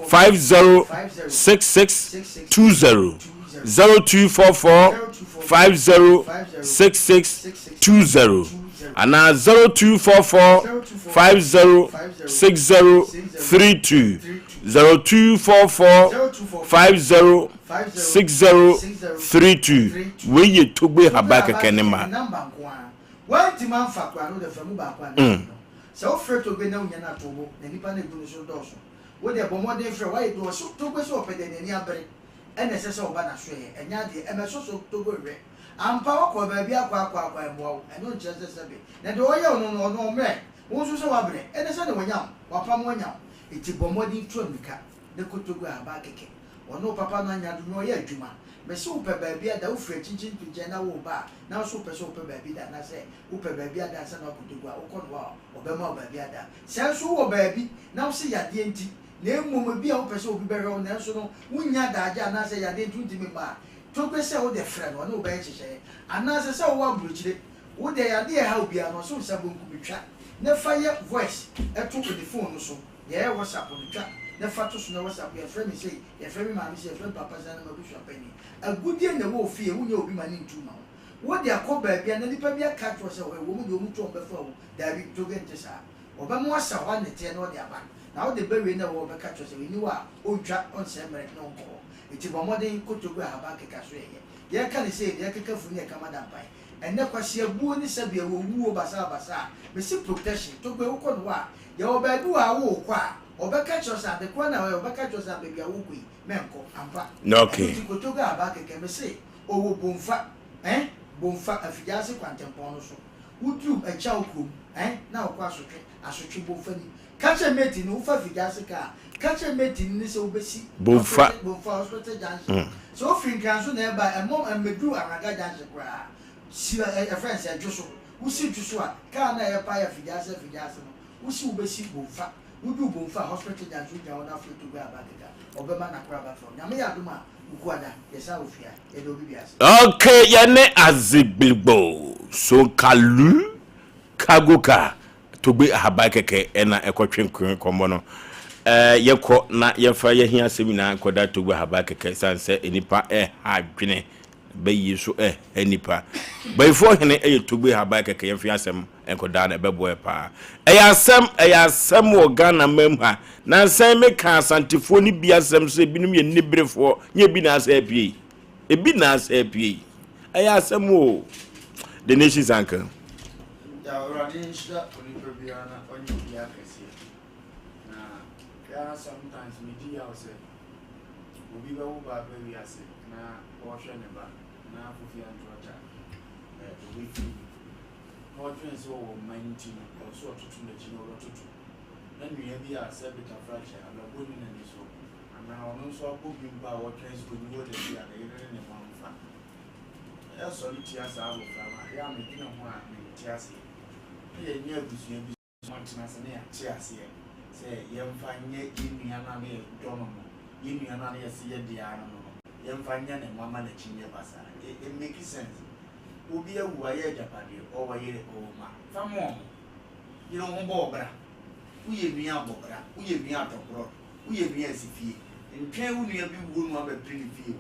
50 66 20 0244 50 66 20 anaa 0244 50 60 32 0244 50 60 32 Wei yɛ Togbe Haba kɛkɛ ne ma. Woantumi amfa koraa no, wode fa mu baako anaa mmienu. Sɛ wofrɛ Togbe na wunya no a, to wo bo, na nnipa no a egu no so no dɔɔso. Wo deɛ, bɔ mmɔden frɛ. Woayɛ bi? Ɔse Togbe sɛ ɔpɛ deɛ n'ani abere na ɛsɛ sɛ ɔba n'asoɛeɛ. Ɛnyɛ adeɛ, ɛmmɛsɔ so Togbe nhwɛ. Ampa, woakɔ baabi akɔ akɔ akɔ a, ɛmmoa wo. Ɛno nkyerɛ sɛ sɛbe na deɛ ɔyɛ wo no no, ɔno ɔmmrɛ. Wo nso sɛ woabrɛ, ɛne sɛdeɛ wanya wo, wapam wo anya wo. Enti bɔ mmɔden tu ammirika na kɔ Togbe ahaban kɛkɛ. Ɔne wo papa no anya do na ɔyɛ adwuma. Mese wopɛ baabi ada, wofiri akyinkyini pinkyɛn na woreba a, na wo nso wopɛ sɛ wopɛ baabi da anaasɛ wopɛ baabi ada ansa na woakɔ Togo a, wokɔ no hɔ a, ɔbɛma wo baabi ada. Sɛ nso wowɔ baabi na wose yadeɛ nti, na mmom ebia wopɛ sɛ obi bɛhwɛ wo nanso no wonnya adagye anaasɛ yadeɛ nti wontumi mma a, Togo sɛ wode frɛ no, ɔne wo bɛyɛ nhyehyɛeɛ. Anaasɛ sɛ wowɔ aburokyire, wo deɛ yadeɛ a ɛha wo biara no, ɔse wo nsa bonkum twa na fa yɛ voice to ne phone no so. Deɛ ɛyɛ WhatsApp no, twa na fa to so na WhatsApp, yɛfrɛ me sei, yɛfrɛ me maame sei, yɛfrɛ me papa sei anaa m'abusua panin. Agudeɛ na ɛwɔ wo fie, wonyɛ obi ma no ntu mma wo. Wode akɔ baabi a na nipa bi aka akyerɛ wo sɛ ɛwɔ mu deɛ wɔn tu wɔn bɛfa o, daabi, Togo nte saa. Ɔbɛma woasa hɔ anɛteɛ na ɔde aba. Na wode ba wie na ɛwɔ hɔ ɔbɛka akyerɛ wo sɛ ɛnni hɔ a, ɔntwa, ɔnsɛe mmerɛ na ɔnkɔ hɔ. Nti bɔ mmɔden kɔ Togo ahaban keka so ɛyɛ. Yɛreka no sei no, yɛkeka funu ne yɛka madampan. Ɛnnɛ kwasiabuo ne sɛbea wɔwuo basabasa a, mese protection, Togo wokɔ no hɔ a, yɛwɔ baabi wɔ a worekɔ a, ɔbɛka akyerɛ wo sɛ adekorɔ no a ɔyɛ, ɔbɛka akyerɛ wo sɛ baabi a worekɔ yi, mɛnkɔ. Ampa. Okay. Ɛno nti kɔ Togo ahaban kɛkɛ, mese ɔwɔ Bomfa, eh, Bomfa, Afigyaase kwantempɔn no so. Woduru Akyaw kurom, eh, na wokɔ Asotwe, Asotwe, Bomfa ni. Ka kyerɛ mate no, wofa Afigyaase kaa a, ka kyerɛ mate no ne sɛ wobɛsi Bomfa. Hospital, Bomfa Hospital Junction. Sɛ wofiri Nkran so na ɛreba a, ɛmmɔ, ɛmmɛduru Anwraga Junction koraa. Si, ɛ, yɛfrɛ no sɛ, Dwoso. Wosi Dwoso a, kaa no a ɛrepae Afigyaase, Afigyaase no, wosi wobɛsi Bomfa. Woduru Bomfa Hospital Junction, wogyina hɔ na afei Togo aba kɛkɛ a, ɔbɛma n'akoraba frɛ wo. Nyame yɛ adom a, Wukuada, yɛsan wɔ fie a, yɛda obi bi ase. Ok yɛne Azigbilgbo, Sonkalu, Kagoka, Togbe Ahaban kɛkɛ ɛna ɛkɔtwe nkɔmmɔ no. Ɛɛ yɛkɔ na yɛmfa yɛhia asɛm nyinaa nkɔda Togbe Ahaban kɛkɛ sane sɛ nnipa ɛha adwene bɛyie nso ɛha nnipa. Bayifoɔ hene ɛyɛ Togbe Ahaban kɛkɛ yɛmfa yɛn asɛm nkɔdaa no ɛbɛboa yɛ paa. Ɛyɛ asɛm ɛyɛ asɛm wɔ Ghana man mu ha. Nansa yi meka Asantefoɔ no bi asɛm sɛ ebinom yɛ nniberefoɔ nyɛ ebi na asɛ apue yi. Ebi na asɛ apue yi. Ɛyɛ asɛm o. The Nation's Uncle. Ya Awurade nhyira onipa biara na ɔnyɛ obiara kɛseɛ. Na ya sometimes medi yaw sɛ obi bɛwo ba aba wiase na ɔrehwɛ ne ba na Kofi Antoata ɔbɛfiri mu. Na ɔdwene sɛ ɔwɔ mma nti no ɛwɔ sɛ ɔtoto n'akyi na ɔbɛtoto. Na nua bi a sɛ betafrakyɛ abrabɔ nni n'ani so anaa ɔno nso abɔ bi mpo a ɔtwɛn sɛ ɔnni hɔ da bi a ne yere ne ne mma mfa. Ɛsɔre tia saa abɔfra no a, ɛyɛ a medwene ho a mente aseɛ. Na yɛnyɛ abusua bi so atena ase na yɛate aseɛ sɛ yɛmfa nyɛ yɛn nua no a na yɛdɔ no no, yɛn nua no a na yɛse yɛ dea no no no, yɛmfa nyɛ ne mma ma n'akyi nyɛ basaa. It, it make sense. Obi awu wayɛ agyapadeɛ, ɔwɔ yere, ɔwɔ mma. Fa ma wɔn. Yere wo ho bɔ wo bra. Woyɛ nua a bɔ bra, woyɛ nua a tɔ prɔt, woyɛ nua a si fie. Ntwɛn wo nua bi wuo na wabɛpere ne fie ho.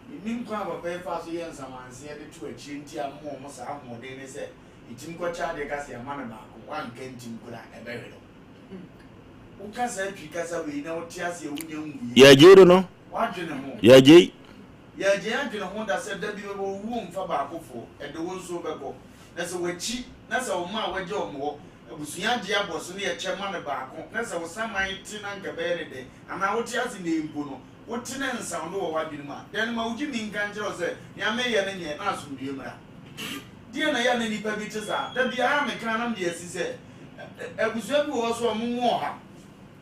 Mennim kwan a papa yi faa so yɛɛ nsamanseɛ de too akyire nti a moma wɔn saa ahoɔden ne sɛ ɛtim kɔkyɛ adeɛ ka sɛ yɛama no baako, woanka ntim koraa a ɛbɛhwere wo. Woka saa Twi kasa wei na wote aseɛ wonya nwuiɛ. Yɛgyei no. Woadwene ho. Yɛgyei. Yɛgyei adwene ho da sɛ da bi bɛba owuo mfa baakofoɔ, ɛde wo nso wobɛkɔ. Na sɛ w'akyi na sɛ wo mma a woagya wɔn hɔ, abusua agye abɔ so ne ɛkyɛ ma no baako na sɛ wo saman te na anka ɛbɛyɛ ne dɛ anaa wote ase nnɛ yi mpo no, Wote ne nsawdo wɔ w'adwene mu a, dɛn ma wugye me nka nkyerɛ wo sɛ nea mereyɛ no nyɛ, na asomdwoe mmra? Deɛn na ɛyɛ a na nnipa bi te saa? Da biara meka na mede asi sɛ, abusua bi wɔ hɔ so a wɔn mu ɔha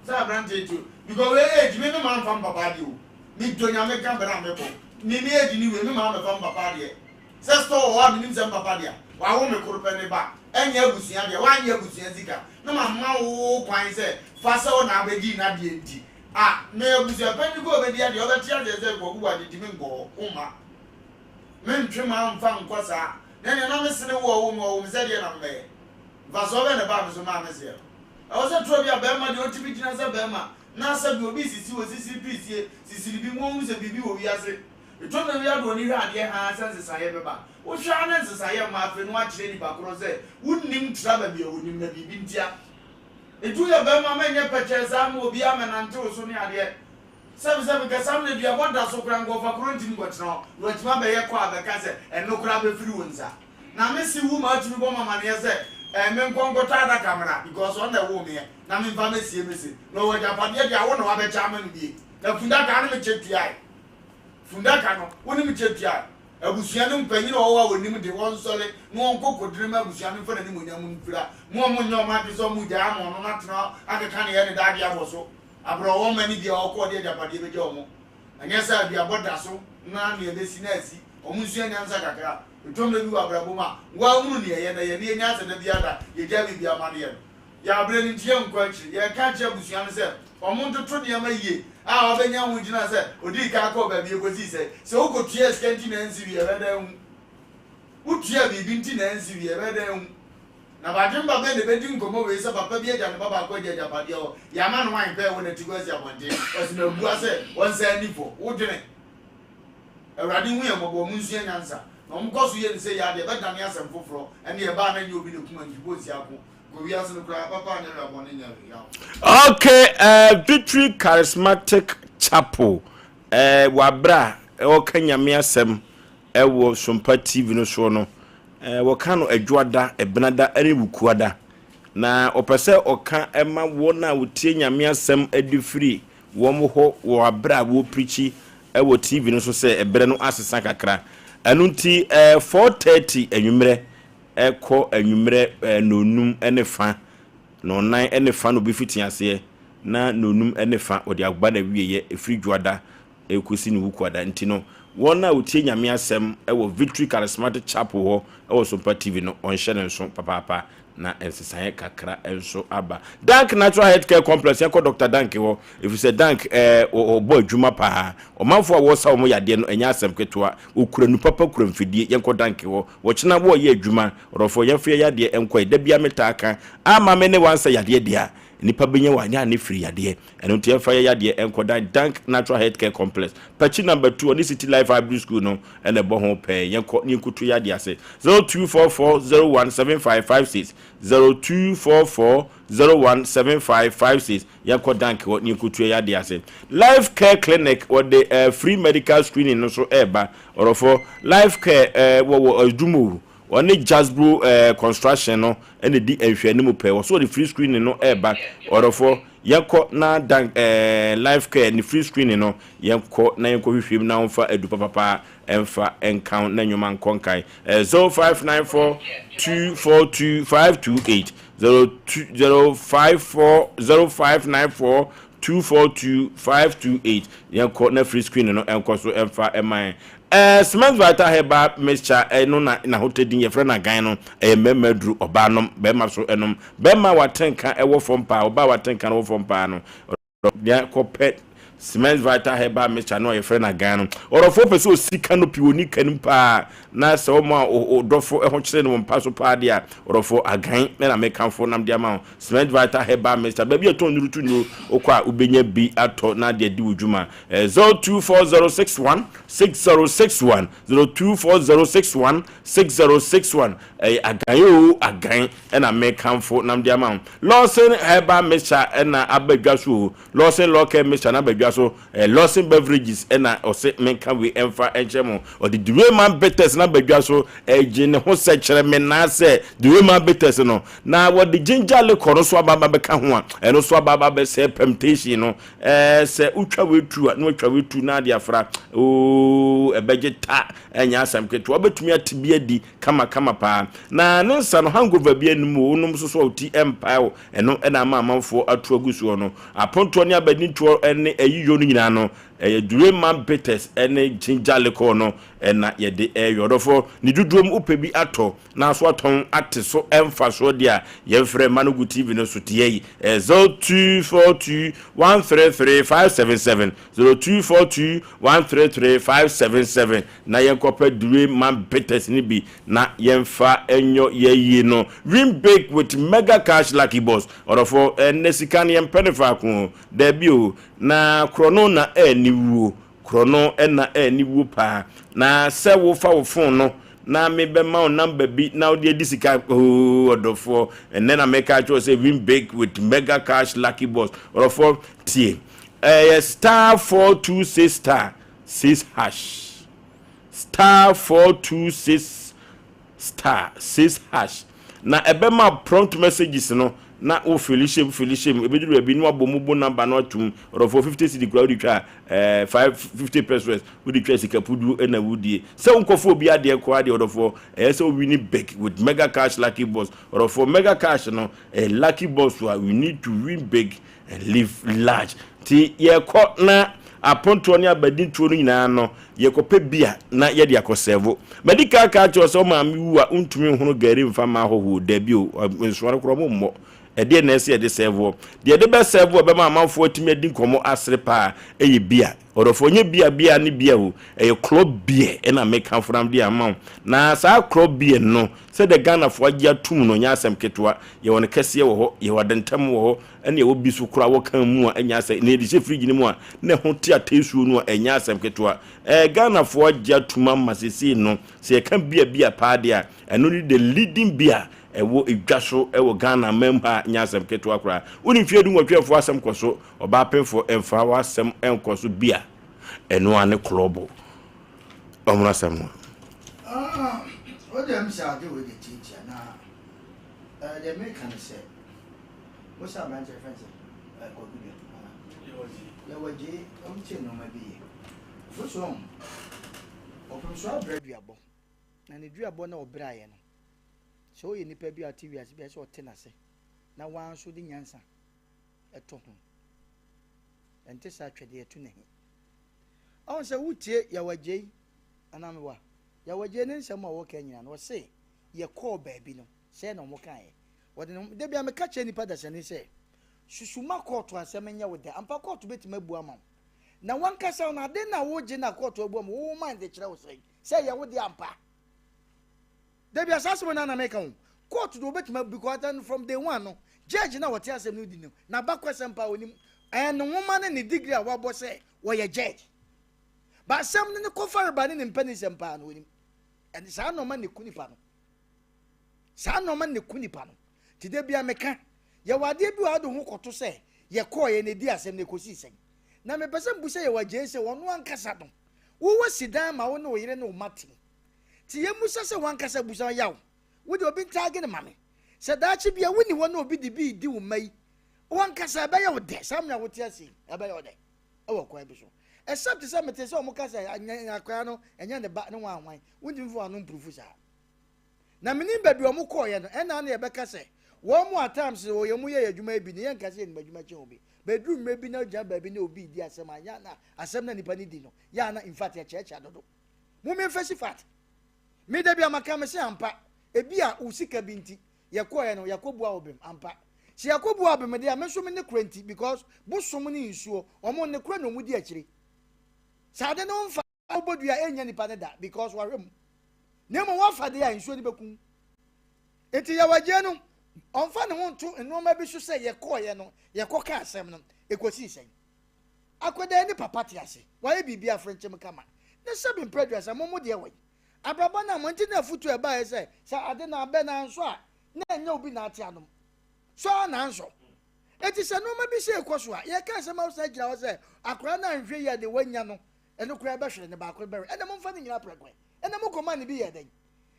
sɛ aberanteɛ yi te because wei age me me maa mfa mpapa adeɛ o me dɔ nyame ka bere a mebɔ me me age ne wei me maa mɛfa mpapa adeɛ sɛ store wɔ hɔ a menim sɛ mpapa deɛ wawo me koro pɛ ne ba ɛnyɛ abusua deɛ wanyɛ abusua sika na ma wo kwan sɛ fa sɛ wo na abɛgye n'adeɛ nti A, me abusuapanyin kɔ obedi adeɛ, ɔbɛte aseɛ sɛ Kwaku Boakye ntumi nkɔ hɔ, womma. Mentwe m'amfa nkɔ saa. Na ɛneɛ na mesene wo a ɔwoo me, ɔwoo me sɛ deɛ na mebɛyɛ. Mfasoɔ bɛn na ɛbaa me so maa meseɛ no? Ɛwɔ sɛ torɔ bi a barima deɛ ɔtumi gyina sɛ barima, na sɛdeɛ obi sisi wɔ sisiri pirisie, sisiri bi mu, ɔhunu sɛ biribi wɔ wiase. Ɛtɔ mmerɛ bi a de w'ani hwɛ adeɛ haa sɛ nsesaeɛ bɛba. Wohwɛ ara na nsesaeɛ mma afei na woakyerɛ nipa korɔ sɛ wonnim tra baabi a ɔnim na biribi ntia. Nti woyɛ bɛɛma ma ɛnyɛ pɛkyɛɛ saa ma obiaa mɛnante wo so ne adeɛ. Sɛbi sɛbi nka saa mmerɛ duabɔ da so koraa nka ɔfa koro ntimi nkɔtena hɔ na watumi abɛyɛ kɔ a bɛka sɛ ɛno koraa bɛfiri wo nsa. Na me se wu ma atumi bɔ me amaneɛ sɛ ɛɛ me nkɔ nkɔtɔ adaka mmra because ɔno na ɛwoo meɛ na me mfa mɛsie me se na ɔwɔ agyapadeɛ deɛ a wo na wabɛkyɛ ama no bie na fundaka ne me kyɛ tuae. Fundaka no wo ne me kyɛ tuae. Abusua no mpanyin a wɔwɔ a wɔnim de, wɔnsɔre na wɔnkɔ kodene mma abusua no mfa n'animuonyam mfira. Mo a monnyɛ wɔn adwene sɛ wɔregyae ama ɔno no atena hɔ akeka ne yɛ ne daa de abɔ so. Abrɛ ɔwɔ mma no bi a ɔkɔ ɔde agyapadeɛ bɛgya wɔn. Ɛnyɛ sɛ aduabɔ da so na nea ɛbɛsi na asi. Wɔn nsua nyansa kakra. Ɛtɔ mmerɛ bi wɔ abrabɔ mu a, woahunu nea ɛyɛ na yɛne yɛnya asɛ da biara da yɛgyae biribi ama no yɛ no. Yɛn abrɛ no nti yɛnkɔ akyiri. Yɛreka akyerɛ abusua no sɛ wɔntoto nneɛma yie a wɔbɛnya ho gyina sɛ odii kan kɔɔ baabi ekosii sɛ sɛ wokotuaa sika nti na ansi wie a ɛbɛyɛ dɛn ahu? Wotuaa biribi nti na ansi wie a ɛbɛyɛ dɛn ahu? Na badwemba bɛn na ebedi nkɔmmɔ wei sɛ papa bi agya ne ba baako agya agyapadeɛ hɔ, yɛama no wine pɛɛ wɔ n'atifi asi abɔnten, ɔse mabua sɛ wɔnsan nni fɔ. Wodwene? Awurade nhu yɛn mmɔbɔ, monsua nyansa. Na wɔn kɔ so yɛ no sei a deɛ ɛbɛdane asɛm foforɔ. Ɛnneɛ ɛbaa na ɛnyɛ obi na ɛkum antwi bɔ nsi ako. Kɔ wiase no koraa papa anyɛ hwee abɔne nyɛ hwee yaw. Okay, uh, Victory Charismatic Chapel uh, wɔ abere a wɔka Nyame asɛm ɛwɔ Sompa TV no soɔ no, uh, wɔka no Adwoada, Ɛbenada ɛne Wukuada. Na ɔpɛ sɛ ɔka ɛma wɔn a wɔtie Nyame asɛm de firi wɔn hɔ wɔ abere a wɔreprikyi wɔ TV no so sɛ ɛberɛ no asesa kakra. Ɛno nti 4:30 anwummerɛ kɔ anwummerɛ nnɔnnum ne fa, nnɔnnan ne fa na ɔbɛfiti aseɛ na nnɔnnum ne fa ɔde aba n'awieɛ ɛfiri Dwoada ɛrekɔsi ne Wukuada. Nti no wɔn a wɔtie Nyame asɛm wɔ Victory Charismatic Chapel hɔ wɔ Sompa TV no ɔnhyɛ ne nso papaapa na nsesaeɛ kakra nso aba. Dank Natural Health Care Complex, yɛnkɔ Dr. Dank hɔ, ɛfiri sɛ Dank eh, ɔbɔ adwuma paa. Ɔmanfoɔ a wɔsa wɔn yadeɛ no, ɛnyɛ asɛm ketewa. Ɔkura nu papa, kura mfidie. Yɛnkɔ Dank hɔ. Wɔkyena wɔreyɛ adwuma. Ɔdɔfoɔ, yɛmfa yɛn yadeɛ nkɔe. Da biara metaa ka, ama me ne wansa yadeɛ deɛ a, nnipa bɛnya wɔn anya ne firi yadeɛ. Ɛno nti yɛmfa yɛn yadeɛ nkɔ Dan Dank Natural Health Care Complex. Pakyi number 2, ɔne City Life Hybrid School no na ɛbɔ ho pɛɛ. Yɛnkɔ ne yɛnkɔtu yɛn adeɛ ase. 0244 01 7556, 0244 01 7556. Yɛnkɔ Dank hɔ ne yɛnkɔtu yɛn adeɛ ase. Life Care Clinic, wɔde eh, free medical screening no nso ɛreba. Ɔdɔfoɔ, Life Care eh, wɔwɔ adwuma o. Wɔne Jasbro eh, Construction no na ɛdi nhwɛanimu pɛɛ. Wɔso wɔde free screening no ɛreba. Ɔdɔfoɔ, yɛnkɔ na Dan eh, Life Care ne free screening no, yɛnkɔ na yɛnkɔ hwehwɛ mu na wɔmfa adu papapa mfa nka wo na nnwuma nkɔ nkan. Eh, 0594 242 528 02 054 0594 242 528 yɛnkɔ na free screening no ɛnkɔ so ɛmfa ɛma yɛn. Eh, Cement Vital Herbal Mixture ɛno na n'ahotɛ din yɛfrɛ no agan no, ɛyɛ mmarima aduru, ɔbaa nom, barima so ɛnom. Barima a w'atenka ɛwɔ fam paa, ɔbaa a w'atenka no wɔ fam paa no, nea kɔpɛ Cement Vital Herbal Mixture no a yɛfrɛ no agan no. Ɔdɔfoɔ pɛ sɛ ɔsi canopy wɔ ne ka no mu paa, na sɛ ɔma ɔdɔfo ɛho kyerɛ no wɔ mpa so paa deɛ a, ɔdɔfoɔ agan na mekamfo nam de ama wo. Cement Vital Herbal Mixture, baabi a ɛtɔn nnuru to nnuro, wokɔ a wobɛnya bi atɔ na de adi wo dwuma. 024061 6061, 024061 6061, ɛyɛ agan oo, agan ɛna mekamfo nam de ama wo. Lawson Herbal Mixture ɛna aba dwa so o, Lawson Law Care Mixture na aba dwa so, Lawson Beverages ɛna ɔse menka wei ɛmfa ɛnkyerɛ mo. Ɔde Durema Bitters na aba dwa so, ɛgye ne ho sɛ kyerɛ me naa sɛ Durema Bitters no, na wɔde ginger liquor no so aba aba bɛka ho a, ɛno so aba aba bɛsɛe permutation no. Ɛɛ sɛ wotwa wei tu a na watwa wei tu na ade afra oo ɛbɛgye ta ɛnyɛ asɛm ketewa wobɛtumi ate bi adi kamakama paa na ne nsa no hangover bi anim o wonom nso so a wo ti ɛmpae wo ɛno ɛna ama amanfoɔ ato agu soɔ no apontoɔ ne abadintoɔ ɛne ayiyɔ no nyinaa no ɛyɛ Dureman bitters ɛne ginger liquor no ɛna yɛde ɛyɔ ɔdɔfoɔ ne dodoɔ mu wopɛ bi atɔ na so atɔn ate so mfasoɔ deɛ a, yɛmfrɛ mma no gu TV no so teɛ yi, ɛyɛ 0242 133 577, 0242 133 577, na yɛnkɔpɛ Dure Man Bitters no bi na yɛmfa nyɔ yɛayie no. Win big with Mega Cash Lucky Boss. Ɔdɔfoɔ, ɛnnɛ sika no yɛmpɛ no faako o, daabi o, na korɔno na ɛɛni wuo. Korɔno na aniwuo paa. Na sɛ wofa wo phone no na me bɛma wo number bi na wode adi sika oo ɔdɔfoɔ ɛnɛ na meka akyerɛ wo sɛ win big with mega cash lucky boss ɔdɔfoɔ tie ɛyɛ star 426 star 6 hash star 426 star 6 hash na ɛbɛma prompt messages no na wo fili hyɛ mu fili hyɛ mu ebeduru baabi na wabɔ mu bo number no atum ɔdɔfoɔ 50 cedi koraa wode twa ɛɛ 550 pesos wode twa sika puduo ɛna wodie sɛ wonkɔfo obi adeɛ koraa deɛ ɔdɔfoɔ ɛyɛ sɛ wowini big with mega cash lucky boss ɔdɔfoɔ mega cash no ɛyɛ lucky boss a we need to win big and live large nti yɛkɔ na apontoɔ ne abadintoɔ no nyinaa no yɛkɔpɛ bi a na yɛde akɔsɛvo madi kan ka akyerɛ sɛ ɔmaame wu a wontumi nhono gari mfa ma ahɔhoɔ dabi o nsoa no korɔ mo mmɔ ɛdeɛ na ɛsɛ yɛde sɛvoɔ deɛ yɛde bɛsɛvo a ɛbɛma amanfoɔ atumi adi nkɔmmɔ asere paa ɛyɛ bi a. Ɔdɔfoɔ, nyɛ bia bia ne bia o, ɛyɛ club beer ɛna meka fram de ama wo. Na saa club beer no, sɛdeɛ Ghanafoɔ agye atum no, nyɛ asɛm ketewa. Yɛwɔ no kɛseɛ wɔ hɔ, yɛwɔ adentam wɔ hɔ, ɛna yɛwɔ bi so koraa wɔ kan mu a ɛnyɛ asɛm, na yɛde hyɛ fridge no mu a, na ɛho te atɛsuo no a, ɛnyɛ asɛm ketewa. Ɛɛ, Ghanafoɔ agye atum ama seesei no, sɛ yɛka beer beer paa deɛ a, ɛno ne the leading beer ɛwɔ edwa so ɛwɔ Ghana man mu ha, nyɛ asɛm ketewa koraa. Wonim mfeɛ 18 foɔ asɛm kɔ so, ɔbaa pemfoɔ ɛmfa w'asɛm ɛnkɔ so bi a, ɛno ara ne klɔbo. Ɔmono asɛm no. Ah, wo deɛ m sɛ ade wei de tiatia na eh, deɛ meka ne sɛ wo sɛ aberanteɛ fɛn sɛ eh, kwaku dua yɛwɔ gye ɔmtie nneɛma bi yɛ fo so ɔm ɔpem so abrɛ duabɔ na ne duabɔ na ɔbrɛaeɛ no sɛ woyɛ nipa bi a ɔte wiase bi a sɛ ɔte n'ase na waa nso de nyansa ɛto ho ɛnte saa twɛdeɛ to n'ahi ɔn sɛ wotie yawagyei anaa mewa yawagyei ne nsɛm a wɔka nyina no ɔse yɛkɔɔ baabi no sɛ na ɔmo kaeɛ wɔde ne da bia meka kyerɛ nipa dasani sɛ susu ma kɔɔto asɛm nyɛ wo dɛ ampa kɔɔto bɛtumi abu ama wo na wankasa no ade na wogye na kɔɔto abu ama wo wo mind kyerɛ wo sɛ sɛ yɛ wo de ampa Dabi a saa asɛm no na meka o. Court de obetumi abu because then from day one no judge na wɔte asɛm no di no n'abakɔsɛm paa onim ɛyɛ ne nwoma ne ne degree a wabɔ sɛ wɔyɛ judge. Ba asɛm no ne kɔfare ba ne ne mpanisɛm paa no onim. Ɛne saa nneɛma na eku nipa no. Saa nneɛma na eku nipa no. Ti da bia meka yɛwɔ adeɛ bi wɔ ade ho kɔto sɛ yɛkɔɔ yɛ na edi asɛm na ekosi sɛn. Na mepɛ sɛ mbu sɛ yɛwɔ agyei sɛ ɔno ankasa no wowɔ si dan ma wo ne wo yere ne wo ma te. Nti yɛmmisa sɛ w'ankasa busa yaw, wo deɛ obi ntaage no ma me. Sɛ daakye bi a wonni hɔ na obi de bi redi wo mma yi, w'ankasa ɛbɛyɛ wo dɛ saa mmerɛ a wote ase yi, ɛbɛyɛ wo dɛ ɛwɔ kwan bi so. Except sɛ mete sɛ wɔn ka sɛ akwadaa no ɛnyɛ ne ba ne hwan hwan, wontumi mfa w'ano mpurufu saa. Na menim baabi a wɔn kɔɔeɛ no, ɛna na yɛbɛka sɛ wɔn mu at times wɔ yɛn mu yɛ yɛn adwuma yi bi no, yɛnka sɛ yɛnim adwuma kyɛn obi. Bɛduru mmerɛ bi na wogyina baabi na obi redi asɛm a, yɛ na asɛm na nipa no di no, yɛ na in fact yɛkyerɛkyerɛ dodo. Mo me nfa si fat. Me da bi a maka me se ampa. Ebi a wo sika bi nti yɛkɔɛ no yɛkɔ bua wo bem ampa. Sɛ yɛkɔ bua wo bem de a me nso me ne korɛ nti because bosom ne nsuo ɔmo ne korɛ na ɔmo di akyire. Sɛ ade no nfa wobɔ dua enya nipa ne da because wahwɛ mu. Na mmom wafa de a nsuo no bɛku. Nti yɛwɔ no ɔmfa ne ho nto nneɛma bi so sɛ yɛkɔɔyɛ no yɛkɔka asɛm no ɛkɔsii sɛn. Akwadaa yi ne papa te ase, wayɛ biribi afrenkyem kama. Ne sɛbe mprɛ aduasa, mo mo deɛ wɔ yi? Abrabɔ no a mo nti na afutuo a ɛbaeɛ sɛ, sɛ ade no abɛ na ansɔ a, na ɛnyɛ obi na ate anom. Sɔ ara na ansɔ. Enti sɛ nnoɔma bi sei kɔ so a, yɛka asɛm a wosan gyina hɔ sɛ, akwadaa no anhwɛ yie a deɛ wanya no, ɛno koraa ɛbɛhwere no, baako no bɛhwere. Ɛnna momfa ne nyinaa prɛko ɛ. Ɛnna mokɔmaa no bi yɛɛ dɛn?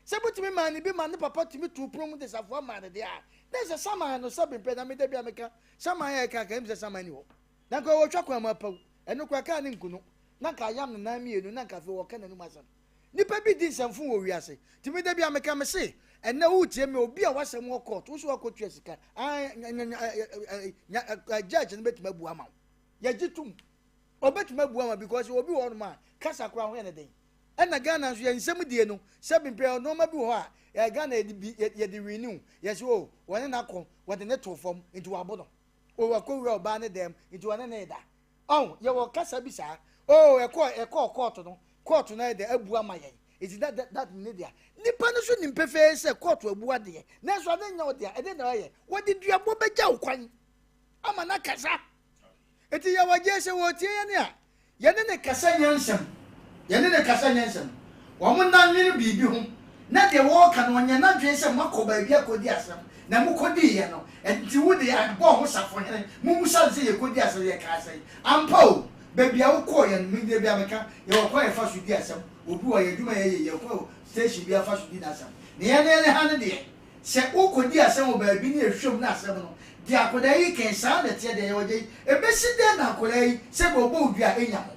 Sɛ motumi maa no bi ma ne papa tumi too pono mu de safoa maa no deɛ a, na ɛsɛ saman no sɛbe mprɛ na me da bi a meka saman a ɛka ka ɛmu sɛ saman ni hɔ. Na nka ɔtwa kwan mu apaw, ɛno koraa kaa ne nku no, na nka ayam ne nan mmienu, na nka afei ɔka n'anum asɛm. Nnipa bi di nsɛmfo wɔ wiase. Nti me da bi a meka me se, ɛnnɛ woretie me, obi a w'asɛm wɔ court, wo so wakɔtua sika, ae, judge no bɛtumi abu ama wo. Yɛgye tom. Ɔbɛtumi abu ama because obi wɔ hɔnom a, kasa koraa ho yɛ ne den. Ɛna Ghana nso yɛn nsɛm die no, sɛbi mpɛ nneɛma bi wɔ hɔ a, Ghana yɛde bi yɛde wini o, yɛse o, wɔne no akɔ, wɔde ne too fam, nti wabo no. O wakɔwura ɔbaa ne dɛm nti ɔne ne da. Ɔho, yɛwɔ kasa bi saa. O ɛkɔɔ ɛkɔɔ kɔɔto no, kɔɔto no ayɛ dɛ abu ama yɛn. Nti that that that ne dea. Nipa no nso nim pefee sɛ kɔɔto abu adeɛ. Nanso ade nyɛ wo dea, ɛdeɛn na ɔyɛ? Wɔde duabɔ bɛgya wo kwan ama no akasa. Nti yɛwɔ gye sɛ wɔtie yɛn a, Yɛne no kasa nyansam. Yɛne no kasa nyansam. Wɔn nna nnwene biribi ho, na deɛ wɔreka no, ɔnyɛ n'adwene sɛ moakɔ baabi akɔdi asɛm, na mokɔdiiɛ no, nti wo deɛ bɔ ho safohene, mommisa no sɛ yɛkɔdii asɛm, yɛkaa sɛn? Ampa o, baabi a wokɔeɛ no, me deɛ bia meka, yɛwɔ kwan a yɛfa so di asɛm, obi wɔ hɔ, yɛn adwuma a yɛyɛ, yɛkɔ station biara fa so di n'asɛm. Na yɛn yɛn ha no deɛ, Sɛ wokɔdi asɛm wɔ baabi na ɛhwam na asɛm no, deɛ akwadaa yi reka yi, saa na ɛteɛ deɛ, ɛyɛ ɔgya yi, ɛbɛsi dɛn na akwadaa yi, sɛ ɔbɔ wo dua a, ɛnya mo?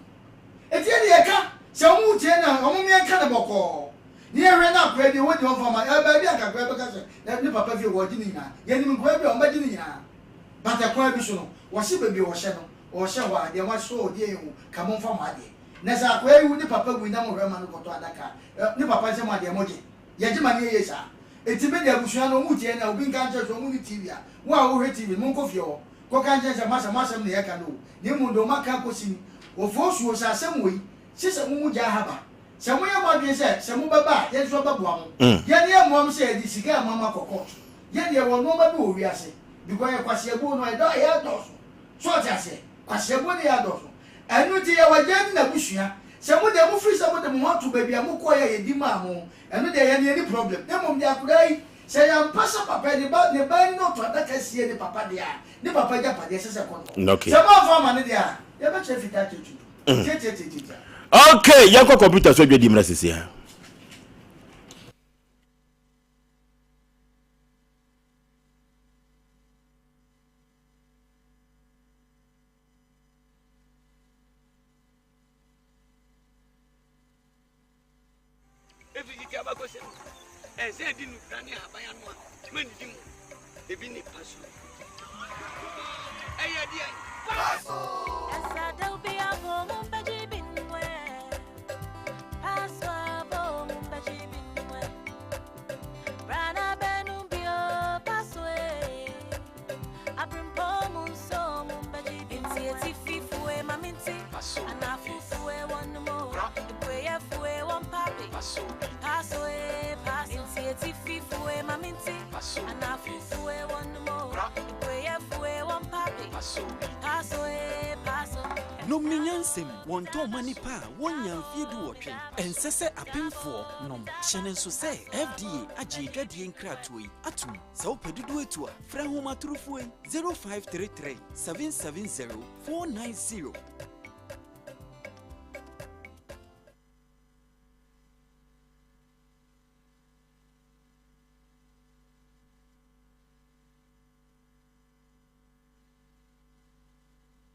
Enti yɛn deɛ yɛka, sɛ wɔn retie no a, wɔn yɛnka no bɔkɔɔ, na yɛhwɛ na akwadaa deɛ wɔnni ɔmfa ma, ɛwɔ baabi a anka akwadaa bɛka sɛ ne papa fie wɔregye ne nyinaa, yɛnim nkwadaa bi a wɔbɛgye ne nyinaa, but ɛkwan bi so no, wɔse baabi a wɔhyɛ no, wɔhyɛ hɔ a, deɛ wɔasɔ wɔ deɛ yɛn o, ka momfa mo adeɛ. Na sɛ akwadaa yi wu, ne papa wui na mohwɛ ma no kɔtɔ adaka a, ne papa nsam adeɛ mogye? Yɛgye ma no yɛ yie saa. Enti me deɛ abusua no ɔmo tie na obi nka nkyerɛ sɛ ɔmo nni TV a, wo a wohwɛ TV no monkɔ fie hɔ kɔka nkyerɛ sɛ masa mo asɛm na yɛka no o, na mmom deɛ ɔmo aka akɔsi no. Ofosuo, sɛ asɛm wei, se sɛ mo mu gyaa ha ba, sɛ moyɛ mo adwene sɛ, sɛ mobɛba a, yɛn nso yɛbɛboa mo. Yɛn yɛmmoa mo sɛ yɛde sika rema mo akɔ court. Yɛn deɛ yɛwɔ nnoɔma bi wɔ wiase, because yɛ kwaseabuo no, ɛdɔ, ɛyɛ adɔɔso. So ɔte aseɛ? Kwaseabuo no yɛ adɔɔso. Ɛno nti yɛwɔ agya ne n'abusua. Sɛ mo deɛ mofiri sɛ mode mo ho ato baabi a mokɔeɛ a yɛdi maa mo, ɛno deɛ yɛn yɛnni problem. Na mmom deɛ akwadaa yi, sɛ ɛyɛ ampa sɛ papa yi, ne ba, ne ba yi ne no reto adaka sie ne papa deɛ a, ne papa agyapadeɛ ɛsɛ sɛ ɛkɔ ne hɔ. Sɛ moamfa amma no deɛ a, yɛbɛkyerɛ fitaa akyerɛ tuntum. Tiatiatiatia. Okay, yɛnkɔ kɔmputa so adwadie mmra sisi ha. Efi tete abakɔsɛm mu, ɛnsɛ edi nnubra ne ahaban ano a mannidi mu. Ebi ne paso. Ɛyɛ deɛn? Paso! Nom ne nyansam, wɔntɔn mma nnipa a wɔnnya mfeɛ duwɔtwe. Ɛnsɛ sɛ apemfoɔ nom. Hyɛ no nso sɛ FDA agye adwadie nkratoɔ yi atom. Sɛ wopɛ dodoɔ atu a, frɛ ahomatorofoɔ yi, 0533 770 490.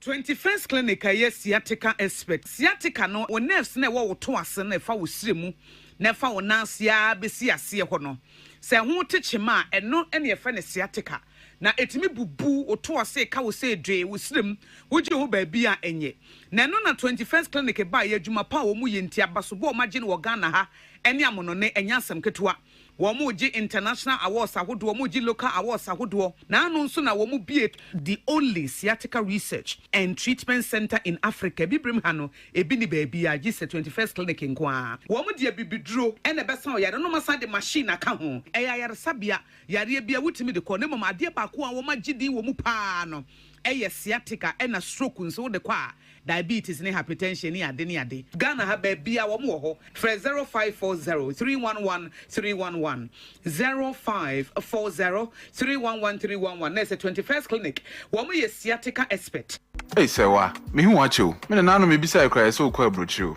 21st Clinic a ɛyɛ sciatica expert. Sciatica no, wo nerves no a ɛwɔ wo to ase no a ɛfa wo srɛ mu na ɛfa wo nan ase ara bɛsi aseɛ hɔ no, sɛ ɛho te kyema a, ɛno na yɛfrɛ no sciatica. Na ɛtumi bubu wo to ase, ka wo sɛ dwee, wo srɛ mu, wogye ho baabi a ɛnyɛ. Na ɛno na 21st Clinic baeɛ, adwuma pa a wɔyɛ nti, abasobɔ a wɔagye no wɔ Ghana ha ne amonɔne, ɛnyɛ asɛm ketewa. Wɔregye international awards ahodoɔ, wɔregye local awards ahodoɔ. Naano nso na wɔbue the only sciatica research and treatment centre in Africa. Abibirem ha no, ebi nni baabiara gye sɛ 21st Clinic nko ara. Wɔde abibiduro na ɛbɛsa wo yareɛ na wɔasan de machine aka ho. Ɛyɛ ayaresabea, yareɛ biara wotumi de kɔ na mmom adeɛ baako a wɔagye din wɔ mu pa ara no yɛ sciatica ɛna stroke nso wode kɔ a diabetes ne hypertension ne ade ne ade. Ghana ha baabia wɔn wɔ hɔ frɛ 0540 311 311 0540 311 311 na ɛsɛ 21st clinic wɔn yɛ sciatica expert. Ei Sɛwa, mehu wo akyɛ o. Me nananom mebisae koraa yɛsɛ wokɔ aburokyire o.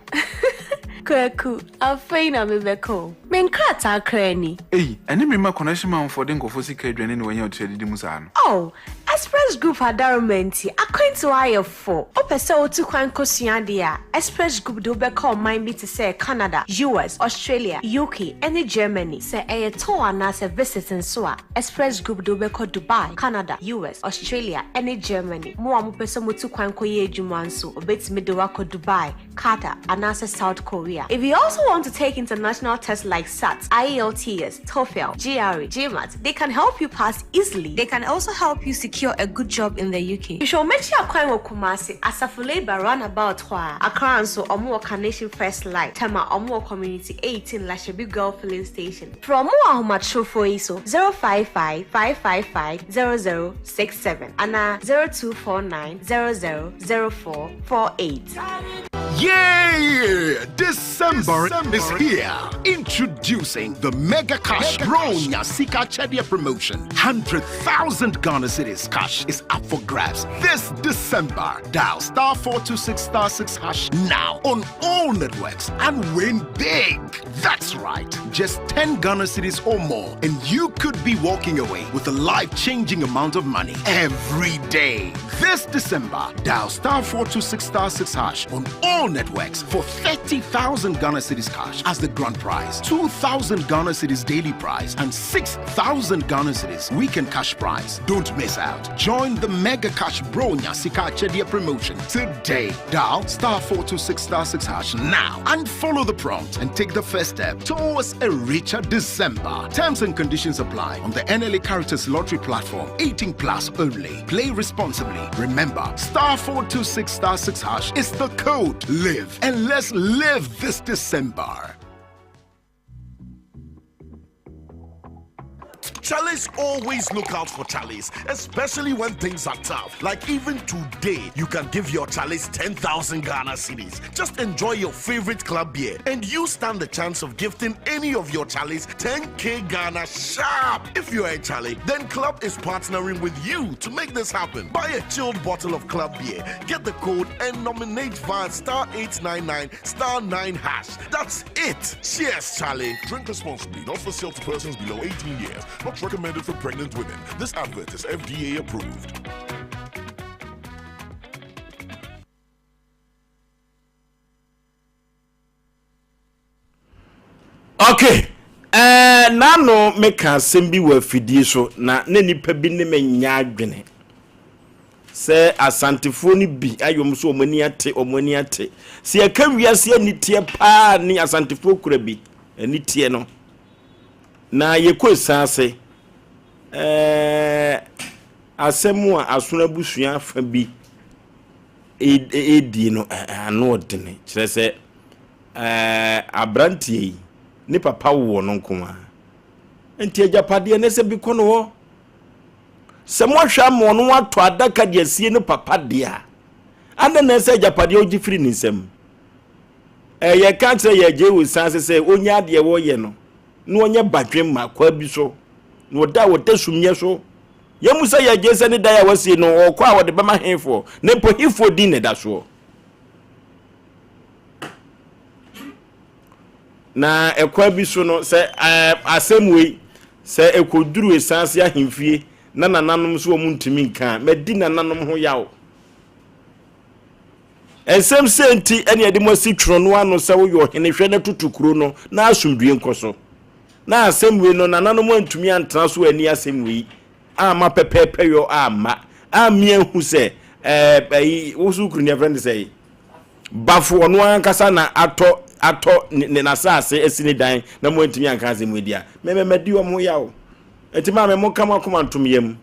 Kwaku, afei na mebɛka o. Me nkrataa koraa ni. Ei, ɛne me mma connection manfoɔ de nkurɔfoɔ sika adwane na wanya otiri adidi mu saa no. Oh, Express Group adaroma nti, akwantuo ayɛ fo. Wopɛ sɛ wotu kwan kɔsua adeɛ a, Express Group de wo bɛkɔ ɔman bi te sɛ Canada, US, Australia, UK, ne Germany. Sɛ ɛyɛ tour anaasɛ visit nso a, Express Group de wo bɛkɔ Dubai, Canada, US, Australia, ne Germany. Mo a mopɛ sɛ motu kwan kɔyɛ adwuma nso, wɔbɛtumi de wo akɔ Dubai, Qatar, anaasɛ South Korea. If you also want to take international tests like SAT, IELTS, TOEFL, GRE, GMAT, they can help you pass easily. They can also help you secure a good job in the UK. Hwehwɛ wɔn akyi akwan wɔ Kumasi, Asafo Labour roundabout hɔ ara. Accra nso, wɔn wɔ Carnation First Light, Tema, wɔn wɔ Community 18 Lashibi Girl Filling Station. Frɛ wɔn wɔ ahomatrofoɔ yi so, 055 555 0067 anaa 0249 00 0448. Yay! December is here. Introducing the Mega Cash Bronya Sika Chedia promotion. 100,000 Ghana Cedis cash is up for grabs this December. Dial star 426 star 6 hash now on all networks and win big. That's right. Just 10 Ghana cedis or more, and you could be walking away with a life changing amount of money every day. This December, dial star 426 star 6 hash on all networks for 30,000 Ghana cedis cash as the grand prize, 2,000 Ghana cedis daily prize, and 6,000 Ghana cedis weekend cash prize. Don't miss out. Join the Mega Cash Bronya Sika Chedia promotion today. Dial star 426 star 6 hash now and follow the prompt and take the first step towards a richer December. Terms and conditions apply on the NLA Caritas Lottery platform. 18 plus only. Play responsibly. Remember, star 426 star 6 hash is the code. Live and let's live this December. Charlies always look out for Charlies, especially when things are tough. Like even today, you can give your Charlies 10,000 Ghana cedis. Just enjoy your favorite club beer, and you stand the chance of gifting any of your Charlies 10k Ghana sharp. If you're a Charlie, then Club is partnering with you to make this happen. Buy a chilled bottle of Club beer, get the code, and nominate via star 899 star 9 hash. That's it. Cheers, Charlie. Drink responsibly, not for sale to persons below 18 years. Not recommended for pregnant women. This advert is FDA approved. Okay. Eh, n'ano meka asɛm bi wɔ afidie so na na nipa bi ne me nyɛ adwene sɛ asantefoɔ no bi ayɛ wɔn so wɔn ani ate wɔn ani ate sɛ yɛka wiase aniteɛ paa ne asantefoɔ kura bi aniteɛ no Na yɛkɔ esan ase. Ɛɛ asɛm a asono abusua fa bi redi no, ano ɔdene. Kyerɛ sɛ, ɛɛ aberanteɛ yi, ne papa wɔ no nko ara. Nti agyapadeɛ no sɛ bi kɔ no hɔ. Sɛ moahwɛ ama ɔno atɔ adaka de asie ne papa deɛ a, adɛn na ɛsɛ agyapadeɛ ɔgye firi ne nsam? Ɛɛ yɛka kyerɛ yɛ agye wɔ san ase sɛ ɔnya adeɛ wɔyɛ no na ɔnyɛ badwemma kwaa bi so, na ɔda a ɔda sumyɛ so. Yɛn mu sɛ yɛgye sɛ ne dan a wasie no, ɔkɔ a ɔde bɛma hefoɔ, na mpo hefoɔ din na ɛda soɔ. Na ɛkwan bi so no, sɛ ɛɛ asɛm wei, sɛ ɛkɔduru Esaase ahemfie na nananom nso wɔn ntumi nka a, madi nananom ho yaw. Nsɛm sei nti na yɛde mo asi twerɛ no ano sɛ woyɛ ɔhene hwɛ na tutu kuro no na asomdwie nkɔ so. Na asɛm wei no nananom antumi antena so anni asɛm wei amma pɛpɛɛpɛyɔ amma ammi anhu sɛ ɛɛ ɛyi woso kuro ni ɛfrɛ no sɛ bafo ɔno ankasa na atɔ atɔ ne n'asase asi ne dan na mo antumi anka asɛm wei di a mɛmɛmɛdi wɔn ho yaw. Ɛti maame mo ka mo akoma ntom yam.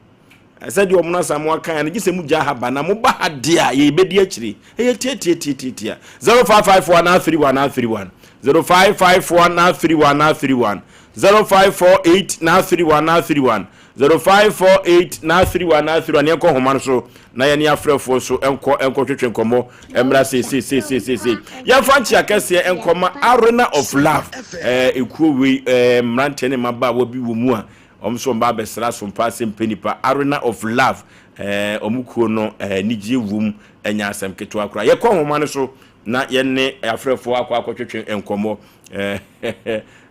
Sɛdeɛ wɔn Asamoah kaeɛ no, gye sɛ mogya ha ba, na moba ha deɛ a, yɛbɛdi akyire. Ɛyɛ tiatiatiatiatia. 0554 931 931 0554 931 931 0548 931 931 0548 931 931 Yɛnkɔ nhoma no so na yɛne afrɛfoɔ nso nkɔ nkɔtwetwe nkɔmmɔ mmra seeseeseeseesei. Yɛmfa nkyea kɛseɛ nkɔma Arena of Love, ɛɛ ekuo wei ɛɛ mmeranteɛ ne mmabaawa bi wɔ mu a Wɔn nso wɔn ba abɛsra Sompa Asɛmpɛ Nipa, Arena of Love, eh, wɔn kuo no eh, anigyeɛ wom, ɛnyɛ asɛm ketewa koraa. Yɛkɔ nhoma no so na yɛne afrɛfoɔ akɔ akɔtwetwe nkɔmmɔ. Eh,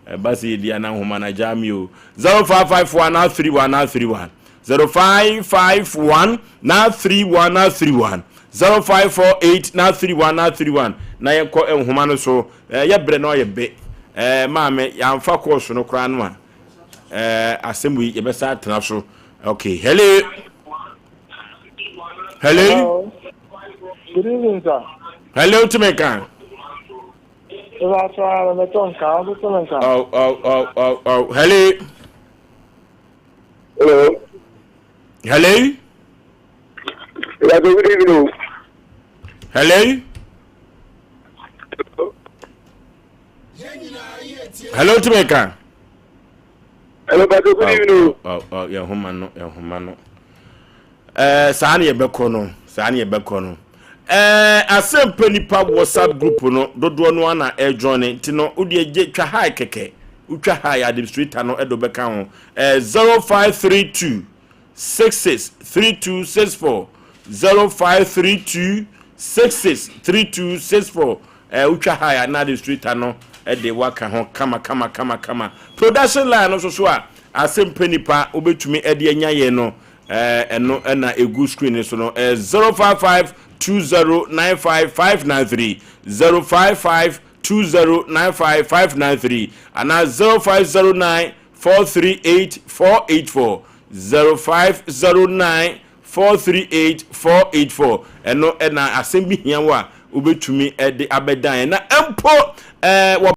ɛba sɛ yɛdi ana nhoma no agyaa me o. 0551 931 931 0551 931 931 0548 931 931 na yɛnkɔ nhoma no so. Eh, yɛbrɛ na ɔyɛ be. Eh, maame, yɛamfa kɔɔso no koraa no a. Eh, asɛm wei yɛbɛsa atena so. Okay, hello. Hello. Hello. Good evening, sir. Hello, tumi nka. Oh, oh, oh, oh, oh. Hello. Hello. Hello. Yeah, good evening. Hello. Hello, tumi ka. Hello, Pastor, good evening. Oh, oh, yɛn homa no, yɛn homa no. Eh, saa ne yɛbɛkɔ no, saa ne yɛbɛkɔ no. Eh, asɛmpa nipa WhatsApp group no dodoɔ no ana ɛjoin ne nti no wodeɛ gye twa hi kɛkɛ wotwa hi administrator no ɛde wobɛka ho eh, 0532 66 3264 0532 66 3264 eh, wotwa ha a na administrator no de waka ho kama kama kama kama. Production line no nso so a asɛmpɛ nipa wobɛtumi de anya yɛn no Ɛno ɛna egu screen so no, 055 2095 593, 055 2095 593 anaa 0509 438 484, 0509 438 484. Ɛno ɛna asɛm bi hia wo a, wobɛtumi ɛde abɛdan yɛn na mpo wɔ